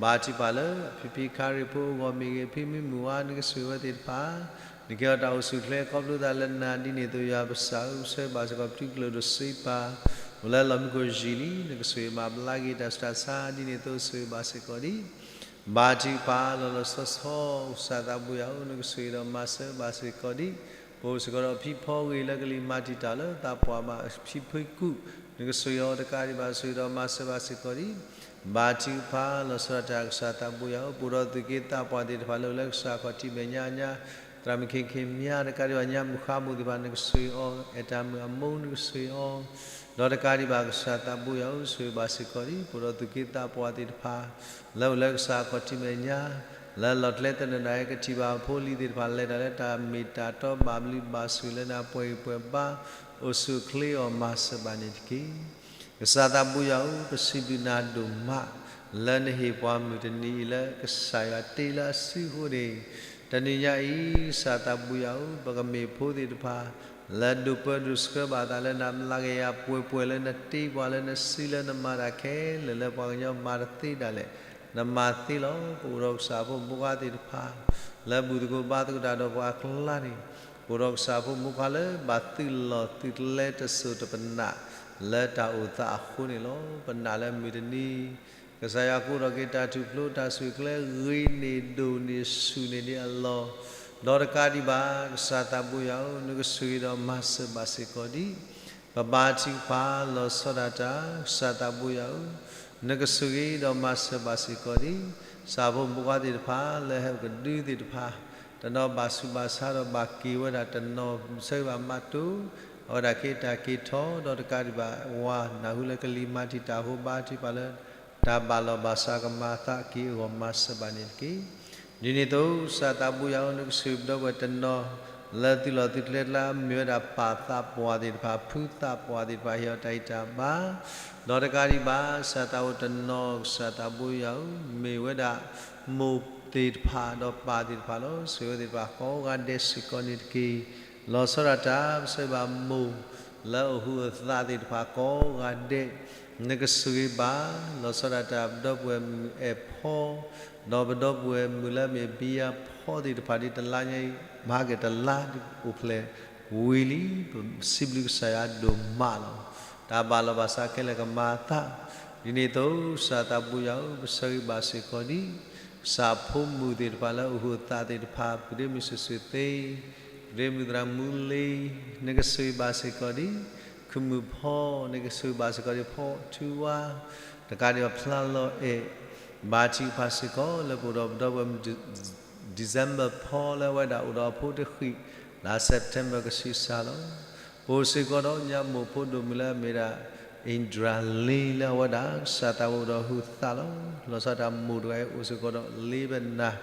ဘၣ်ထုကဖၣ်လၢ ဖံဖံခါရ့ၣ်ဖိအဂီၢ်မ့ၢ်ဂ့ၤ ဖံမုၢ်မုၢ်ဝါ နကဆိၣ်ဂ့ၤဝဲသ့ၣ်တဖၣ် နကဟ့ၣ်အီၤတၢ်အိၣ်ဆူၣ်အိၣ်ချ့ ခီဖျိသးလၢနၤ ဒ်န့ၣ်အသိး ယွၤပကစၢ်ဧၢ ဆၢဂ့ၤဘၣ်စ့ၢ်ကီး ပသုးကျၢၤဒိၣ်စ့ပၤ အိၣ်လၢလီၢ်မံခိၣ်ယံာ်လံ နကဆိၣ်ဂ့ၤမၤဘျါက့ၤတၢ်ဆူးတၢ်ဆါ ဒ်န့ၣ်အသိး ဆိၣ်ဂ့ၤဘၣ်စ့ၢ်ကီးဒံး ဘၣ်ထုကဖၣ်လီၤလီၤဆီဆီ ကစၢ်သးဘိယွၤဧၢ နကဆိၣ်ဂ့ၤဒီးမၤစၢၤဘၣ်စ့ၢ်ကီးဒံး, ပအိၣ်စ့ၢ်ကီးဒီးဖံဖီဂ့ၤလၢကလံၤမၤတံာ်တာ်လၢသးပှၢ်မး ဖံဖုကူး နကဆိၣ်ဂ့ၤအီၤတကးဒံးဘၣ် ဆိၣ်ဂ့ၤဒီးမၤစၢၤဘၣ်စ့ၢ်ကီးဒံး, ဘၣ်ထုကဖၣ်လီၤဆီဒၣ်တၢ် ကစၢ်သးဘိယွၤဧၢ ပအိၣ်ဒီးသူၣ်က့သးပှၢ်သ့ၣ်တဖၣ်လၢအိၣ်လၢကစၢ်ခီၣ်ထံးမဲာ်ညါအညါ သရၣ်မုၣ်ခ့ခ့မါ တကးဒံးဘၣ် ညၣ်မုၣ်ဃါမုၣ်သ့ၣ်တဖၣ် နကဆိၣ်ဂ့ၤအီၤ အဲၣ်တၢ်မုၣ်အမိၢ် နကဆိၣ်ဂ့ၤအီၤ ဒီးတကးဒံးဘၣ် ကစၢ်သးဘိယွၤဧၢ ဆိၣ်ဂ့ၤဘၣ်စ့ၢ်ကီးဒံး ပအိၣ်ဒီးသူၣ်က့သးပှၢ်သ့ၣ်တဖၣ် လၢအိၣ်လၢကစၢ်ခီၣ်ထံးမဲာ်ညါ လၢလီၢ်ကျဲသနၢၣ်ဒၣ်အံၤ ကထံၣ်ဘၣ်အဖိအလံၤသ့ၣ်တဖၣ် လဲၤတၢ်လၢတၢ်မ့ၢ်တၢ်တီ ဘၣ်ဘျုးဘၣ်ဆိၣ်လၢနၤ ပှဲၤဂံၢ်ပှဲၤဘါ အိၣ်ဆူၣ်အိၣ်ချ့အီၤ မၤစၢၤဘၣ်န့ၣ်တက့ၢ်. ကစၢ်သးဘိယွၤဧၢ ပစံးဘျုးနၤဒိၣ်မး လၢနဟ့ၣ်ပှၤမုၢ်တနံၤအံၤလၢကစၢ်ယွၤတ့လၢအစုအဃိန့ၣ်, တနံၤညါအံၤ ကစၢ်သးဘိယွၤဧၢ ပကမ့ၢ်ဖိသ့ၣ်တဖၣ် လၢဒိးပၢဒိးဆှၢဘၣ်သးလၢနၤ မျးကယၤပှဲၤပှဲၤလၢနတ့ပှၤလၢနစုလၢနမၤတၢ်ခဲလၢာ်လၢပှၤကညီမၤတသ့ဒၣ်လဲာ် နမၤသ့လီၤ. ပအိၣ်ဒီးကစၢ်ဖိမုၣ်ဖိခွါသ့ၣ်တဖၣ် လၢဘူၣ်သကိးဘါသကိးတၢ်ဒီးပှၤအကျါန့ၣ်, ပအိၣ်ဒီးကစၢ်ဖိမုၣ်ဖိခွါလၢဘၣ်သုးလီၢ်သုးကျဲတစိၢ်တပနၢ် လၢတၢ်အိၣ်သးအဃိန့ၣ်လီၤ. ပနာ်လၢမုၢ်တနံၤ ကစၢ်ယွၤကအိၣ်ထီၣ်က့ၤတၢ်ထူၣ်ဖျိတၢ်ဆူၣ်ကျဲ ဂ့ၤန့ၢ်ဒိၣ်န့ၢ်ဆူၣ်န့ၢ်ဒံးအလီၢ်, ဒီးတကးဒံးဘၣ် ကစၢ်သးဘိယွၤဧၢ နကဆိၣ်ဂ့ၤဒီးမၤစၢၤဘၣ်စ့ၢ်ကီးဒံး ပဘါထုကဖၣ်လီၤဆီဒၣ်တၢ် ကစၢ်သးဘိယွၤဧၢ, နကဆိၣ်ဂ့ၤဒီးမၤစၢၤဘၣ်စ့ၢ်ကီးဒံး ကစၢ်ဖိမုၣ်ဖိခွါသ့ၣ်တဖၣ် လၢဟဲအိၣ်ကဒုသ့ၣ်တဖၣ် တနီၤဘၣ်ဆူးဘၣ်ဆါဒီးဘၣ်က့ၤဝဲဒၣ်တနီၤ ဆၢဂ့ၤဘၣ်မၤတိၢ် အဝဲဒၣ်က့ၤတၢ်က့ၤထီၣ် ဒီးတကးဒံးဘၣ် ဝၤနၢ်ဟူလၢကလံၤမၤတံာ်တာ်အဃိ ဘါထုကဖၣ်လၢ တၢ်ဘၣ်လီၢ်ဘၣ်စးကမၤသးက့ၤအဂီၢ် မၤစၢၤဘၣ်န့ၣ်တက့ၢ်. ဒ်န့ၣ်အသိး ကစၢ်သးဘိယွၤဧၢ နကဆိၣ်ဂ့ၤပဒီပုၢ်ဝဲၢ်တနီၤ လၢသုးလီၢ်သုးကျဲကျါ မ့ၢ်ဝဲဒၣ်ပၢ်သးပှၢ်သ့ၣ်တဖၣ် ဖုသးပှၢ်သ့ၣ်တဖၣ် ဟ့ၣ်အီၤတၢ်ဂံၢ်တၢ်ဘါ ဒီးတကးဒံးဘၣ် ကစၢ်သးအိၣ်တနီၤ ကစၢ်သးဘိယွၤဧၢ မ့ၢ်ဝဲဒၣ်မိၢ်သ့ၣ်တဖၣ်ဒီးပၢ်သ့ၣ်တဖၣ်လီၤ. ဆိၣ်ဂ့ၤဝဲသ့ၣ်တဖၣ်ကိးဂၤဒဲးစ့ၢ်ကီးန့ၣ်တက့ၢ်. လီၤဆီဒၣ်တၢ် ပဆၢဂ့ၤဘၣ်မိၢ် လၢအအိၣ်ဟုးအသးသ့ၣ်တဖၣ်ကိးဂၤဒဲး နကဆိၣ်ဂ့ၤဘၣ် လီၤဆီဒၣ်တၢ် ပဒီပုၢ်ဝဲၢ်မုၣ်အဲၣ်ဖီ ဒီးပဒီပုၢ်ဝဲၢ်မုၣ်လၢအမ့ၢ်ဘံယၤဖီသ့ၣ်တဖၣ် ဒ်တလါညါအံၤ မၤက့ၤတလါအိၣ်ဖျဲၣ်ဝံၤလံ ပစံးဘျုးကစၢ်ယွၤဒိၣ်မးလီၤ. တၢ်ဘၣ်လီၢ်ဘၣ်စးခဲလၢာ်ကမၤအသး ဒ်န့ၣ်အသိး ကစၢ်သးဘိယွၤဧၢ ပဆၢဂ့ၤဘၣ်စ့ၢ်ကီးဒံး ကစၢ်ဖိမုၣ်သ့ၣ်တဖၣ်လၢအအိၣ်ဟုးအသးသ့ၣ်တဖၣ် ပကဒ့မုၢ်စ့ၢ်စ့ၢ်သ့ ပကဒ့မုၢ်သရၣ်မူလ့ နကဆိၣ်ဂ့ၤဘၣ်စ့ၢ်ကီးဒံး ခုၣ်မုၣ်ဖီ နကဆိၣ်ဂ့ၤဘၣ်စ့ၢ်ကီးဒံးဖီထူဝါ တကးဒံးဘၣ်ဖျါလီၤအဲၣ် ဘါထုကဖၣ်စ့ၢ်ကီးလၢပအိၣ်ဒီးပဒီပုၢ်ဝဲၢ်မုၣ် December ဖီလၢအဝဲဒၣ်အိၣ်ဒီးအဖိတဃံး လါ September ကဆံးစၢ်လီၤ. ပအိၣ်စ့ၢ်ကီးဒီးညၣ်မိၢ်ဖိဒိၣ်မုၣ်လၢအမ့ၢ်ဒၣ် Indralin လၢအဝဲဒၣ်ကစၢ်သးဘိဒီးဟုးသးလီၤ. လီၤဆီဒၣ်တၢ်မိၢ်တဂၤအံၤအိၣ်စ့ၢ်ကီးဒီးလ့ပနၢ်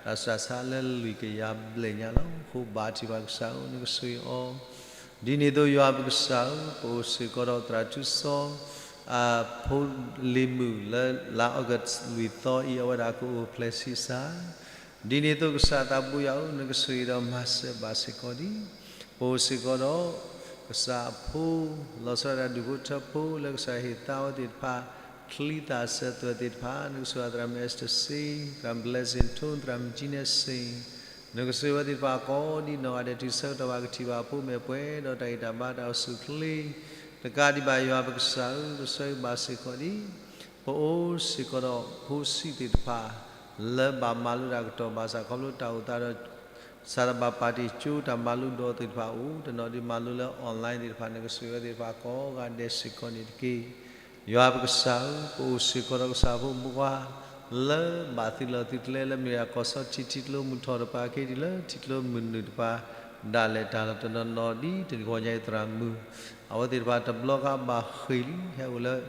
တၢ်စှၤဆါလၢလွံၢ်ကယၤဘျဲၣ်ညါလီၤ. အဃိဘါထုကဖၣ်ကစၢ်ဧၢ နကဆိၣ်ဂ့ၤအီၤ ဒ်န့ၣ်အသိးယွၤပကစၢ်ဧၢ ပအိၣ်စ့ၢ်ကီးဒီးသရၣ်ထူစီ အဖိလံၤမုၣ်လၢလါ August လွံၢ်သီအံၤ အဝဲဒၣ်ကအိၣ်ဖျဲၣ်ဆံးစၢ် ဒ်န့ၣ်အသိးကစၢ်သးဘိယွၤဧၢ နကဆိၣ်ဂ့ၤဒီးမၤစၢၤဘၣ်စ့ၢ်ကီးဒံး ပအိၣ်စ့ၢ်ကီးဒီး ကစၢ်အဖိ လီၤဆီဒၣ်တၢ်ဒူၣ်ဖိထၢဖိလၢကစၢ်ဟ့ၣ်သါအဝဲသ့ၣ်တဖၣ် ချံသၣ်စၢၤသွဲၣ်သ့ၣ်တဖၣ် နကဆိၣ်ဂ့ၤသရၣ်မုၣ် Esther စ့ၣ် သရၣ်မုၣ် Blessing ထိ သရၣ်မုၣ် Gina စ့ၣ် နကဆိၣ်ဂ့ၤဝဲသ့ၣ်တဖၣ်ကိးဒံးနီၢ်ဂၤဒဲး တုၤဆၢကတီၢ်ဘၣ်ကထံၣ်ဘၣ်အဖိမဲာ်ပှဲၤဒီးတၢ်ဂံၢ်တၢ်ဘါတၢ်အိၣ်ဆူၣ်အိၣ်ချ့ တကးဒံးဘၣ်ယွၤပကစၢ်ဧၢ ပဆိၣ်ဂ့ၤဘၣ်စ့ၢ်ကီးဒံး ပအိၣ်စ့ၢ်ကီးဒီးဖိဆံးသ့ၣ်တဖၣ် လၢဘၣ်မၤလိတၢ်ကတီၢ်ဘၣ်ဆၣ်ခီဖျိတၢ်အိၣ်သးဒီး စးထီၣ်ဘၣ်ပာ်တ့ၢ်ကၠိတၢ်မၤလိဒီးသ့ၣ်တဖၣ်အိၣ် တနီၤဒ်မၤလိလၢ online သ့ၣ်တဖၣ် နကဆိၣ်ဂ့ၤဝဲသ့ၣ်တဖၣ်ကိးဂၤဒဲးစ့ၢ်ကီးန့ၣ်တက့ၢ်. ယွၤပကစၢ်ဧၢ ပအိၣ်စ့ၢ်ကီးဒီးကစၢ်ဖိမုၣ်ဖိခွါ လၢဘၣ်သုးလီၢ်သုးကျဲလၢမ့ၢ်ဒၣ်ကီၢ်စီထံထံကျိမုၢ်ထီၣ်တပၤ က့ၤတုၤလၢထံကျိမုၢ်နုာ်တပၤ ဒၣ်လဲာ်တၢ်လီၢ်တနီၤနီၤဒ်တနံၤညါအံၤသရၣ်မုၣ် အဝဲသ့ၣ်တဖၣ်တဘျီဃီဘၣ်ဃ့ၢ်လံ ဟဲအိၣ်လၢ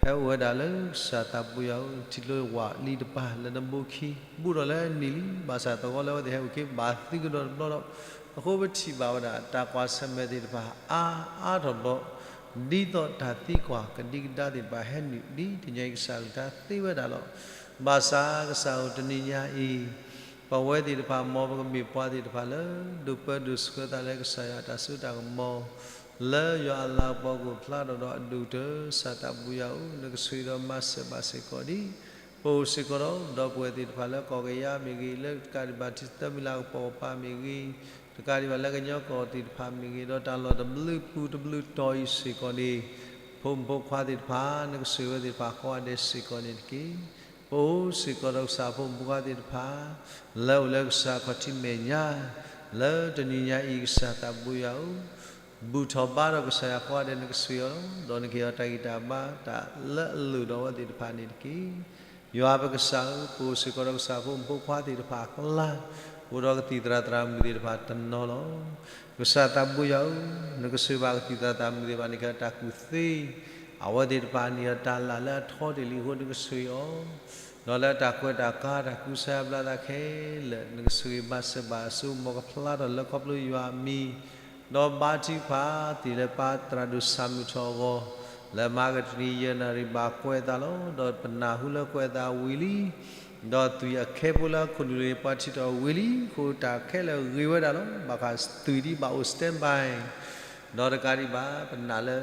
ဟဲအိၣ်ဝဲဒၣ်လၢကစၢ်သးဘိယွၤဧၢ ထံကျိဝးလံတပၤလၢနဘိခံ ဘူးထီၣ်လၢအနံၣ်လံ ဘၣ်ဆၣ်သဝီလၢအဝဲသ့ၣ်ဟဲအိၣ်က့ၤဘၣ်သုးကဒီးတဘျီဒီး အဃိပထံၣ်ဘၣ်ဝဲဒၣ်တၢ်ကွၢ်ဆၢၣ်မဲာ်သ့ၣ်တဖၣ်အါအါထီၣ်ဘျီ ဒ်သိးတၢ်သံကွၢ်ကဒံကဒါသ့ၣ်တဖၣ်ဟဲနုာ်ဒ်တနံၤညါအံၤကစၢ်အကလုၢ်ကထါသ့ဝဲဒၣ်လီၤ. ဘၣ်ဆၣ်ကစၢ်ဧၢ တနံၤညါအံၤ ပဝဲသ့ၣ်တဖၣ်မ်ပကမ့ၢ်ပှၤသ့ၣ်တဖၣ်လၢ ဒိၣ်ပၢဒိၣ်ဆှၢသးလၢကစၢ်ယွၤအတၢ်စိတၢ်ကမီၤ လၢယွၤအလၤကပီၤကအိၣ်ဖျါထီၣ်ဒီးအဒိၣ်ကတၢၢ် ကစၢ်သးဘိယွၤဧၢ နကဆိၣ်ဂ့ၤဒီးမၤစၢၤဘၣ်စ့ၢ်ကီးဒံး ပအိၣ်စ့ၢ်ကီးဒီးဒီပုၢ်ဝဲၢ်သ့ၣ်တဖၣ်လၢကီၢ်ကယၤမ့ၢ်ဂ့ၤ လၢတကးဒံးဘၣ်ထံသၢမံၤလၢကပိာ်ကပၤမ့ၢ်ဂ့ၤ တကးဒံးဘၣ်လၢကညီကီၢ်သ့ၣ်တဖၣ်မ့ၢ်ဂ့ၤ ဒီးတၢ်လီၢ်တဘျုးပူၤတဘျုးတီၤအံၤစ့ၢ်ကီးန့ၣ် ဖိမုၣ်ဖိခွါသ့ၣ်တဖၣ် နကဆိၣ်ဂ့ၤဝဲသ့ၣ်တဖၣ်ကိးဂၤဒဲးစ့ၢ်ကီးန့ၣ်တက့ၢ်. ပအိၣ်စ့ၢ်ကီးဒီးကစၢ်ဖိမုၣ်ဖိခွါသ့ၣ်တဖၣ် လၢအိၣ်လၢကစၢ်ခီၣ်ထံးမဲာ်ညါ လၢတနံၤညါအံၤကစၢ်သးဘိယွၤဧၢ ဘူၣ်ထီၣ်ဘါထီၣ်ကစၢ်ယွၤကိးဂၤဒဲး နကဆိၣ်ဂ့ၤအီၤလီၤ. ဒီးနကဟ့ၣ်အီၤတၢ်ဂံၢ်တၢ်ဘါ တၢ်လၢအလိၣ်ဒီးအဝဲသ့ၣ်တဖၣ်န့ၣ်တက့ၢ်. ယွၤပကစၢ်ဧၢ, ပအိၣ်စ့ၢ်ကီးဒီးကစၢ်ဖိမုၣ်ဖိခွါသ့ၣ်တဖၣ်အကျါ, အိၣ်ဒီးကသံၣ်သရၣ်သရၣ်မုၣ်သ့ၣ်တဖၣ်တနီၤလီၤ. ကစၢ်သးဘိယွၤဧၢ, နကဆိၣ်ဂ့ၤဘၣ်ကသံၣ်သရၣ်သရၣ်မုၣ်သ့ၣ်တဖၣ်န့ၣ် ကဟ့ၣ်တၢ်ကူၣ်သ့, အဝဲသ့ၣ်တဖၣ်န့ၣ်ဒီးတၢ်လၢ်လၢအထီတ့ၢ်လံအဃိ နကဆိၣ်ဂ့ၤအီၤ, ဒီးလၢတၢ်ကွဲးတၢ်ကါ တၢ်ကူစါဘျါသးခဲလၢာ် နကဆိၣ်ဂ့ၤဘၣ်စၢၤဘၣ်အစိကမီၤကဖျါထီၣ်လၢခီဖျိယွၤအမံၤ ဒီးဘါထုကဖၣ်တ့ၢ်လၢပၢ်သရၣ်ဒိၣ်ဆၣ်မုၣ်ထီၣ်အဂီၢ်, လၢမဟါကတနံၤယဲၢ်နၣ်ရံၣ်ဘၣ်ကွဲးအသးလီၤ. ဒီးပနၢ်ဟူလၢကွဲးအသးဝံၤလံ, ဒီးသွံၣ်အခဲဖိလၢအခိၣ်နူာ်န့ၣ် ပှၤထံၣ်ထီၣ်ဝံၤလံ, အဃိတၢ်ခဲလၢာ်ဂ့ၤဝဲဒၣ်လီၤ. ဘၣ်ဃးသွံၣ်ဒ်ဘၣ်အိၣ် standby ဒီးတကးဒံးဘၣ် ပနာ်လၢ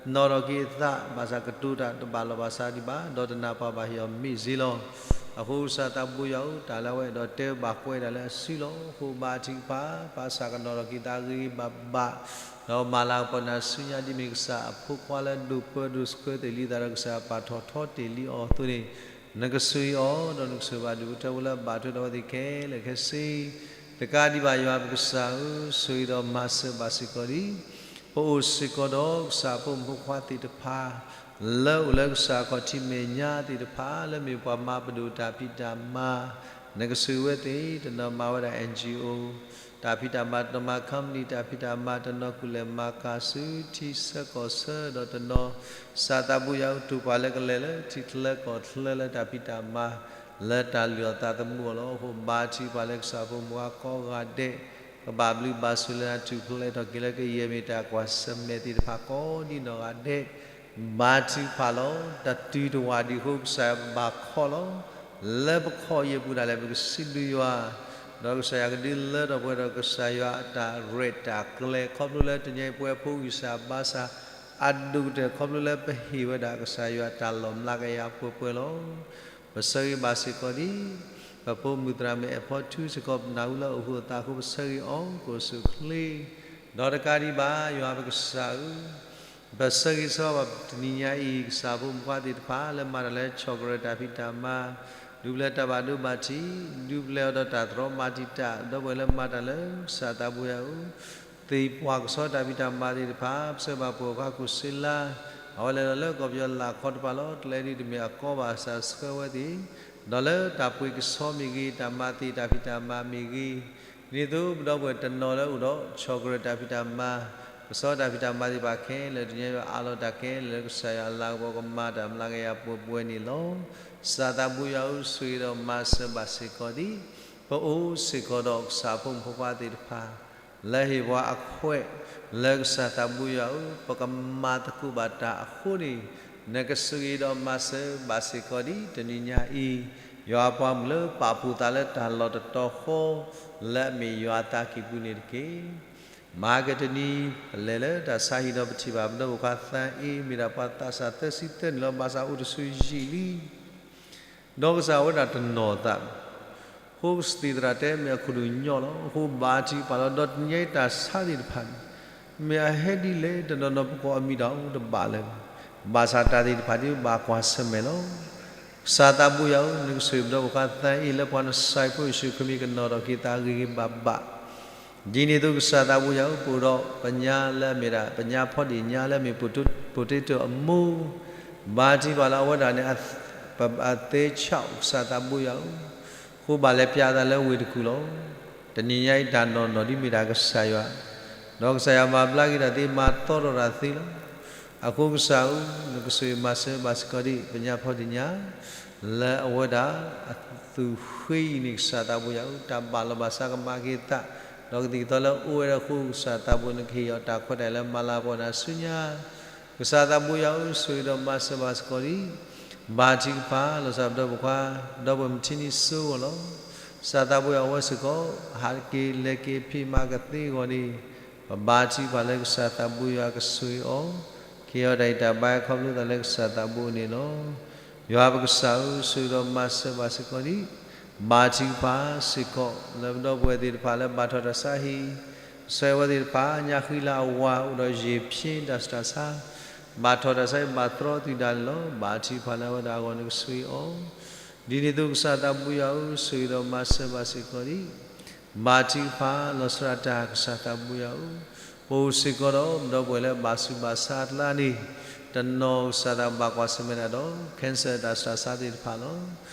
နီၣ်ထီၣ်က့ၤအသး ဘၣ်ဆၣ်ကတိၤတၢ်တဘၣ်လီၢ်ဘၣ်စးဒံးဘၣ်, ဒီးတနၢ်ပၢၢ်ဘၣ်ဟ့ၣ်အီၤမ့ၢ်စ့လီၤ. အဃိကစၢ်သးဘိယွၤဧၢ, တၢ်လၢအဝဲအဲၣ်ဒိးတဲဘၣ်ကွဲးဒၣ်လၢအစုလီၤ. အဃိဘါထုကဖၣ် ပၢ်ဆၣ်ကနီၣ်ထီၣ်က့ၤသးဂ့ၤဂ့ၤဘၣ်ဘၣ်, ဒီးမၤလၤကပီၤနၤဆူညါဒ်မ့ၢ်ကစၢ်အဖိခွါလၢဒိၣ်ပၢဒိၣ်ဆှၢတ့ၢ်လံအသးဒီးကစၢ်ပာ်ထီၣ်ထီတ့ၢ်လံအီၤအသိးန့ၣ်, နကဆိၣ်ဂ့ၤအီၤ, ဒီးနကဆိၣ်ဂ့ၤဘၣ်ဒူၣ်ဖိထၢဖိလၢအဘၣ်ထွဲဒီးအဝဲသ့ၣ်ခဲလၢာ်ခဲဆ့ တကးဒံးဘၣ် ယွၤပကစၢ်ဧၢ, ဆိၣ်ဂ့ၤဒီးမၤစၢၤဘၣ်စ့ၢ်ကီးလံ. ပအိၣ်စ့ၢ်ကီးဒီးကစၢ်ဖိမုၣ်ဖိခွါသ့ၣ်တဖၣ် လၢအိၣ်လၢကစၢ်ခီၣ်ထံးမဲာ်ညါသ့ၣ်တဖၣ် လၢမ့ၢ်ပှၤမၤပဒိၣ်တၢ်ဖံးတၢ်မၤ, နကဆိၣ်ဂ့ၤဝဲသ့ၣ်, တနီၤမၤဝဲဒၣ် NGO တၢ်ဖံးတၢ်မၤ, တနီၤမၤ company တၢ်ဖံးတၢ်မၤ, တနီၤကူၣ်လဲၤမၤကၤဆူထံဆၢကီၢ်ဆၢ, ဒီးတနီၤ ကစၢ်သးဘိယွၤဧၢ, တူၢ်ပှၤလၢကလဲၤလၢထံချၢကီၢ်ချၢလၢတၢ်ဖံးတၢ်မၤ လၢတၢ်လုၢ်အီၣ်သးသမူအီၤလီၤ. အဃိဘါထုကဖၣ်လၢကစၢ်ဖိမုၣ်ဖိခွါကိးဂၤဒဲး ကဘၣ်ဘျုးဘၣ်ဆိၣ်လၢနၤ ထူၣ်ဖျဲးထီၣ်က့ၤလၢကယဲၢ်မ့ၢ်တၢ်ကွၢ်ဆၢၣ်မဲာ်သ့ၣ်တဖၣ်ကိးဒံးနီၢ်ဂၤဒဲး ဘါထုကဖၣ်လီၤ. တၢ်တုၤတဝာ်ဒံးအဃိ ကစၢ်ယွၤဘၣ်ခီလီၤ. လၢပခီၣ်ယဲၢ်ပူၤဒၣ်လဲာ် ပကစံးဘျုးယွၤ, ဒီးကစၢ်ယွၤကဒုးလၢထီၣ်ပှဲၤဒီးကစၢ်ယွၤအတၢ်ရဲၣ်တၢ်ကျဲၤ ခီဖျိလၢတနံၤအံၤပဝဲဖိဂံၢ်စၢ်ဘါစၢ် အဒိၣ်ကတၢၢ် ခီဖျိလၢပဟ့ၣ်ဝဲဒၣ်ကစၢ်ယွၤတၢ်လီၤမျးကယၤပှဲၤပှဲၤလီၤ. ပဆၢဂ့ၤဘၣ်စ့ၢ်ကီးဒံး ပဖိမုၣ်သရၣ်မုၣ်အဲၣ်ဖီထူစ့ၢ်ကီး ပနၢ်ဟူလၢအဟူးအသးအဃိ ပဆၢဂ့ၤအီၤ ကအိၣ်ဆူၣ်အိၣ်ချ့, ဒီးတကးဒံးဘၣ် ယွၤပကစၢ်ဧၢ, ပဆၢဂ့ၤဆၢဝါဘၣ်တနံၤညါအံၤ ကစၢ်ဖိမုၣ်ဖိခွါသ့ၣ်တဖၣ် လၢမၤတၢ်လၢ chocolate တၢ်ဖံးတၢ်မၤ, ဒုးပျဲၢ်တၢ်ဘၣ်ဒိဘၣ်ထံး, ဒုးပျဲၢ်အီၤဒီးတၢ်တြီမၤတံာ်တာ်, ဒီပုၢ်ဝဲၢ်လၢမၤတၢ်လၢ ကစၢ်သးဘိယွၤဧၢ, သ့ၣ်ပှၢ်ကဆှီတၢ်ဖံးတၢ်မၤသ့ၣ်တဖၣ် ပဆၢဘၣ်ပှဲၤခါကူၣ်စ့လါ, အဝဲလဲၤဒီးလၢကီၢ်ပယီၤလၢ်ခီတဖၣ်လီၤ. ကျဲဒ်တမ့ၢ်အကီဘၣ်ဆၣ်ဆှၢဝဲသ့ၣ်, ဒီးလၢတၢ်ပှ့ၤကဆှီမ့ၢ်ဂ့ၤ, တၢ်မၤသ့ၣ်တၢ်ဖံးတၢ်မၤမ့ၢ်ဂ့ၤ, ဒ်သိးပဒီပုၢ်ဝဲၢ်တနီၤလၢအိၣ်ဒီး ဆီၣ်ကရၢၢ်တၢ်ဖံးတၢ်မၤ, ကဆီတၢ်ဖံးတၢ်မၤသ့ၣ်တဖၣ်ခဲလၢာ် တနံၤညါအံၤအးလီၤတၢ်ခဲလၢာ်လၢကစၢ်ယွၤအလၤကပီၤ ကမၤတၢ်မျးကယၤပှဲၤပှဲၤန့ၣ်လီၤ. ကစၢ်သးဘိယွၤဧၢ, ဆိၣ်ဂ့ၤဒီးမၤစၢၤဘၣ်စ့ၢ်ကီးဒံး ပအိၣ်စ့ၢ်ကီးဒီးကစၢ်အဖိမုၣ်ဖိခွါသ့ၣ်တဖၣ် လၢဟ့ၣ်ပှၤအခွဲး လၢကစၢ်သးဘိယွၤဧၢ, ပကမၤသကိးဘၣ်တၢ်အဃိန့ၣ်, နကဆိၣ်ဂ့ၤဒီးမၤစၢၤဘၣ်စ့ၢ်ကီးဒံးတနံၤညါအံၤ, ယွၤအပှၤမုၣ်လၢပာ်ဖှိၣ်သးလၢတၢ်လီၢ်တတီၤဃီ လၢအမ့ၢ်ယွၤအသးကံၢ်ပူၤန့ၣ်တက့ၢ်. မဟါကတနံၤ ပလဲၤလၢတၢ်ဆါဟံၣ်ဒီးပထံၣ်ဘၣ် ပဒီပုၢ်ဝဲၢ်ခွါသးအ့ မ့ၢ်ဒၣ်ပှၤသးစၢ်သၢဆံသၢနံၣ်လီၤ. ဘၣ်ဆၣ်အိၣ်တဆူယံာ်လံ ဒီးကစၢ်အဝဲဒၣ်တနီၤသး, အဃိကသံၣ်သရၣ်တဲမ့ၢ်အခိၣ်ဒူၣ်ညီလီၤ. အဃိဘါထုကဖၣ်လီၤ. ဒီးတနံၤညါအံၤတၢ်ဆါသ့ၣ်တဖၣ်န့ၣ် မ့ၢ်အဟဲဒ်လဲၣ်တနီၤနီၤ ပကအီၣ်မံၤတၢ်အိၣ်တဘၣ်လၢၤဘၣ်. ဘၣ်ဆၣ်တၢ်သ့ၣ်တဖၣ်ဒ်ဘၣ်ကွၢ်ဆၢၣ်မဲာ်လီၤ. ကစၢ်သးဘိယွၤဧၢ, နကဆိၣ်ဂ့ၤပဒီပုၢ်ဝဲၢ်ခွါသးအ့ လၢပှၤနစၢ်ဖိယ့ၣ်ၡူးခရံာ်မ့ၢ်ကနီၤထီၣ်က့ၤသးဂ့ၤဂ့ၤဘၣ်ဘၣ် ဒ်န့ၣ်အသိးကစၢ်သးဘိယွၤဧၢ, ပအိၣ်ဒီးပညါလၢအမ့ၢ်ဒၣ် ပညါဖီဒ့ၣ်ညါလၢအမ့ၢ် potato အမိၢ်, ဘါထုကဖၣ်လၢအဝဲဒၣ်န့ၣ် ပသ့ဆၣ် ကစၢ်သးဘိယွၤဧၢ, အဃိဘၣ်လဲၤပျးသးလၢဝ့ၢ်တကူၣ်လီၤ. တနံၤညါအံၤတၢ်နီၢ်နီၢ်ဒ်မ့ၢ်ဒၣ်ကစၢ်ယွၤ, ဒီးကစၢ်ယွၤမၤဘျါက့ၤတၢ်သ့ မၤသီထီၣ်တၢ်သ့လီၤ. အဃိကစၢ်ဧၢ, နကဆိၣ်ဂ့ၤမၤစၢၤဘၣ်စ့ၢ်ကီးဒံး ပညါဖီဒ့ၣ်ညါ လၢအဝဲဒၣ်အသူၣ်ဃ့အံၤန့ၣ် ကစၢ်သးဘိယွၤဧၢ, တၢ်ဘၣ်လီၤဘၣ်စးကမၤက့ၤသး, ဒီးကသံၣ်ကသီလၢအိၣ်ဝဲဒီးအဃိ ကစၢ်သးဘိနကဟ့ၣ်အီၤတၢ်ခွဲးတၢ်ယာ်လၢမၤလၤပှၤနၤဆူညါ, ကစၢ်သးဘိယွၤဧၢ, ဆိၣ်ဂ့ၤဒီးမၤစၢၤဘၣ်စ့ၢ်ကီးဒံး, ဘါထုကဖၣ် လီၤဆီဒၣ်တၢ် ပဒီပုၢ်ဝဲၢ်ခွါ, ဒီပုၢ်ဝဲၢ်မုၣ်ထံနံၤစိအဂီၢ်လီၤ. ကစၢ်သးဘိယွၤ အဝဲစ့ၢ်ကီး ဟးက့ၤလဲၤက့ၤဖံးမၤကသ့အဂီၢ်န့ၣ်, ပဘါထုကဖၣ်လၢကစၢ်သးဘိယွၤကဆိၣ်ဂ့ၤအီၤ, ကဟ့ၣ်အီၤတၢ်ဂံၢ်တၢ်ဘါခီဖျိသးလၢကစၢ်သးဘိန့ၣ်လီၤ. ယွၤပကစၢ်ဧၢ, ဆိၣ်ဂ့ၤဒီးမၤစၢၤဘၣ်စ့ၢ်ကီးဒံး, ဘါထုကဖၣ်စ့ၢ်ကီး လၢပဒီပုၢ်ဝဲၢ်သ့ၣ်တဖၣ်လၢဘၣ်ထီၣ်တၢ်ဆါဟံၣ်, ကစၢ်ယွၤဝဲသ့ၣ်တဖၣ် ညါဃံလၤအဝၤအိၣ်ဒီးယ့ၢ်ဖျ့တၢ်ဆူးတၢ်ဆါ, ဘၣ်ထီၣ်တၢ်ဆါဟံၣ် ဘၣ်သြီသွံၣ်ဒၣ်လဲာ်လီၤ. ဘါထုကဖၣ်လၢအဝဲဒၣ်အဂီၢ်နကဆိၣ်ဂ့ၤအီၤ, ဒ်န့ၣ်အသိးကစၢ်သးဘိယွၤဧၢ, ဆိၣ်ဂ့ၤဒီးမၤစၢၤဘၣ်စ့ၢ်ကီးဒံး, ဘါထုကဖၣ် လီၤဆီဒၣ်တၢ် ကစၢ်သးဘိယွၤဧၢ, ပအိၣ်စ့ၢ်ကီးဒီး ပဒီပုၢ်ဝဲၢ်လၢဘၣ်ဆူးဘၣ်ဆါအကျါန့ၣ်, တနီၤကစၢ်သးဘိယွၤဘၣ်ကွၢ်ဆၢၣ်မဲာ်တၢ်ဒီး cancer တၢ်ဆူးတၢ်ဆါသ့ၣ်တဖၣ်လီၤ.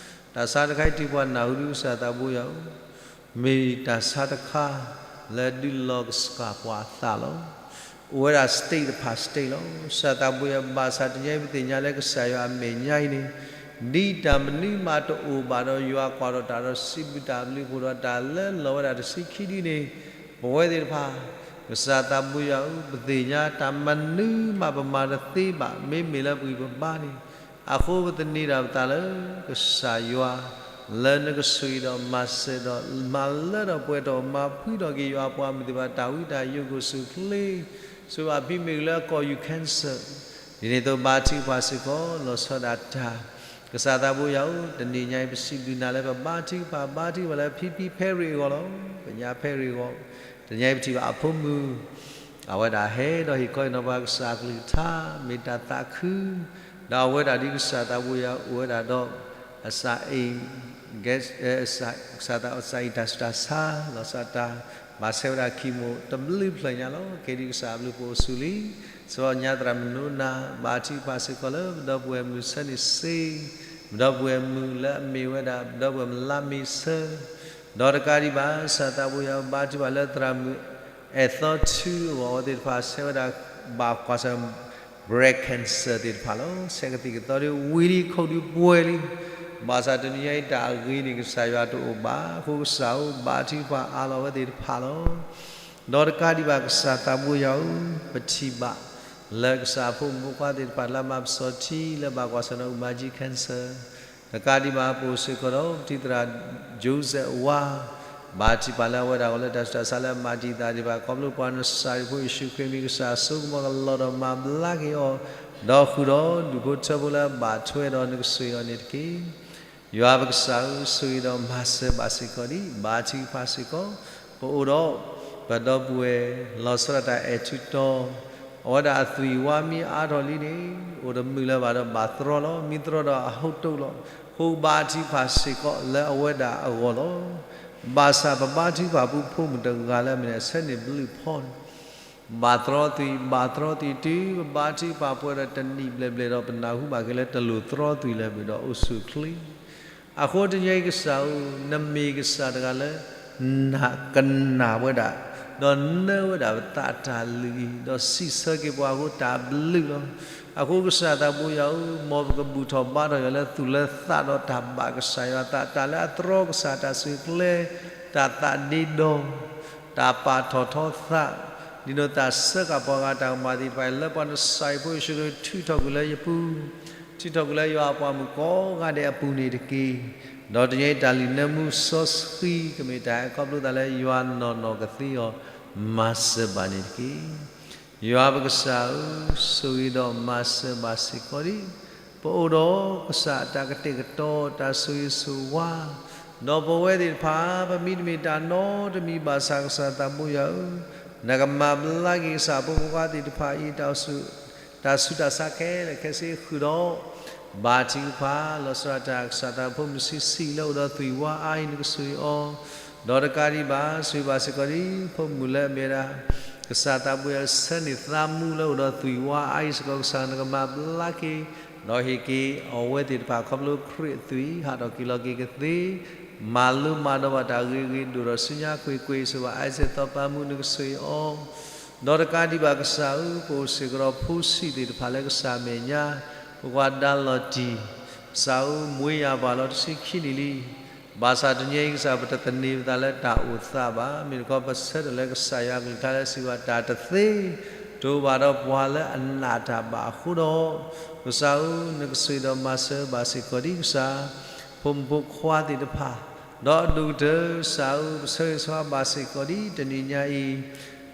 တၢ်ဆါတခါအံၤ တုၤပှၤနၢ်ဟူဒံး ကစၢ်သးဘိယွၤဧၢ, မ့ၢ်တၢ်ဆါတခါ လၢဒုးလီၤကစၢ်ပှၤအသးလီၤ. အိၣ်ဝဲဒၣ် state တဖၣ် state လီၤ. ကစၢ်သးဘိယွၤ ဘၣ်ဆၣ်တနံၤညါအံၤ ပသ့ၣ်ညါလၢကစၢ်ယွၤအမဲာ်ညါအံၤန့ၣ်, ဒ်တၢ်မနုၤမးတအိၣ်ဘၣ်ဒီး ယွၤကွၢ်ထီၣ်တၢ်ဒီးစံးဘျုးတၢ်အဘျုးအဖှိၣ်ဒီး တၢ်လၢလီၤဝဲဒၣ်တဆံခံဒုန့ၣ်, ပဝဲသ့ၣ်တဖၣ် ကစၢ်သးဘိယွၤဧၢ, ပသ့ၣ်ညါတၢ်မနုၤမးပမၤတသ့ဘၣ်, မ့မ့ၢ်လၢပဂံၢ်ပဘါန့ၣ်, အဃိပသန့ၤဒၣ်ပသးလၢ ကစၢ်ယွၤ လၢနကဆိၣ်ဂ့ၤဒီးမၤစၢၤဒီး မၤလၢထီၣ်ပှဲၤထီၣ် မၤဖှံထီၣ်က့ၤယွၤအပှၤမုၣ်သ့ၣ်တဖၣ် တၢ်ဝံတၢ်ယိး ကအိၣ်ဆူၣ်အိၣ်ချ့, ဆိၣ်ဂ့ၤအဖံမ့ၢ်ဂ့ၤလၢအကိာ်ယူၢ် cancer, ဒ်န့ၣ်အသိးဘါထုကဖၣ်စ့ၢ်ကီး လီၤဆီဒၣ်တၢ်, ကစၢ်သးဘိယွၤဧၢ, တနံၤညါအံၤ ပစံးဘျုးနၤလၢပဘါထုကဖၣ် ဘါထုကဖၣ်လၢဖံဖံဖဲရ့ၣ်အဂီၢ်လီၤ. ပညါဖဲရ့ၣ်အဂီၢ်, တနံၤညါအံၤပထံၣ်ဘၣ်အဖိမုၣ် အဝဲဒၣ်ဟဲဒီးဟ့ၣ်ခီဟ့ၣ်နီၤပှၤကစၢ်အကလုၢ်ကထါ မ့ၢ်တၢ်သးခု, ဒီးအဝဲဒၣ်ဒ်ကစၢ်သးဘိယွၤအိၣ်ဝဲဒၣ်ဒီး အစၢ်အံၤ ကစၢ်သးအံၤတၢ်ဆူးတၢ်ဆါ လီၤဆီဒၣ်တၢ်, ဘၣ်ဆဲဝဲဒၣ် chemo တဘျုးဖျၢၣ်ညါလီၤ. ကဲဒ်ကစၢ်အဘျုးအဖှိၣ်အိၣ်ဆူၣ်လံ, စရီညါသရၣ်မုၣ်နိနၤ, ဘါထုကဖၣ်စ့ၢ်ကီးလၢပဒီပုၢ်ဝဲၢ်မုၣ်ဆၢန့ၣ်စ့, ပဒီပုၢ်ဝဲၢ်မုၣ်လၢအမ့ၢ်ဝဲဒၣ် ပဒီပုၢ်ဝဲၢ်မုၣ်လါမ့ၤဆၢ, ဒီးတကးဒံးဘၣ် ကစၢ်သးဘိယွၤဘါထုကဖၣ်လၢသရၣ်မုၣ် အဲၣ်သီထူအဂီၢ် အဝဲသ့ၣ်တဖၣ်ဆဲဝဲဒၣ် ဘၣ်ကွၢ်ဆၢၣ် breast cancer သ့ၣ်တဖၣ်လီၤ. ဆဲးကသံၣ်ကသီဒ်ဝံၤလံ ခိၣ်ဒုးပှဲၤလံ, ဘၣ်ဆၣ်တနံၤညါအံၤတၢ်အဂ့ၤန့ၣ် ကစၢ်ယွၤတအိၣ်ဘၣ်. အဃိကစၢ်ဧၢ, ဘါထုကဖၣ်အါလီၤအဝဲသ့ၣ်တဖၣ်လီၤ. ဒီးတကးဒံးဘၣ် ကစၢ်သးဘိယွၤဧၢ, ပထံၣ်ဘၣ်လၢကစၢ်အဖိမုၣ်ဖိခွါသ့ၣ်တဖၣ် လၢမၤပစီၤထံ လၢဘၣ်ကွၢ်ဆၢၣ်နီၤ အူမၤကၠံ cancer တကးဒံးဘၣ် ပအိၣ်စ့ၢ်ကီးဒီး ပထံၣ်သရၣ် Joseph ဝါ, ဘါထုကဖၣ်လၢအဝဲဒၣ်အဂီၢ်လၢတၢ်ဆူးတၢ်ဆါလၢအမၤတံာ်တာ်ဒံးဘၣ် ခီဖျိပှၤနစၢ်အဖိယ့ၣ်ၡူးခရံာ်မ့ၢ်ကစၢ် အစိကမီၤကလီၤဒီးမၤဘျါက့ၤအီၤ, ဒီးဃုာ်ဒီးဒူၣ်ဖိထၢဖိလၢအဘၣ်ထွဲဒီးနကဆိၣ်ဂ့ၤအီၤန့ၣ်တက့ၢ်. ယွၤပကစၢ်ဧၢ, ဆိၣ်ဂ့ၤဒီးမၤစၢၤဘၣ်စ့ၢ်ကီးဒံး, ဘါထုကဖၣ်စ့ၢ်ကီး, ပအိၣ်ဒီး ပဒီပုၢ်ဝဲၢ် လီၤဆီဒၣ်တၢ်အဲၣ်ထူတီၤ, အဝဲဒၣ်အသွံၣ်ဝါမ့ၢ်အါထီၣ်လံန့ၣ် အိၣ်တမုာ်လၢၤဘၣ်ဒီးဘၣ်သြီလီၤ, မ့ၢ်သြီဒီးအဟိတိၣ်လီၤ. အဃိဘါထုကဖၣ်စ့ၢ်ကီးလၢအဝဲဒၣ်အဂီၢ်လီၤ. ဘၣ်ဆၣ်ပဘါထုကဖၣ်ပဖိမုၣ်တဂၤလၢအမ့ၢ်ဒၣ် ဆဲးန့ၣ်ဘျုးဖီန့ၣ် ဘၣ်သြီသွံၣ် ဘၣ်သြီသွံၣ် တုၤပဘါထုကဖၣ်ပှဲၤဒီးတနံၣ်ဘျဲၣ်ဘျဲၣ်ဒီး ပနၢ်ဟူဘၣ်က့ၤလၢတလိၣ်သြီသွံၣ်လၢၤဘၣ်ဒီးအိၣ်ဆူၣ်အိၣ်ချ့. အဃိတနံၤအံၤကစၢ်ဧၢ, နမ့ၢ်ကစၢ်တဂၤလၢ နာ် ကနာ်ဝဲဒၣ်, ဒီးနၢဝဲဒၣ်ပသးအတၢ်လုၢ်အံၤ, ဒီးစံးဆၢက့ၤပှၤအဃိတၢ်ဘျုးလီၤ. အဃိကစၢ်သးဘိယွၤဧၢ, မ်ပကဘူၣ်ထီၣ်ဘါထီၣ်ယွၤလၢသူၣ်လၢသးဒီးတၢ်ဘၣ်ကစၢ်ယွၤအသး, တၢ်လၢအတြီကစၢ်တၢ်ဆိၣ်ကျဲ, တၢ်သးဒ့ဒီ, တၢ်ပာ်ထီၣ်ထီသး, ဒ်သိးတၢ်စၢဃာ်ပှၤဂၤတၢ်ကမၣ်သ့ၣ်တဖၣ်အံၤ လၢပှၤနစၤအံၤဖိယ့ၣ်ၡူးခရံာ်ထုးထီၣ်ကွံာ်လၢယပူၤ ထုးထီၣ်ကွံာ်လၢယွၤအပှၤမုၣ်ကိးဂၤဒဲးအပူၤန့ၣ်တက့ၢ်. ဒီးတညီအံၤတၢ်လုၢ်နၢမူစီဆှံကမ့ၢ်တၢ်ဟဲခီဖျိသးလၢယွၤနီၢ်နီၢ်ကသ့အီၤ မၤစၢၤဘၣ်န့ၣ်တက့ၢ်. ယွၤပကစၢ်ဧၢ, ဆိၣ်ဂ့ၤဒီးမၤစၢၤဘၣ်စ့ၢ်ကီးဒံး ပအိၣ်ဒီးကစၢ်အတၢ်ကတဲာ်ကတီၤ တၢ်ဆိၣ်ဂ့ၤဆိၣ်ဝါ, ဒီးပဝဲသ့ၣ်တဖၣ် ပမံတမ့ၢ်တၢ်နီတမံၤဘၣ်ဆၣ် ကစၢ်သးဘိယွၤဧၢ, နကမၤဘျါက့ၤကစၢ်အဖိမုၣ်ဖိခွါသ့ၣ်တဖၣ်အံၤ တၢ်ဆူးတၢ်ဆါခဲလၢာ်ခဲဆ့ဃုာ်ဒီး ဘါထုကဖၣ် လီၤဆီဒၣ်တၢ် ကစၢ်သးဖိမုၣ်ဆံးဆံးလၢအိၣ်ဒီးသွံၣ်ဝါအါအံၤ နကဆိၣ်ဂ့ၤအီၤ, ဒီးတကးဒံးဘၣ် ဆိၣ်ဂ့ၤဘၣ်စ့ၢ်ကီးဒံး ဖိမုၣ်လၢအမ့ၢ်ဝဲဒၣ် ကစၢ်သးဘိယွၤဆၢန့ၢ်သးမူလၢအိၣ်ဒီးသွံၣ်ဝါအါအံၤစ့ၢ်ကီး ကစၢ်နကမၤဘျါက့ၤ, ဒီးဟ့ၣ်က့ၤအဝဲသ့ၣ်တဖၣ်ခီဖျိခရံာ်အသွံၣ် ဟးထီၣ်က့ၤလီၤက့ၤကသ့, မၤလိမၤဒိးဘၣ်တၢ်ဂ့ၤဂ့ၤ ဒိၣ်ထီၣ်ဆူညါကွ့ၢ်ကွ့ၢ် ဆိၣ်ဂ့ၤဘၣ်အါစ့ၢ်သီပာ်မူ နကဆိၣ်ဂ့ၤအီၤ, ဒီးတကးဒံးဘၣ်ကစၢ်ဧၢ, ပအိၣ်စ့ၢ်ကီးဒီးဖိဆံးသ့ၣ်တဖၣ်လၢကစၢ်မဲာ်ညါ, ပကွၢ်ဒါလီၤတံၢ်, ကစၢ်ဧၢ မွေးရာပါလီၤတဆံခံနံၣ်လံ ဘၣ်ဆၣ်တနံၤအံၤကစၢ် ပတသန့ၤပသးလၢတၢ်အိၣ်သးဘၣ်. မ့ၢ်တခီပဆၢထၢၣ်လၢကစၢ်ယွၤအကလုၢ်ကထါလၢစံးဘၣ် တၢ်တသ့တိၢ်ဘၣ်ဒီးပှၤလၢအနာ်တၢ်ဘၣ်အဃိဒီး, ကစၢ်ဧၢ, နကဆိၣ်ဂ့ၤဒီးမၤစၢၤဘၣ်စ့ၢ်ကီးဒံးကစၢ် ဖိမုၣ်ဖိခွါသ့ၣ်တဖၣ်, ဒီးအဒိၣ်ကတၢၢ်ကစၢ်ဧၢ, ပဆၢဂ့ၤဆၢဝါဘၣ်စ့ၢ်ကီးဒံး တနံၤညါအံၤ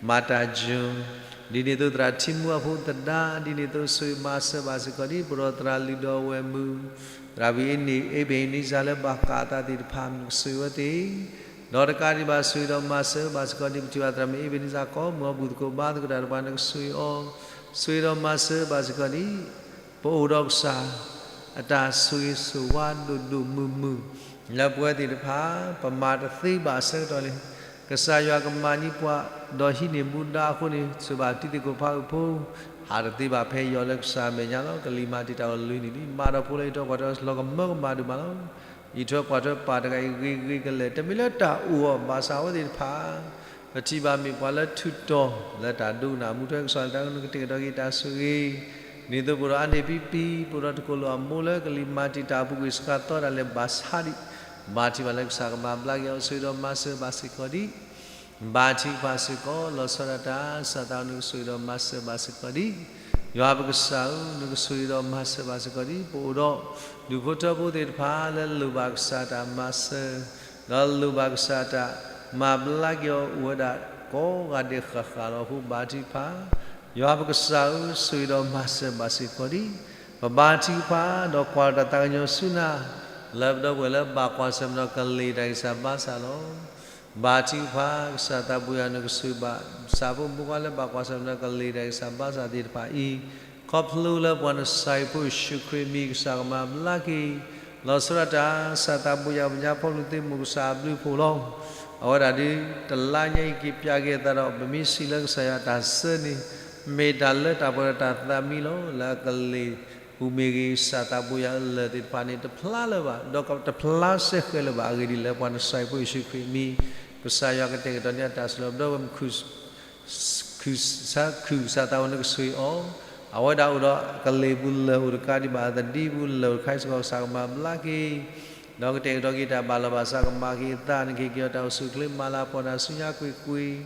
မၤတၢ်ယိၤ, ဒ်န့ၣ်အသိးသရၣ်ထံမူအဖိသဒါ, ဒ်န့ၣ်အသိးဆိၣ်ဂ့ၤမၤစၢၤဘၣ်စ့ၢ်ကီးဒံး ပဒိၣ်သရၣ်လုၢ်ဒီးဝဲၢ်မုၣ်, သရၣ်ဝံၤအ့ဘ့ၣ်နံစၢ်လၢဘၣ်ဃးအသးသ့ၣ်တဖၣ် နကဆိၣ်ဂ့ၤဝဲသ့ၣ်, ဒီးတကးဒံးဘၣ်ဆိၣ်ဂ့ၤဒီးမၤစၢၤဘၣ်စ့ၢ်ကီးဒံး ပထံၣ်ဘၣ်သရၣ်မုၣ်အ့ဘ့ၣ်နံစၢ် ကိးမုၢ်အဘူၣ်သကိးဘါသကိးတၢ်တဖၣ် နကဆိၣ်ဂ့ၤအီၤ, ဆိၣ်ဂ့ၤဒီးမၤစၢၤဘၣ်စ့ၢ်ကီးဒံး ပအိၣ်ဒီးကစၢ် အတၢ်ဆိၣ်ဂ့ၤဆိၣ်ဝါဒိၣ်ဒိၣ်မုၢ်မုၢ် လၢပဝဲသ့ၣ်တဖၣ် ပမၤတသ့ဘၣ်အဆၢကတီၢ်လံ. ကစၢ်ယွၤကမၤန့ၢ်ပှၤ ဒီးဟံးန့ၢ်မူဒါအဃိန့ၣ် ဆိၣ်ဘၣ်တံၤသကိးဖးအုးဖိ ဟးတသ့ဘၣ်ဖဲယွၤလၢကစၢ်အမဲာ်ညါလီၤ. ကလံၤမၤတံာ်တာ်အီၤလွံၢ်နံၣ်လံ. မၤဒီးဖိလၢအံးထွဲကွၢ်ထွဲလီၤကမၢကမၣ်ဒိၣ်မးလီၤ. အံးထွဲကွၢ်ထွဲပာ်တဂၤအံၤဂ့ၤဂ့ၤကလဲာ် တမ့ၢ်လၢတၢ်အိၣ်အီၤဘၣ်ဆၣ် အဝဲသ့ၣ်တဖၣ် ပထံၣ်ဘၣ်မ့ၢ်ပှၤလၢထူးတီၤလၢတၢ်ဒိကနၣ်မူထွဲကစီၣ်လၢတၢ်ကတိၤကတဲာ်ကတီၤက့ၤတၢ်ဆိၣ်ဂ့ၤ, ဒ်သိးပအိၣ်ဒီးအါန့ၢ်ပံပံ, ပအိၣ်ဒီးတကိၢ်လိာ်အမိၢ်လၢကလံၤမၤတံာ်တာ်အပူၤကွံာ်စှၤသီဒၣ်လဲာ်ဘၣ်ဆၣ်ဒံး, ဘါထုကဖၣ်လၢကစၢ်ကမၤဘျါက့ၤအီၤ ဆိၣ်ဂ့ၤဒီးမၤစၢၤဘၣ်စ့ၢ်ကီးဒံး, ဘါထုကဖၣ်စ့ၢ်ကီး လီၤဆီဒၣ်တၢ် ကစၢ်သးအီၤနကဆိၣ်ဂ့ၤဒီးမၤစၢၤဘၣ်စ့ၢ်ကီးဒံး, ယွၤပကစၢ်ဧၢ, နကဆိၣ်ဂ့ၤဒီးမၤစၢၤဘၣ်စ့ၢ်ကီးဒံး ပအိၣ်ဒီး ဒူၣ်ဖိထၢဖိသ့ၣ်တဖၣ်လၢလိၣ်ဘၣ်ကစၢ်တၢ်မၤစၢၤ ဒီးလိၣ်ဘၣ်ကစၢ်တၢ်မၤဘျါက့ၤအီၤအိၣ်ဝဲဒၣ်ကိးဂၤဒဲးဃၣ်ဃၣ်လီၤ. အဃိဘါထုကဖၣ်, ယွၤပကစၢ်ဧၢ, ဆိၣ်ဂ့ၤဒီးမၤစၢၤဘၣ်စ့ၢ်ကီးဒံး, ပဘါထုကဖၣ်ဒီးကွၢ်လီၤတၢ်သးကညီၤဆူနၤ လၢပဒီပုၢ်ဝဲၢ်လၢဘၣ်ကွၢ်ဆၢၣ်မဲာ်ဒီးကလံၤတၢ်ဂံၢ်စၢ်ဘါစၢ်လီၤ. ဘါထုကဖၣ် ကစၢ်သးဘိယွၤ နကဆိၣ်ဂ့ၤဘၣ် ကစၢ်ဖိမုၣ်ဖိခွါလၢဘၣ်ကွၢ်ဆၢၣ်မဲာ်ဒီးကလံၤတၢ်ဂံၢ်စၢ်ဘါစၢ်သ့ၣ်တဖၣ်အံၤ, ခီဖျိလၢပှၤနစၤအံၤဖိယ့ၣ်ၡူးခရံာ်အမံၤ ကစၢ်ကမၤဘျါက့ၤ လီၤဆီဒၣ်တၢ် ကစၢ်သးဘိယွၤ ပညါဖီလူၤသ့ၣ်မုၣ်ကစၢ်အဘျုးအဖှိၣ်လီၤ. အဝဲဒၣ်ဒ်တလါညါအံၤက့ၤပၠးက့ၤအသးဒီး ပမ့ၢ်စံးလၢကစၢ်ယွၤတၢ်စၢန့ၣ် မ့ၢ်တၢ်လၢတၢ်ပှဲၤဒီးတၢ်သးမံလီၤ. လၢအကလ့ၢ်ပူၤမ့ၢ်ဂ့ၤ ကစၢ်သးဘိယွၤလၢာ်သ့ၣ်တဖၣ်န့ၣ် တဖျါလၢၤဘၣ် ဒီးတဖျါစဲဃဲၤလၢၤဘၣ် အဂ့ၢ်ဒ်လဲၣ် ပှၤနစၤအံၤဖိယ့ၣ်ၡူးခရံာ်အမံၤ ကစၢ်ယွၤကတဲာ်ကတီၤန့ၢ်အတၢ်စံးလီၤ ပဒီပုၢ်ဝဲၢ်မုၣ် ခုၣ်စးသးဝဲ နကဆိၣ်ဂ့ၤအီၤ, အဝဲဒၣ်အိၣ်ဒီးကလ့ၢ်ပူၤလၢာ်အိၣ်တကးဒံးဘၣ် သဒံပူၤလၢာ်အိၣ်တခါအံၤစ့ၢ်ကီး ကစၢ်ကမၤဘျါက့ၤ ဒီးကတဲာ်ကတီၤက့ၤတၢ်ဘၣ်လီၤဘၣ်စး ကမၤက့ၤအသး နကဟ့ၣ်က့ၤအီၤတၢ်အိၣ်ဆူၣ်အိၣ်ချ့ မၤလၤကပီၤတၢ်ဆူညါကွ့ၢ်ကွ့ၢ်,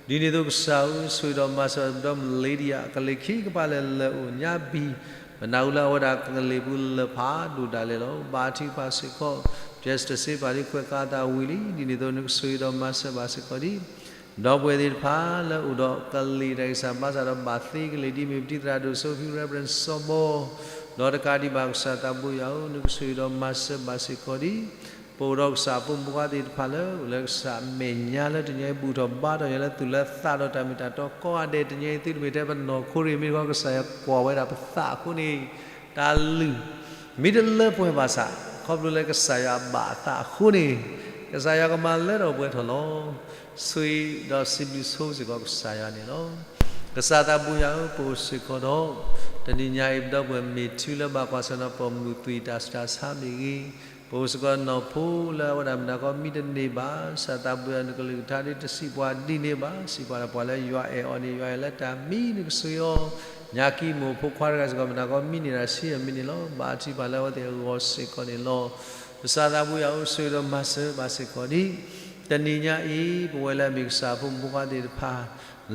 ဒ်န့ၣ်အသိးကစၢ်ဧၢ ဆိၣ်ဂ့ၤဒီးမၤစၢၤပဒီပုၢ်ဝဲၢ် Lydia ကလ့ၢ်ခံကပၤလၢာ်လၢာ်အိၣ်ညါဘံၣ်, ပနၢ်ဟူလၢအဝဲဒၣ်ကလ့ၢ်ပူၤလၢာ်ဖးဒိၣ်ဒၣ်လဲာ်လီၤ. ဘါထုကဖၣ်စ့ၢ်ကီး Jess တဆ့ပၣ်ဒ်ခွဲးဃာ်အသးဝံၤလံ, ဒ်န့ၣ်အသိးနကဆိၣ်ဂ့ၤဒီးမၤစၢၤဘၣ်စ့ၢ်ကီးဒံး ဒီပုၢ်ဝဲၢ်သ့ၣ်တဖၣ်လၢအိၣ်ဒီးကလ့ၢ်တၢ်ဂံၢ်စၢ်ဘါစၢ်ဒီးဘၣ်သ့ကလ့ၢ်ဒ်မ့ၢ်ပတံၤသရၣ်ဒိၣ်စီဖံ Reverend စီၤဘီ, ဒီးတကးဒံးဘၣ်ကစၢ်သးဘိယွၤဧၢ, နကဆိၣ်ဂ့ၤဒီးမၤစၢၤဘၣ်စ့ၢ်ကီးဒံး ပအိၣ်ဒီးကစၢ်အဖိမုၣ်ဖိခွါသ့ၣ်တဖၣ်လၢအိၣ်လၢကစၢ်အမဲာ်ညါလၢတနံၤအံၤ ဘူၣ်ထီၣ်ဘါထီၣ်ယွၤလၢသူၣ်လၢသးဒီးတၢ်မ့ၢ်တၢ်တီကိးဂၤဒဲး တနံၤအံၤသုတမ့ၢ်ထဲပနီၢ်ခိရ့ၣ် မ့ၢ်တခီကစၢ်ယွၤကွၢ်ဝဲဒၣ်ပသးအဃိန့ၣ် တၢ်လုၢ် မ့ၢ်တလၢပှဲၤဘၣ်ဆၣ် ခီဖျိလၢကစၢ်ယွၤအဘၣ်အသးအဃိန့ၣ် ကစၢ်ယွၤကမၤလၢထီၣ်ပှဲၤထီၣ်လီၤ. ဆိၣ်ဂ့ၤဒီးစံးဘျုးဆိစ့ၢ်ကီးကစၢ်ယွၤန့ၣ်လီၤ. ကစၢ်သးဘိယွၤဧၢ, ပအိၣ်စ့ၢ်ကီးဒီး တနံၤညါအံၤ ပဒီပုၢ်ဝဲၢ်မ့ၢ်ထုလၢဘၣ်ကွၢ်ဆၢၣ်မဲာ်ဒီးပိာ်မုၣ်သွံၣ်တၢ်ဆူးတၢ်ဆါမ့ၢ်ဂ့ၤ, ပအိၣ်စ့ၢ်ကီးနီၢ်ဖိလၢအဝဲဒၣ်မနၤကီမံတန့ၢ်ဘၣ်, ကစၢ်သးဘိယွၤနကလုၢ်ကထါဒ်တစံးပှၤဒ်န့ၣ်ဘၣ်, စံးပှၤလၢပှၤလၢယွၤအဲၣ်အီၤန့ၣ် ယွၤအဲၣ်လၢတၢ်မံနကဆှံအီၤ, ညါကံမိၢ်ဖိခွါတဂၤစ့ၢ်ကီး မနၤကီမံန့ၢ်ဒၣ်ဆံးအမံးနံးလီၤ. ဘါထုကဖၣ်လၢအဝဲသ့ၣ်အဂီၢ်စ့ၢ်ကီးန့ၣ်လီၤ. ကစၢ်သးဘိယွၤဧၢ, ဆိၣ်ဂ့ၤဒီးမၤစၢၤဘၣ်စ့ၢ်ကီးဒံး တနံၤညါအံၤ ပဝဲလၢအမ့ၢ်ကစၢ်ဖိမုၣ်ဖိခွါသ့ၣ်တဖၣ်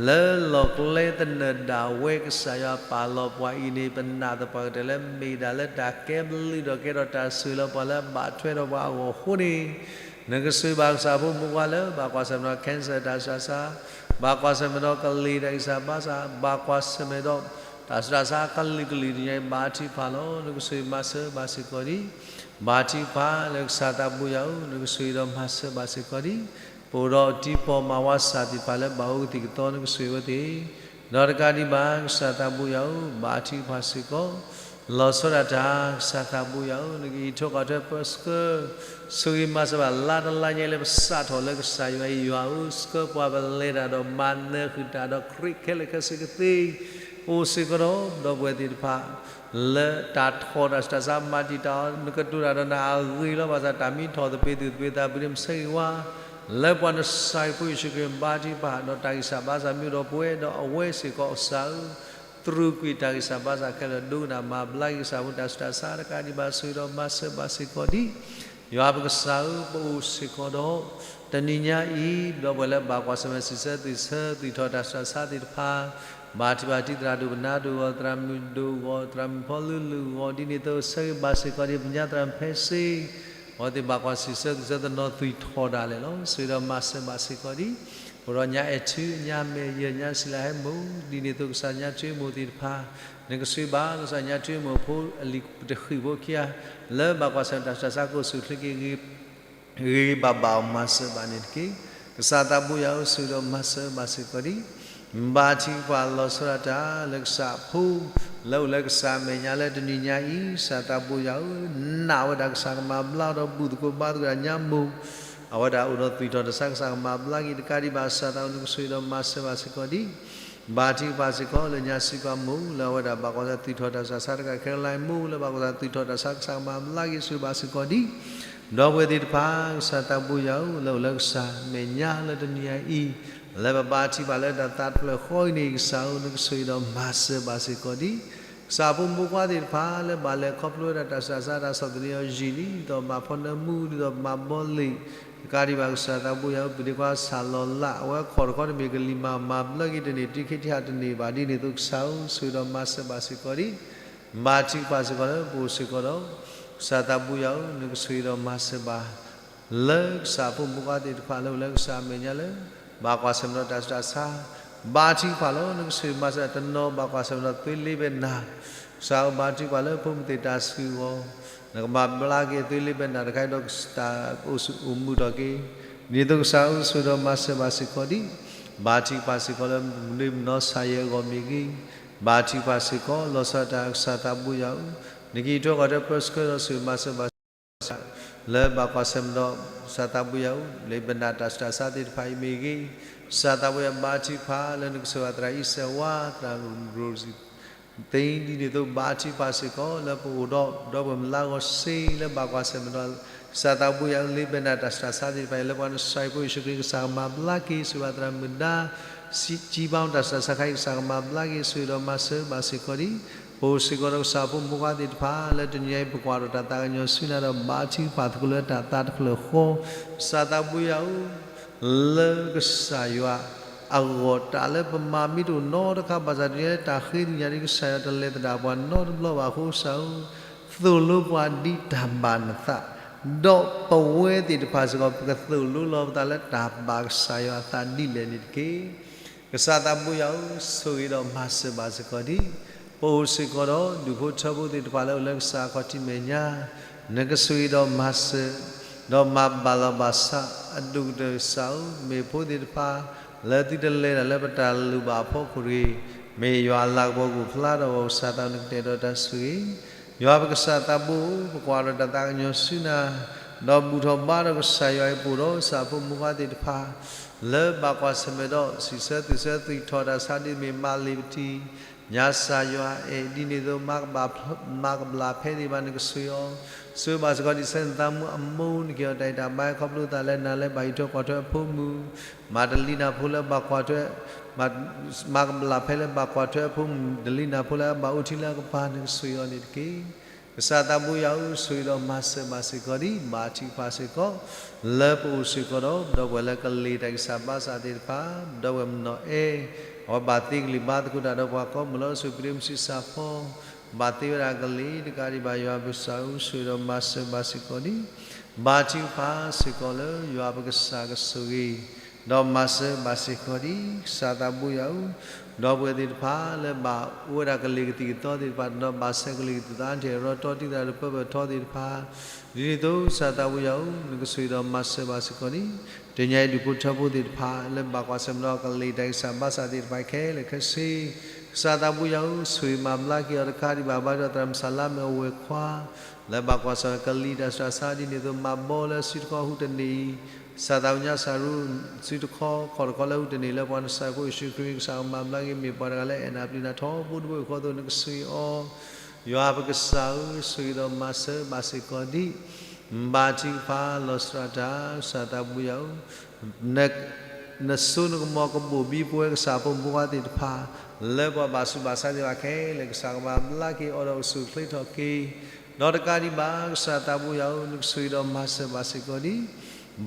လၢလီၢ်ကျဲသနၢၣ်ဒၣ်ဝဲကစၢ်ယွၤပာ်လီၤပှၤအံၤန့ၣ် ပနာ်သပှၢ်ကတၢၢ်လၢမ့ၢ်ဒၣ်လၢတၢ်ကဲဘျုးဒီး ကဲထီၣ်တၢ်ဆိၣ်ဂ့ၤလၢပှၤလၢအဘၣ်ထွဲဒီးပှၤအဂီၢ်အဃိန့ၣ်, နကဆိၣ်ဂ့ၤဘၣ်ကစၢ်ဖိမုၣ်ဖိခွါလၢ ဘၣ်ကွၢ်ဆၢၣ်မဲာ်ဒီး cancer တၢ်ဆူးတၢ်ဆါ, ဘၣ်ကွၢ်ဆၢၣ်မဲာ်ဒီးကလံၤတၢ်ဂံၢ်စၢ်ဘါစၢ်, ဘၣ်ကွၢ်ဆၢၣ်မဲာ်ဒီး တၢ်ဆူးတၢ်ဆါကလုာ်ကလုာ်တနံၤညါအံၤ ဘါထုကဖၣ်လီၤ. နကဆိၣ်ဂ့ၤမၤစၢၤဘၣ်စ့ၢ်ကီးဒံး ဘါထုကဖၣ်လၢကစၢ်သးဘိယွၤဧၢ, နကဆိၣ်ဂ့ၤဒီးမၤစၢၤဘၣ်စ့ၢ်ကီးဒံး ပအိၣ်ဒီးတံၤပီၢ်မၤဝါစၢ်သ့ၣ်တဖၣ်လၢဘၣ်အိၣ်ကသံၣ်ကသီ နကဆိၣ်ဂ့ၤအဝဲသ့ၣ်, ဒီးတကးဒံးဘၣ် ကစၢ်သးဘိယွၤဧၢ, ဘါထုကဖၣ်စ့ၢ်ကီး လီၤဆီဒၣ်တၢ် ကစၢ်သးဘိယွၤဧၢ, နကအံးထွဲကွၢ်ထွဲပၢဆှၢ ဆိၣ်ဂ့ၤမၤစၢၤဘၣ်လါတလါညါလၢပစးထီၣ်လၢကစၢ်ယွၤအံၤယွၤဧၢ, ဆှၢပှၤပလဲၤတၢ်ဒီးမၤနၢၤဃုာ်တၢ်ဒီးခရံာ်ခဲလၢာ်ခဲဆ့ကသ့ အိၣ်စ့ၢ်ကီးဒီး ဒီပုၢ်ဝဲၢ်သ့ၣ်တဖၣ် လၢတၢ်ထီၣ်တၢ်ဆူးတၢ်ဆါမၤတံာ်တာ်အီၤ နကတိၤတၢ်ဒီးနၤအဂ့ၤလီၤ. ဘၣ်ဆၣ်တၢ်မ့ၢ်ထီၣ်သပ့ၤသူၣ်သပ့ၤသးပူၤန့ၣ် ပဆၢဂ့ၤဝါ လၢပှၤနစၢ်အံၤဖိယ့ၣ်ၡူးခရံာ်ဘါထုကဖၣ် ဒီးတၢ်ဂံၢ်စၢ်ဘါစၢ်မ့ၢ်အိၣ်ဒီးပဝဲဒီးအဝဲစ့ၢ်ကီးကစၢ်ဧၢ, သရူးကွံာ်တၢ်ဂံၢ်စၢ်ဘါစၢ်ခဲလၢာ် ဒိကနၣ်မၤဘျါက့ၤကစၢ်ဖိတၢ်ဆူးတၢ်ဆါတကးဒံးဘၣ် ဆိၣ်ဂ့ၤဒီးမၤစၢၤဘၣ်စ့ၢ်ကီးဒံး ယွၤပကစၢ်ဧၢ, ပအိၣ်စ့ၢ်ကီးဒီး တနံၤညါအံၤ ဒီပုၢ်ဝဲၢ်လၢဘၣ်ကွၢ်ဆၢၣ်မဲာ်စံးဆၢသုးဆၢသုးထီၣ်တၢ်ဆူးတၢ်ဆါသ့ၣ်တဖၣ် ဘါထုကဖၣ်တံၤသရၣ်ဒိၣ် ပနါဒိၣ်အဂီၢ်, သရၣ်မုၣ်ဒိၣ်အဂီၢ်, သရၣ်မုၣ်ဖီလုၢ်လုၢ်အဂီၢ်, ဒ်န့ၣ်အသိးဆၢဂ့ၤဘၣ်စ့ၢ်ကီးဒံး ပညါသရၣ်မုၣ်ဖဲစ့ အဝဲသ့ၣ်ဘၣ်ကွၢ်စံးဆၢသုးဆၢတနီၤသွံၣ်ထီၣ်ဒၣ်လဲာ်လီၤ. ဆိၣ်ဂ့ၤဒီးမၤစၢၤဘၣ်စ့ၢ်ကီးဒံး အိၣ်ဒီးညါအဲၣ်ထူ ညါမဲာ်ယဲၢ် ညါစံလၤဟဲမိၢ်, ဒ်န့ၣ်အသိးကစၢ်ညါထွ့မိၢ်သ့ၣ်တဖၣ် နကဆိၣ်ဂ့ၤဘၣ် ကစၢ်ညါထွ့မိၢ်ဖိအလံၤတဃံးဖိခံဂၤ လၢဘၣ်ကွၢ်ဆၢၣ်မဲာ်တၢ်ဆူးတၢ်ဆါကိးဆူၣ်ချ့က့ၤ ဂ့ၤဂ့ၤဘၣ်ဘၣ်အီၤမၤစၢၤဘၣ်န့ၣ်တက့ၢ်. ကစၢ်သးဘိယွၤဧၢ, ဆိၣ်ဂ့ၤဒီးမၤစၢၤဘၣ်စ့ၢ်ကီးဒံး ဘါထုကဖၣ်လီၤဆီဒၣ်တၢ်လၢကစၢ်အဖိ လၢအိၣ်လၢကစၢ်အမဲာ်ညါလၢတနံၤညါအံၤ ကစၢ်သးဘိယွၤဧၢ, နာ်ဝဲဒၣ်ကစၢ်ကမၤဘျါဒီးဘူၣ်သကိးဘါသကိးဒၣ်ညါမိၢ်, အဝဲဒၣ်အိၣ်ဒီးသွံၣ်ထီၣ်တၢ်ဆူးတၢ်ဆါ ကစၢ်ကမၤဘျါက့ၤ တကးဒံးဘၣ် ကစၢ်သးဘိယွၤဧၢ, နကဆိၣ်ဂ့ၤဒီးမၤစၢၤဘၣ်စ့ၢ်ကီးဒံး ဘါထုကဖၣ်စ့ၢ်ကီးလၢညါစံးပှၤမိၢ် လၢအဝဲဒၣ်ဘၣ်ကွၢ်ဆၢၣ်မဲာ်သွံၣ်ထီၣ်တၢ်ဆူးတၢ်ဆါတကး ခဲလၢာ်မိၢ် လၢဘၣ်ကွၢ်ဆၢၣ်မဲာ်သွံၣ်ထီၣ်တၢ်ဆူးတၢ်ဆါ ကစၢ်ကမၤဘျါက့ၤ ဆိၣ်ဂ့ၤဘၣ်စ့ၢ်ကီးဒံး ဒီပုၢ်ဝဲၢ်သ့ၣ်တဖၣ် ကစၢ်သးဘိယွၤဧၢ, လၢအိၣ်လၢကစၢ်မဲာ်ညါလၢတနံၤညါအံၤ လၢပဘါထုကဖၣ်လၢတၢ်သးတဖျၢၣ်ဃီအံၤန့ၣ် ကစၢ်ဧၢ, နကဆိၣ်ဂ့ၤဒီးမၤစၢၤဘၣ်စ့ၢ်ကီးဒံး ကစၢ်ဖိမုၣ်ဖိခွါသ့ၣ်တဖၣ် လၢဘၣ်လဲၤခီဖျိဝဲဒၣ်တၢ်ဆူးတၢ်ဆါ တၢ်ဆီၣ်သနံးအီၤယံာ်လံ ဒ်သိးမၤဖီနၢမူ ဒ်သိးမၤဘီလ့ၣ် တကးဒံးဘၣ် ကစၢ်သးဘိယွၤဧၢ, ပဒ့ခွါဆၣ်လီၤလး အဝဲခီၣ်တခီတမ့ၢ်ကလံၤမၤ မၤဘျါက့ၤတန့ၢ် တံခံတံဟးတန့ၢ်ဘၣ် ဒ်န့ၣ်အသိးကစၢ်ဧၢ, ဆိၣ်ဂ့ၤဒီးမၤစၢၤဘၣ်စ့ၢ်ကီးဒံး ဘါထုကဖၣ်စ့ၢ်ကီးလၢပအိၣ်စ့ၢ်ကီးဒီး ကစၢ်သးဘိယွၤဧၢ, နကဆိၣ်ဂ့ၤဒီးမၤစၢၤဘၣ် လၢကစၢ်ဖိမုၣ်ဖိခွါသ့ၣ်တဖၣ်လၢအိၣ်လၢကစၢ်အမဲာ်ညါလၢ ဘၣ်ကွၢ်ဆၢၣ်မဲာ်ဒီးတၢ်ဆူးတၢ်ဆါ ဘါထုကဖၣ်လီၤ. နကဆိၣ်ဂ့ၤမၤစၢၤတနီၤ ဘၣ်ကွၢ်ဆၢၣ်မဲာ်ဒီးသွ့လ့ဘဲနၢ် ကစၢ်ဧၢ, ဘါထုကဖၣ်လၢဖိမုၣ်သ့ၣ်တၢ်ဆူးအဂီၢ် နကမၤဘျါက့ၤသွ့လ့ဘဲနၢ်တခါအံၤဒီး တၢ်အိၣ်ဆူၣ်အိၣ်မုာ်ထီၣ်က့ၤ ဒ်န့ၣ်အသိးကစၢ်ဧၢ, ဆိၣ်ဂ့ၤဒီးမၤစၢၤဘၣ်စ့ၢ်ကီးဒံး ဘါထုကဖၣ်စ့ၢ်ကီးလၢမုၢ်နံၤမုၢ်နီၢ်ဆါယဲအဂီၢ်မ့ၢ်ဂ့ၤ, ဘါထုကဖၣ်စ့ၢ်ကီး လီၤဆီဒၣ်တၢ် ကစၢ်သးဘိယွၤဧၢ, နကအံးထွဲကွၢ်ထွဲပၢဆှၢဒီးဆိၣ်ဂ့ၤမၤစၢၤဘၣ် လၢဘၣ်ကွၢ်ဆၢၣ်မဲာ်ဒီး ကစၢ်သးဘိယွၤဧၢ, လၢဘဲနၢ်တၢ်ဆူးတၢ်ဆါသ့ၣ်တဖၣ်အံၤမ့ၢ်ဂ့ၤ, ကစၢ်သးဘိယွၤဘါထုကဖၣ်လၢနကဆိၣ်ဂ့ၤသရၣ်အံၤစဲးဝါ သရၣ်ရိၤစံၣ်သ့ ဒ်န့ၣ်အသိးဘါထုကဖၣ်စ့ၢ်ကီး လၢပအိၣ်ဒီး ဒီပုၢ်ဝဲၢ်မုၣ်လၢဂီၢ်စ့လၢဘၣ်ကွၢ်ဆၢၣ်မဲာ်ဒီး ကစၢ်သးဘိယွၤဧၢ, လၢဘဲနၢ်တၢ်ဆူးတၢ်ဆါသ့ၣ်တဖၣ်အံၤ လၢပှၤနစၢ်အံၤဖိယ့ၣ်ၡူးခရံာ်ကစၢ်ကမၤဘျါက့ၤ ဆိၣ်ဂ့ၤဘၣ်သရၣ်မုၣ်ဒါ စံးဘၣ်တၢ်ဆူးတၢ်ဆါခါအံၤ ကစၢ်ကမၤဘျါက့ၤ ဆိၣ်ဂ့ၤဒီးမၤစၢၤဘၣ်စ့ၢ်ကီးဒံး ပအိၣ်စ့ၢ်ကီးဒီးကစၢ်ဖိမုၣ်ဖိခွါသ့ၣ်တဖၣ် လၢတနံၤအံၤ ပကွၢ်ဒီးတၢ်သးကညီၤဆူနၤဒီး ဘါထုကဖၣ်သကိးလၢတၢ်သးတဖျၢၣ်ဃီ, ကစၢ်သးဘိယွၤဧၢ, လၢကစၢ်ယွၤအဂီၢ် တၢ်လၢပမၤမ့ၢ်တအိၣ်နီတခါ ဘၣ်ဆၣ်တနံၤအံၤ တၢ်ဃ့ကညးဒ်ကစၢ်ယွၤတလဲၤသဒၣ်ပှၤနီတဘျီဘၣ်အဃိ ကစၢ်ဧၢ, သိၣ်လိပှၤဒ်တၢ်ဘၣ်နသး, ဒီးပဝဲသ့ၣ်တဖၣ်စ့ၢ်ကီး ပကသိၣ်လိလီၤပသးလၢတၢ်ဘၣ်ကစၢ်ယွၤအသးဒ်လဲၣ်န့ၣ်တက့ၢ်. ကစၢ်သးဘိယွၤဧၢ, ဆိၣ်ဂ့ၤဒီးမၤစၢၤဘၣ်စ့ၢ်ကီးဒံး ပအိၣ်စ့ၢ်ကီးဒီး ဒူၣ်ဖိထၢဖိသ့ၣ်တဖၣ်လၢအိၣ်လၢကစၢ်အခီၣ်ထံးမဲာ်ညါ, နကဆိၣ်ဂ့ၤဒီးမၤစၢၤ, ဒီးမၤဘၣ်လီၤဘၣ်စး အဒိၣ်ကတၢၢ်ကစၢ်ဧၢ, မ့ၢ်ဖိသ့ၣ်တဖၣ် လၢသုတလဲၤတၢ်လၢပတၢ်လိၣ်ဘၣ်အဖီခိၣ်တဂ့ၤ, မ့ၢ်ယွၤအလၤကပီၤကအိၣ်ဖျါထီၣ်အဂီၢ် ကစၢ်သးနကတဲာ်ဒီးတၢ်ဆိၣ်ဂ့ၤ ယွၤပကစၢ်သးဘိဧၢ, ပကွၢ်ဒီးတၢ်သးကညီၤဆူနၤ, ဒီးဘူၣ်ထီၣ်ဘါထီၣ်ကစၢ်ယွၤအံၤ ပအိၣ်ဒီးကစၢ်ဖိမုၣ်ဖိခွါသ့ၣ်တဖၣ် လၢဘၣ်ကွၢ်ဆၢၣ်မဲာ်ဒီး စံးဆၢသုးဆၢသွံၣ်ထီၣ်တၢ်ဆါဒ်မ့ၢ်မၤလ့ၤပတံၢ်, ညါစၢ်ယွၤအဲၣ်ဒ်န့ၣ်အသိး မၤကဘၣ်ဖျါ မၤကဘျၣ်ဖဲသ့ၣ်တဖၣ် နကဆိၣ်ဂ့ၤအီၤ, ဆိၣ်ဂ့ၤဘၣ်စ့ၢ်ကီးဒ်စဲးနသးမုၢ်အမိၢ် နက့ၤအီၤတၢ်အံၤတၢ်ဘါ ခီဖျိသးလၢနၤလၢဘၣ်ဟံးထွဲကွၢ်ထွဲအဖိမုၣ်, မၤတလံၤနၤဖိလၢဘၣ်ကွၢ်ထွဲ, မၤ, မၤကဘျၣ်ဖဲလၢဘၣ်ကွၢ်ထွဲအဖိမုၣ် တလံၤနၤဖိလၢအဘၣ်အိၣ်ထံလၢအကပၤ နကဆိၣ်ဂ့ၤအီၤန့ၣ်တက့ၢ်. ကစၢ်သးဘိယွၤဧၢ, ဆိၣ်ဂ့ၤဒီးမၤစၢၤဘၣ်စ့ၢ်ကီးဒံး ဘါထုကဖၣ်စ့ၢ်ကီး လၢပအိၣ်စ့ၢ်ကီးဒီး ဒီပုၢ်ဝဲၢ်လၢကလံၤတၢ်ဂံၢ်စၢ်ဘါစၢ်သ့ၣ်တဖၣ်, ဒီပုၢ်ဝဲၢ်မနီၤအဲၣ်, အဝဲဘၣ်သ့ကလံၤဘါသကိးတၢ်ဒီးပှၤကိးမုၢ်လၢအိၣ်ဆူၣ်အိၣ်ချ့မုၢ်ဆံးစၢ်ဖီ, ဘၣ်သ့ဝဲဒၣ်ကလံၤတကးဒံးဘၣ် ယွၤပကစၢ်ဧၢ, ဆိၣ်ဂ့ၤဒီးမၤစၢၤဘၣ်စ့ၢ်ကီးဒံး ဘါထုကဖၣ်စ့ၢ်ကီးလၢယွၤပကစၢ်ကဆိၣ်ဂ့ၤ ဒီးမၤစၢၤဘၣ်စ့ၢ်ကီးဒံး ကစၢ်သးဘိယွၤဧၢ, ဒီပုၢ်ဝဲၢ်သ့ၣ်တဖၣ်လၢဘၣ်အိၣ်ဝဲဒၣ်ကလံၤကသံၣ်ကသီသ့ၣ်တဖၣ် တနီၤဘၣ်ဆဲးကလံၤကသံၣ်ကသီ အါထီၣ်ရီတီတံၢ်သးဒီးပၢပၢၢ်ထီသ့ၣ်တဖၣ်, ဒ်န့ၣ်အသိးကစၢ်သးဘိယွၤဧၢ, နကဆိၣ်ဂ့ၤဒီးမၤစၢၤဘၣ်စ့ၢ်ကီးဒံး တနံၤအံၤဒူၣ်ဖိထၢဖိသ့ၣ်တဖၣ် လၢဘၣ်ကွၢ်ဆၢၣ်မဲာ်ဒီးကလံၤတၢ်ဂံၢ်စၢ်ဘါစၢ်သ့ၣ်တဖၣ်ခဲလၢာ်ခဲဆ့, ကစၢ်သးဘိယွၤဧၢ, ဆိၣ်ဂ့ၤမၤဘျါက့ၤအီၤတကးဒံးဘၣ် ဘါထုကဖၣ်သရၣ်မုၣ်စၤလါမ့ၢ်အဝဲၢ်ခွါ လၢဘၣ်ကွၢ်ဆၢၣ်မဲာ်ကလံၤတၢ်ဆူးတၢ်ဆါ ဒ်န့ၣ်အသိး မၤဘီလၢစုတခီအဟူးတန့ၢ်အံၤ, ကစၢ်သးဘိညါစၢ်ရူ စုတခီခီၣ်တခီလၢအဟူးတန့ၢ် လၢပှၤနစၢ်ဖိယ့ၣ်ၡူးခရံာ် ကစၢ်ကမၤဘျါက့ၤ မ့ၢ်ပှၤတဂၤလၢအအဲၣ်နၤပျံၤနၤထီဘိတဘိအံၤအဃိအသိး နကဆိၣ်ဂ့ၤအီၤ, ယွၤပကစၢ်ဧၢ, ဆိၣ်ဂ့ၤဒီးမၤစၢၤဘၣ်စ့ၢ်ကီးဒံး ဘါထုကဖၣ်လီၤဆီဒၣ်တၢ် ကစၢ်သးဘိယွၤဧၢ, န, နစိနကမီၤကဘိၣ်ဘံပဝဲကစၢ်ဖိမုၣ်ဖိခွါသ့ၣ်တဖၣ် လၢပှၤဘၣ်ဆူးဘၣ်ဆါသ့ၣ်တဖၣ်ခဲလၢာ် ကစၢ်ကမၤဘျါက့ၤအီၤဒီးအိၣ်ဆူၣ်အိၣ်ချ့ထီၣ်က့ၤ, ဒီးတကးဒံးဘၣ် ကစၢ်သးဘိယွၤဧၢ, နကဆိၣ်ဂ့ၤဒီးမၤစၢၤဘၣ်စ့ၢ်ကီးဒံး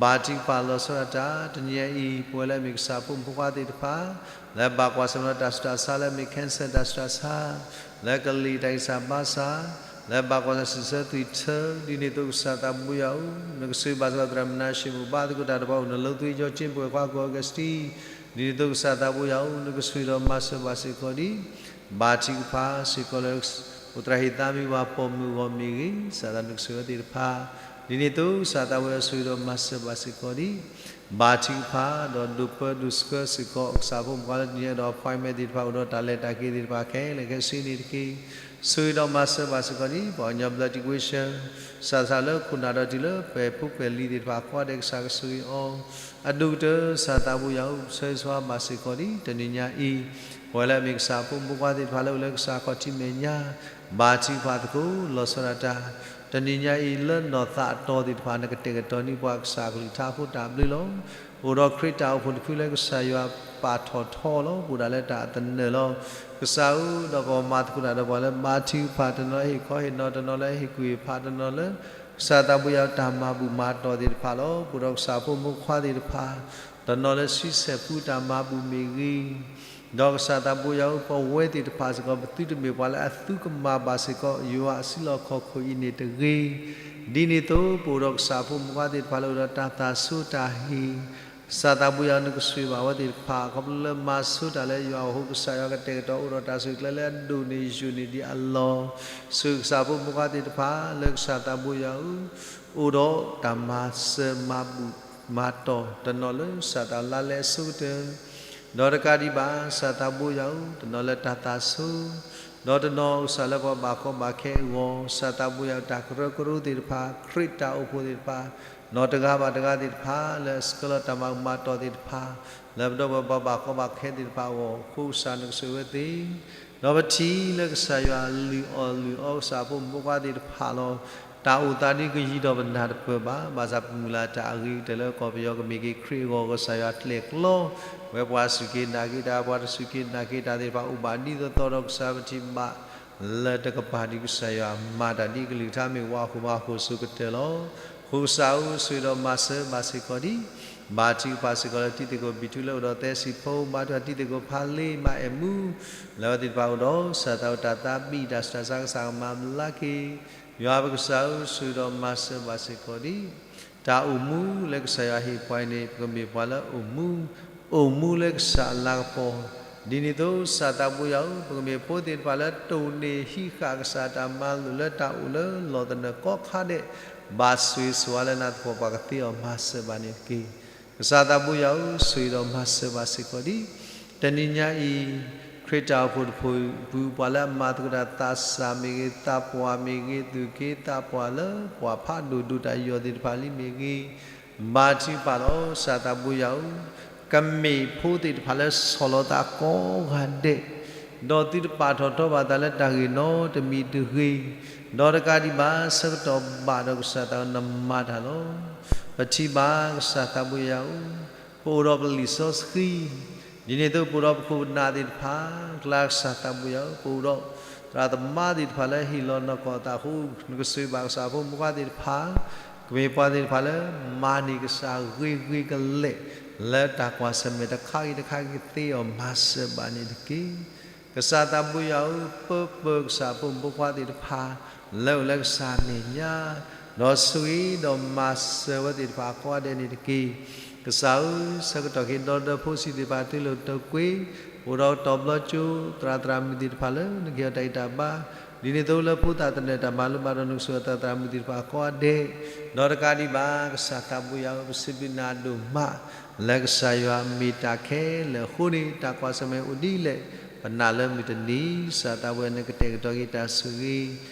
ဘါထုကဖၣ်လီၤဆီဒၣ်တၢ် တနံၤညါအံၤ ပဝဲလၢအမ့ၢ်ကစၢ်ဖိမုၣ်ဖိခွါသ့ၣ်တဖၣ် လၢဘၣ်ကွၢ်ဆၢၣ်မဲာ်ဒီးတၢ်ဆူးတၢ်ဆါ လၢအမ့ၢ် cancer တၢ်ဆူးတၢ်ဆါ, လၢကလံၤတၢ်ဂံၢ်စၢ်ဘါစၢ်, လၢဘၣ်ကွၢ်ဆၢၣ်မဲာ်စံးဆၢသွံၣ်ဆၢ, ဒ်န့ၣ်အသိးကစၢ်သးဘိယွၤဧၢ, နကဆိၣ်ဂ့ၤဘၣ်စ့ၢ်ကီးသရၣ်မုၣ်နၤၡ့မူး ဘါသကိးတၢ်ဒီးပှၤအိၣ် နလိသဝံယီကၠ့ ပဝဲၢ်ခွါကီၢ်အီကူးစတံ, ဒ်န့ၣ်အသိးကစၢ်သးဘိယွၤဧၢ, နကဆိၣ်ဂ့ၤဒီးမၤစၢၤဘၣ်စ့ၢ်ကီးဒံး ဘါထုကဖၣ်စ့ၢ်ကီးလၢ အိၣ်သရၣ်ဟ့ၣ်သါမံၤဝၤပိာ်မုၣ်အဂီၢ်မ့ၢ်ဂ့ၤ, ကစၢ်သးနကဆိၣ်ဂ့ၤဝဲသ့ၣ်တဖၣ်, ဒ်န့ၣ်အသိးကစၢ်သးဘိယွၤ ဆိၣ်ဂ့ၤဒီးမၤစၢၤဘၣ်စ့ၢ်ကီးဒံး ဘါထုကဖၣ် ဒီးဒိးပၢဒိးဆှၢစ့ၢ်ကီး ကစၢ်ဖိမုၣ်ဖိခွါလၢတနံၤညါဒီး appointment သ့ၣ်တဖၣ် အိၣ်ဒီးတၢ်လဲၤတၢ်က့ၤသ့ၣ်တဖၣ်ခဲလၢာ်ခဲဆ့န့ၣ်တက့ၢ်. ဆိၣ်ဂ့ၤဒီးမၤစၢၤဘၣ်စ့ၢ်ကီးဒံး ပှၤကညီ blood donation စၢ်သရၣ်လၢခိၣ်နၢ်ဒီးတုၤလၢပှဲၤဖိပှဲၤလံၤသ့ၣ်တဖၣ် ကိးဂၤဒဲး ကစၢ်ကဆိၣ်ဂ့ၤအီၤ, အဒိၣ်ကတၢၢ် ကစၢ်သးဘိယွၤဧၢ, ဆၢဂ့ၤဆၢဝါဘၣ်စ့ၢ်ကီးဒံး တနံၤညါအံၤ ပဝဲလၢအမ့ၢ်ကစၢ်ဖိမုၣ်ဖိခွါသ့ၣ်တဖၣ်လၢအိၣ်လၢကစၢ်ခီၣ်ထံးမဲာ်ညါ ဘါထုကဖၣ်သကိး လီၤဆီဒၣ်တၢ် တနံၤညါအံၤ လၢနီၢ်သးအတီၤသ့ၣ်တဖၣ် နကတဲာ်ကတီၤန့ၢ်ပှၤကစၢ်အကလုၢ်ကထါအဃိတၢ်ဘျုးလီၤ. အိၣ်ဒီးခရံာ်တၢ်အိၣ်ဖှိၣ်တဖုလၢကစၢ်ယွၤပာ်ထီၣ်ထီလီၤ. ပအိၣ်ဒၣ်လၢတၢ်အသနၢၣ်လီၤ. ကစၢ်ဧၢ, ဒီးကမၤသကိးတၢ်ဒီးပှၤလၢဘါထုကဖၣ်, တနီၤလၢဟ့ၣ်ခီဟ့ၣ်နီၤ, တနီၤလၢဟ့ၣ်ကူၣ်ဟ့ၣ်ဖး, တနီၤလၢ ကစၢ်သးဘိယွၤတၢ်မၤဘူၣ်မၤတီၢ်သ့ၣ်တဖၣ်လီၤ. ပအိၣ်ဒီးကစၢ်ဖိမုၣ်ဖိခွါသ့ၣ်တဖၣ် တနီၤလၢဆံဆဲၣ်ပူတၢ်မၤဘူၣ်မ့ၢ်ဂ့ၤ, ဒီးကစၢ်သးဘိယွၤဧၢ, ပဝဲသ့ၣ်တဖၣ်စ့ၢ်ကီး ပသုတမ့ၢ်ပှၤလၢအသုကမၤဘၣ်စ့ၢ်ကီး ယွၤအစုလီၢ်ခီၣ်ခိၣ်အံၤန့ၣ်တဂ့ၤ. ဒ်န့ၣ်အသိး ပအိၣ်ဒီးကစၢ်ဖိမုၣ်ဖိခွါသ့ၣ်တဖၣ်လၢအိၣ်ဒီးတၢ်သးဆိတၢ်ဟ့ၣ်, ကစၢ်သးဘိယွၤ နကဆိၣ်ဂ့ၤဘၣ်ဝဲသ့ၣ်တဖၣ် ခီဖျိလၢမၤဆိတၢ်လၢယွၤအဃိ ကစၢ်ယွၤကတဲာ်ကတီၤအိၣ်ဒီးတၢ်ဆူၣ်ကျဲလၢအဒိၣ်န့ၢ်ယိာ်န့ၢ်ဒံးအလီၢ်, ဆိၣ်ဂ့ၤကစၢ်ဖိမုၣ်ဖိခွါသ့ၣ်တဖၣ် လၢကစၢ်သးဘိယွၤဧၢ, အိၣ်ဒီးတၢ်မၤစၢၤမၤဘူၣ်မၤတီၢ် တနီၤလၢကစၢ်တၢ်လါလဲအဆိကတၢၢ်, ဒီးတကးဒံးဘၣ် ကစၢ်သးဘိယွၤဧၢ, တနီၤလၢတၢ်သးဆိ, ဒီးတနီၤကစၢ်လၢပှၤဘၣ်ကီဘၣ်ခဲအဂီၢ်, ကစၢ်သးဘိယွၤ တၢ်ကရၢကရိသ့ၣ်တဖၣ်, ခရံာ်တၢ်အိၣ်ဖှိၣ်သ့ၣ်တဖၣ်, နီၢ်တဂၤဘၣ်တဂၤသ့ၣ်တဖၣ် လၢအဆှၢလီၤတၢ်မၤဘူၣ်မၤတီၢ်သ့ၣ်တဖၣ် လၢပဒီပုၢ်ဝဲၢ်ပှၤဘၣ်ကီဘၣ်ခဲသ့ၣ်တဖၣ်အဂီၢ်, အဃိကစၢ်နကဆိၣ်ဂ့ၤဝဲသ့ၣ်, ဒီးပထံၣ်လၢကစၢ်ယွၤလုၢ်အီၣ်လုၢ်အီကစၢ်ဖိမုၣ်ဖိခွါသ့ၣ်တဖၣ်လီၤ. တၢ်အိၣ်သးဒ်ကယံၤဒီးပနၢ်တပၢၢ်ဘၣ်, ဘၣ်ဆၣ်ပမုၢ်လၢ်တၢ်အဂ့ၤကတၢၢ်လၢကီၢ်ပယီၤကမ့ၢ်က့ၤ ခရံာ်အဂီၢ် ကစၢ်ယွၤကျဲၣ်ကျီ ဝဲပှၤစူၢ်က့ၤနာ်က့ၤတၢ် ပှၤတစူၢ်က့ၤနာ်က့ၤတၢ်သ့ၣ်တဖၣ် အိၣ်ဘၣ်ဒ်သိးသိးဒီးကစၢ်ပထံၣ်ဘၣ် လၢတကပၤဒံး ကစၢ်ယွၤမၤတၢ်ဒ်ကလုၢ်ကထါမ့ၢ်ဝးအဃိမၤအဃိအဆိကတၢၢ်လီၤ. အဃိကစၢ်ဧၢ ဆိၣ်ဂ့ၤဒီးမၤစၢၤဘၣ်စ့ၢ်ကီးဒံး, ဘါထုကဖၣ်စ့ၢ်ကီးလၢတံၤသကိးဘံၣ်ထူလၢအိၣ်ဒီးသဲစံးဖိ ဘါထုကဖၣ်တံၤသကိးဖးလ့ မၤအဲၣ်မူ လၢအဝဲသ့ၣ်တဖၣ်အိၣ်ဒီး ကစၢ်သးဝဲတၢ်သးဘံၣ်တၢ်ဆူးတၢ်ဆါ ကစၢ်ကမၤဘျါက့ၤ ယွၤပကစၢ်ဧၢ ဆိၣ်ဂ့ၤဒီးမၤစၢၤဘၣ်စ့ၢ်ကီးဒံး တၢ်အိၣ်မူလၢကစၢ်ယွၤဟ့ၣ်ပှၤအံၤန့ၣ် ပကမ့ၢ်ပှၤလၢအအိၣ်မူ, အိၣ်မူလၢကစၢ်အလၤကပီၤ, ဒ်န့ၣ်အသိး ကစၢ်သးဘိယွၤဧၢ, ပကမ့ၢ်ဖိသ့ၣ်တဖၣ်လၢတိၢ်န့ၢ်ဟံးဃာ်ကစၢ်တၢ်မၤလိာ်လၢတၢ်အိၣ်လၢလီၢ်သနၢၣ်ကိးခါဒဲး, ဘၣ်ဆိၣ်ဂ့ၤဆိၣ်ဝါလၢနၤသပှၢ်ပှၢ်ကသ့အီၤ မၤစၢၤဘၣ်န့ၣ်တက့ၢ်. ကစၢ်သးဘိယွၤဧၢ, ဆိၣ်ဂ့ၤဒီးမၤစၢၤဘၣ်စ့ၢ်ကီးဒံး တနံၤညါအံၤ ခရံာ်တၢ်အိၣ်ဖှိၣ်တဖုပူၤ ပှၤလၢအမၤသကိးတၢ်သးစၢ်မ့ၢ်ဂ့ၤ, သးပှၢ်မ့ၢ်ဂ့ၤ, သူၣ်က့သးပှၢ်လၢပှၤဖးဒိၣ်ဒိၣ်တၢ်ယီၢ်သ့ၣ်တဖၣ်လံမ့ၢ်ဂ့ၤ, ဘါထုကဖၣ်လီၤ. ကစၢ်သးဘိယွၤဧၢ, ကမ့ၢ်ဖိသ့ၣ်တဖၣ်လၢဆီၣ်လီၤသးကိးဂၤဒဲး, ဒီးသုတပာ်ထီၣ်ထီဘၣ်သးလၢတၢ်ဂ့ၢ်နီတမံၤတဂ့ၤ, ဒီးတကးဒံးဘၣ် ဆၢကတီၢ်ဘၣ်ဒီးကစၢ်သးနမၤတၢ်လီၤ. ပထံၣ်ဘၣ်ကစၢ်သးဘိယွၤဧၢ, ပအိၣ်ဒီးပလံာ်စီဆှံ, ဒ်န့ၣ်အသိးပအိၣ်ဒီးပခိၣ်ပနၢ်သ့ၣ်တဖၣ်, ကျါကစၢ်သးဘိယွၤဧၢ, ပအိၣ်ဒီးသရၣ်သမါသ့ၣ်တဖၣ်လၢဟ့ၣ်လီၤနီၢ်ကီၢ်အသးအဃိ, နကဆိၣ်ဂ့ၤဘၣ်ကစၢ်ဖိမုၣ်ဖိခွါသ့ၣ်တဖၣ်, ကမ့ၢ်ပှၤသ့ၣ်တဖၣ်လၢ မၤန့ၢ်ကစၢ်ဂ့ၤဂ့ၤကလဲာ် လၢတၢ်ကွၢ်ဆၢၣ်မဲာ်တခါဂ့ၤတခါဂ့ၤသ့အီၤ မၤစၢၤဘၣ်န့ၣ်တက့ၢ်. ကစၢ်သးဘိယွၤဧၢ, ပၢပၢကစၢ်ဖိမုၣ်ဖိခွါသ့ၣ်တဖၣ် လၢအိၣ်လၢကစၢ်အမဲာ်ညါ, ဒီးဆိၣ်ဂ့ၤဒီးမၤစၢၤဝဲသ့ၣ်တဖၣ်ကိးဂၤဒဲးန့ၣ်တက့ၢ်. ကစၢ်ဧၢ, ဆၢကတီၢ်ခဲအံၤ ဒီဒီဖိဆံးသ့ၣ်တဖၣ်တုၤလၢတၢ်ကွဲး, အိၣ်ဒီးတၢ်ဘျီကၠိ, သရၣ်သရၣ်မုၣ်သ့ၣ်တဖၣ်လၢ နကဟ့ၣ်အီၤတၢ်ဂံၢ်တၢ်ဘါ, ဒ်န့ၣ်အသိးလၢဖိသၣ်သနၢၣ်တၢ်မၤလိဘၣ်ဒီး နကဆိၣ်ဂ့ၤသရၣ်သရၣ်မုၣ်သ့ၣ်တဖၣ်ကိးဂၤဒဲး, ဒီးတကးဒံးဘၣ် ကစၢ်သးဘိယွၤဧၢ, ပစံးဘျုးနၤဒိၣ်မး လၢကစၢ်ယွၤမ့ၢ်တၢ်ခဲလၢာ်အဃိန့ၣ် တၢ်ကွၢ်ဆၢၣ်မဲာ်အိၣ်ဒ်လဲၣ် ပနာ်လၢမုၢ်တနံၤ ကစၢ်သးဘိယွၤ နကတဲာ်ကတီၤက့ၤတၢ်ဆိၣ်ဂ့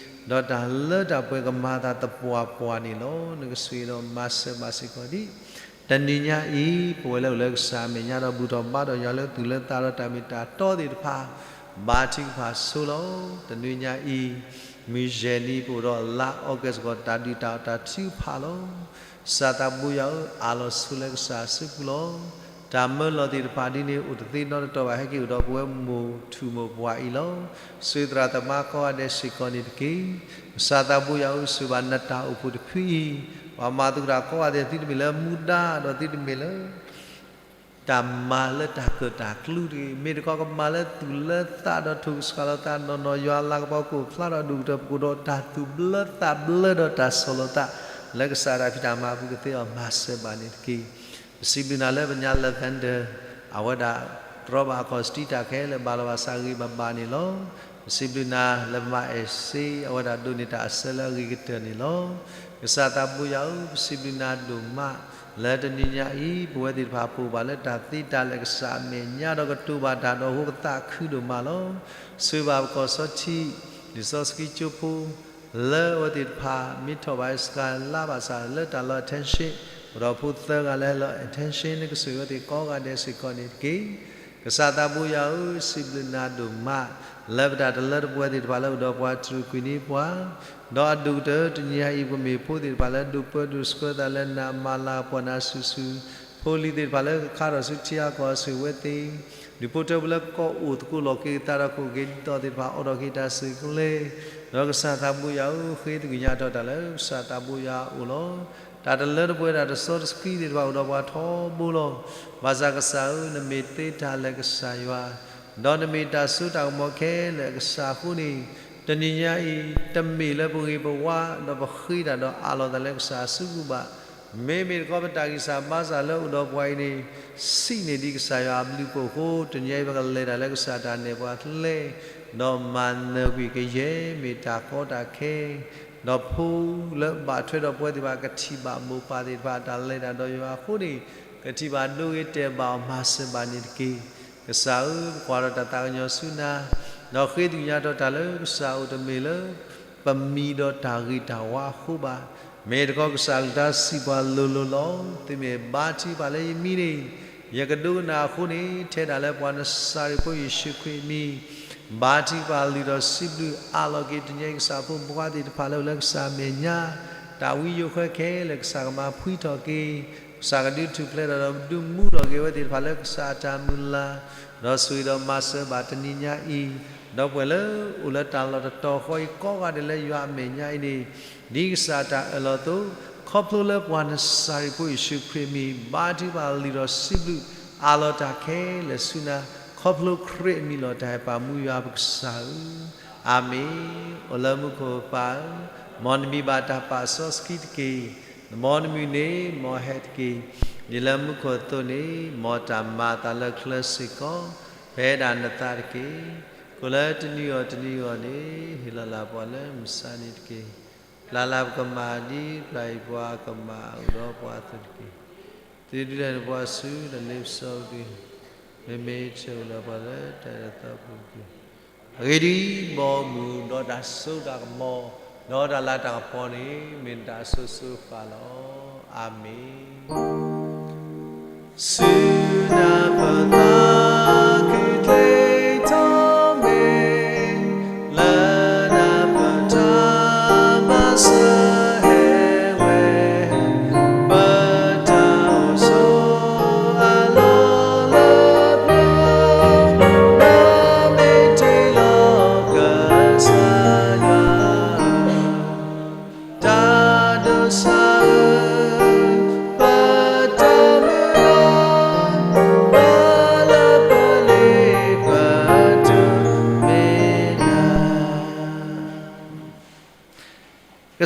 ၤ, ဒီးတၢ်လၢတၢ်ပှဲၤကမၤအသးသပှၢ်ပှၢ်န့ၣ်လီၤ. နကဆိၣ်ဂ့ၤဒီးမၤစၢၤဘၣ်စ့ၢ်ကီးဒံး တနံၤညါအံၤ ပဝဲလၢအိၣ်လၢကစၢ်အမဲာ်ညါဒီးဘူၣ်ထီၣ်ဘါထီၣ်ယွၤလၢသူၣ်လၢသးဒီးတၢ်မ့ၢ်တၢ်တီသ့ၣ်တဖၣ် ဘါထုကဖၣ်ဆိလီၤ. တနွံညါအံၤ မုၢ်ယဲၢ်နံၤ ပအိၣ်ဒီးလါ August ဂီၢ် တၢ်ဒုးတၢ်အီၣ်တၢ်ထုကဖၣ်လီၤ. ကစၢ်သးဘိယွၤဧၢ, အၢၣ်လီၤဆိလၢကစၢ်အစုပူၤလီၤ. တၢ်မၢလီၤသ့ၣ်တဖၣ်ဒ်န့ၣ် အိၣ်တသ့နီတတီၤဘၣ် ဟဲက့ၤအိၣ်ဒီးပဝဲမိၢ်ထူၣ်မိၢ်ပှၢ်အံၤလီၤ. ဆိၣ်ဂ့ၤသရၣ်သမါကိးဂၤဒဲးစ့ၢ်ကီးန့ၣ်တက့ၢ်. ကစၢ်သးဘိယွၤဧၢ, ဆိၣ်ဂ့ၤဘၣ်နတၢ်အိၣ်ဖှိၣ်တဖုအံၤ, ပှၤမၤသကိးတၢ်ကိးဂၤဒဲး သုတမ့ၢ်လၢမူဒါဒီးသုတမ့ၢ်လၢ တၢ်မၤလၢတၢ်ကၢၣ်တၢ်ကျူတဂ့ၤ, မ့ၢ်တခီကမၤလၢသူၣ်လၢသးဒီးထိၣ်ကဆှီလီၤသးနီၢ်နီၢ်, ယွၤအလၤကပီၤကအိၣ်ဖျါထီၣ်ဒိၣ်ကတၢၢ် ပကအိၣ်ဒီးတၢ်သူၣ်ဘျၢသးဘျၢဒီးတၢ်ဆီၣ်လီၤသး လၢကစၢ်တၢ်ဖံးတၢ်မၤအပူၤကသ့အီၤ မၤစၢၤဘၣ်န့ၣ်တက့ၢ်. ပစံးဘျုးနၤလၢပညါ Lavender အဝဲဒၣ် တြီဘၣ်အခီၣ်စတံတၢ်ခဲလၢာ်ဘၣ်လီၤဘၣ်စးဂ့ၤဘၣ်ဘၣ်န့ၣ်လီၤ. ပစံးဘျုးနၤလၢပမၤအဲၣ်စ့ အဝဲဒၣ်ဒိးန့ၢ်တၢ်အဆၢလၢအဂ့ၤကတၢၢ်န့ၣ်လီၤ. ကစၢ်သးဘိယွၤဧၢ, ပစံးဘျုးနၤဒိၣ်မး လၢတနွံညါအံၤ ပဝဲသ့ၣ်တဖၣ်ပအိၣ်ဘၣ်လၢတၢ်သ့တၢ်လၢာ်ကစၢ်အမဲာ်ညါဒီးကတိၤဘၣ်တၢ်ဒီးအဃိ ပသးခုဒိၣ်မးလီၤ. ဆိၣ်ဂ့ၤဘၣ်ပကီၢ်စီထံး လံာ်စီဆှံကၠိဖိ လၢအဝဲသ့ၣ်တဖၣ် မ့ၢ်ထီၣ်ဘၣ်စှၤလါဘၣ်ဆၣ်လၢတၢ်လီၢ် attention အိၣ်ဒီးဖိသၢဂၤလၢဟဲလီၤ attention န့ၣ် ကဆိၣ်ဂ့ၤအဝဲသ့ၣ်ကိးဂၤဒဲးစ့ၢ်ကီးန့ၣ်တက့ၢ်. ကစၢ်သးဘိယွၤဧၢ, စံးဘျုးနၤဒိၣ်မး လၢပတၢ်တလၢတပှဲၤသ့ၣ်တဖၣ်လၢအိၣ်ဒီးပှၤတြူာ်ကွံာ်န့ၢ်ပှၤ, ဒီးအဒိၣ်ကတၢၢ်တနံၤညါအံၤ ပမ့ၢ်ဖိသ့ၣ်တဖၣ်လၢဒိးပၢဒိးဆှၢသးလၢနၤ မၤလၤကပီၤနၤဆူၣ်ဆူၣ်, ဖိလံၤသ့ၣ်တဖၣ်လၢကခါထီၣ်ဆူထံအါကီၢ် ဆိၣ်ဂ့ၤဝဲသ့ၣ်, ဒူၣ်ဖိထၢဖိလၢကီၢ်အိၣ်သကိးလီၤက့ၤသးဒီးခိၣ်က့ၤဒ်သိးသ့ၣ်တဖၣ် အိးထီၣ်က့ၤတၢ်စူၢ်က့ၤနာ်က့ၤ, ဒီးကစၢ်သးဘိယွၤဧၢ, ဃ့သကွံာ်ညါထီၣ်တၢ်လၢကစၢ်သးဘိယွၤအအိၣ်လီၤ. တၢ်တလၢတပှဲၤ တၢ်တစီတဆှံသ့ၣ်တဖၣ်အိၣ်ဒီးပှၤထီဘိလီၤ. ဘၣ်ဆၣ်ကစၢ်ဧၢ, နမ့ၢ်သ့တၢ်လၢာ်ကစၢ်ယွၤ, ဒီးနမ့ၢ်တၢ်စိတၢ်ကမီၤခဲလၢာ်အကစၢ်အဃိန့ၣ်, တနံၤညါအံၤ တမ့ၢ်လၢပဂ့ၤပဝါ ဒီးပဃ့တၢ်ဒီးအးလီၤသးလၢကစၢ်အစုပူၤဘၣ်. မ့မ့ၢ်တခီပတၢ်ဂံၢ်စၢ်ဘါစၢ်လၢအိၣ်ဒီးပှၤအံၤန့ၣ် ဆံးန့ၢ်ဒံးကစၢ်ယွၤအဘျုးအဖှိၣ်အဃိ, တနံၤညါအံၤ ပကလဲၤတၢ်လၢကစၢ်တၢ်နဲၣ်ပှၤကျဲ, ဒီးမၤနၢၤကွံာ်ကယဲၢ် မ့ၢ်တၢ်ကီတၢ်ခဲ, ဒီးဖိလၢဘၣ်ထွဲဒီးပဝဲသ့ၣ်တဖၣ် ကထံၣ်ဘၣ်မိၢ်ပၢ်သ့ၣ်တဖၣ်အတၢ်လဲၤတၢ်ဒီးယွၤအဃိန့ၣ်, ကထံၣ်ဘၣ်ဒိဂ့ၤတဲာ်ဘၣ်အီၤ မၤစၢၤဘၣ်န့ၣ်တက့ၢ်. ကစၢ်ဧၢ, ပကွၢ်ထီၣ်တၢ်သးကညီၤဆူနၤ, ဒီးဃ့သကွံာ်ညါထီၣ်တၢ်လၢကစၢ်အအိၣ်တမ့ၢ်လၢ ပမံၤဒီးတၢ်ဂ့ၤတၢ်ဝါအဃိဘၣ်. မ့ၢ်တခီကစၢ်အကလုၢ်ကထါစံးပှၤလိၤလိၤလီၤ. သုမ့ၢ်ဘါထုကဖၣ်လၢယမံၤန့ၣ်, ယကဒိကနၣ်အဃိန့ၣ်, ထဲဒၣ်လၢပှၤနစၤရ့းဖိယ့ၣ်ၡူးခရံာ်အမံၤ, ဘါထုကဖၣ်လုၢ်ထီၣ်စံးဘျုးအးလီၤက့ၤ တနံၤညါအံၤကစၢ်ဖိမုၣ်ဖိခွါသ့ၣ်တဖၣ်လၢအိၣ်လၢကစၢ်အမဲာ်ညါ, တၢ်ဝံယိၤဃဲခဲလၢာ်ကစၢ်ကမၤဖှံထီၣ်က့ၤ, ကစၢ်ကဒုးထူၣ်ဖျဲးထီၣ်ဒီးဒုးမူထီၣ်က့ၤအဝဲသ့ၣ်တဖၣ်လၢကစၢ်အတၢ်မုၢ်လၢ်, ဒီးဆိၣ်ဂ့ၤဒီးမၤစၢၤဘၣ်တနံၤညါအံၤ, ဒီးပဝဲလၢအိၣ်လၢတၢ်လီၢ်တတီၤဃီအံၤကိးဂၤဒဲးလၢယွၤအမဲာ်ညါအံၤန့ၣ်, ဒ်ကစၢ်တၢ်အၢၣ်လီၤအသိး, ခီဖျိလၢပှၤနစၤရ့းဖိယ့ၣ်ၡူးခရံာ်အမံၤ, ဘါထုကဖၣ်လုၢ်ထီၣ်စံးဘျုးအးလီၤတၢ်ခဲလၢာ်ဆူနၤ, ခီဖျိခရံာ်အမံၤလီၤ. တၢ်အဲၣ်ပာ်မူယွၤပကစၢ်ဧၢ, အၤမ့ၣ်. အိၣ်လၢမူခိၣ်ပၢ်ဧၢ, မ်နမံၤဘၣ်တၢ်ပာ်စီဆှံတက့ၢ်. မ်နမုၢ်န့ၣ်မ်ဟဲတက့ၢ်. ဒ်လၢမူခိၣ်အသိးန့ၣ်, မ်တၢ်မၤအသးလၢချၢစ့ၢ်ကီး, ဖဲဒၣ်နသးတက့ၢ်. ကိၣ်လၢတနံၤအံၤတနံၤအံၤန့ၣ်, ဟ့ၣ်လီၤလၢပှၤလၢမုၢ်ဆါန့ၣ်တက့ၢ်. ပျၢ်လၢပကမၣ်ဒ်ပျၢ်ယွၤပှၤကမၣ်အိၣ်ဒီးပှၤအသိးတက့ၢ်. သုဒုးလဲၤနပှၤဆူတၢ်လ့ပစီပူၤတက့ၢ်. မ့မ့ၢ်တၢ်အိၣ်လၢပှၤလၢတၢ်အဲၣ်အသးပူၤတက့ၢ်. အဂ့ၢ်ဒ်အံၤ, မ်မုၢ်ဒီးတၢ်စိတၢ်ကမီၤ, ဒီးတၢ်လၤတၢ်ကပီၤန့ၣ်, မ့ၢ်နတၢ်အစိၤစိၤဃၣ်ဃၣ်လီၤ. အၤမ့ၣ်. ဆူနၢ်ပၢၢ်သးခုကျဲထီၣ်မ့ၢ်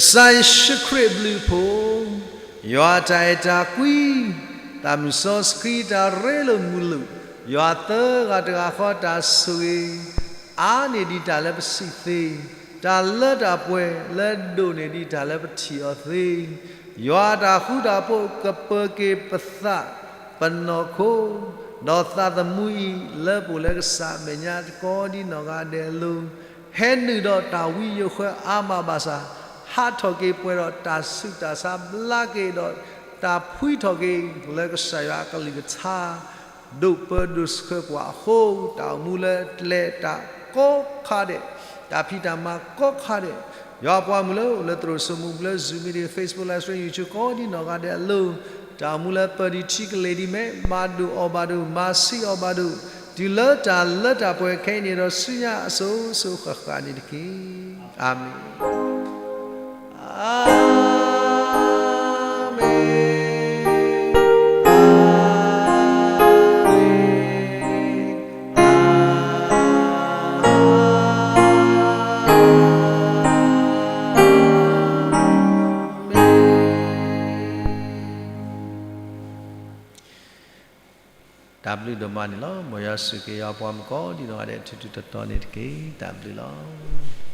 ကစၢ်ယ့ၣ်ၡူးခရံာ်အဘျုးအဖှိၣ်, ယွၤအတၢ်အဲၣ်တၢ်ကွံ, သးမုၢ်စီဆှံတၢ်ရ့လိာ်မုာ်လိာ်, ယွၤသၢဂၤတဂၤဃီတၢ်ဆိၣ်ဂ့ၤ, အါန့ၢ်ဒံးတၢ်လၢပစံးသ့, တၢ်လၢတၢ်ပှဲၤလၢဒိၣ်န့ၢ်ဒံးတၢ်လၢပထံၣ်အီၤသ့, ယွၤအတၢ်ဃူတၢ်ဖိးကပၢၤက့ၤပသး ပနီၢ်ခိ, ဒီးသးသမူအံၤလၢပအိၣ်လၢကစၢ်အမဲာ်ညါကိးဒံနီၢ်ဂၤဒဲးအလိၤ, ဟဲနုာ်ဒီးတၢ်ဝံယိာ်ဃၢအါမးဘၣ်ဆၣ်, ဟးထီၣ်က့ၤပှဲၤဒီးတၢ်ဆူးတၢ်ဆါဘျါက့ၤဒီး တၢ်ဖှံထီၣ်က့ၤလၢကစၢ်ယွၤအကလုၢ်ကထါ ဒိးပၢဒိးဆှၢပှၤအဃိ, တၢ်အိၣ်မူလၢကျဲတၢ်ကိးခါဒဲး, တၢ်ဖံးတၢ်မၤကိးခါဒဲး, ယွၤပှၤမုၣ်လၢအိၣ်လၢသရိာ်စိမိၤ လၢ Zoom meeting, Facebook Live Stream, YouTube ကိးဒံနီၢ်ဂၤဒဲးအလိၤ, တၢ်အိၣ်မူလၢပၢၢ်ဒံးထံကလ့ၢ်ဒံးမဲာ်, မၤဒိၣ်အီၣ်ဘၣ်ဒိၣ်, မၤဆံးအီၣ်ဘၣ်ဒိၣ်, တုၤလၢတၢ်လၢတၢ်ပှဲၤခဲအံၤန့ၣ်ဒီးဆူညါအစိၤစိၤဃၣ်ဃၣ်န့ၣ်တက့ၢ်. အၤမ့ၣ်. အၤမ့ၣ်, အၤမ့ၣ်, အၤမ့ၣ်. တၢ်ဘျုးဒိၣ်မးန့ၣ်လီၤ. မ်ယွၤဆိၣ်ဂ့ၤက့ၤယွၤပှၤမုၣ်ကိးဒံနီၢ်ဂၤဒဲး ထူးထူးတီၤတီၤန့ၣ်တက့ၢ်. တၢ်ဘျုးလီၤ.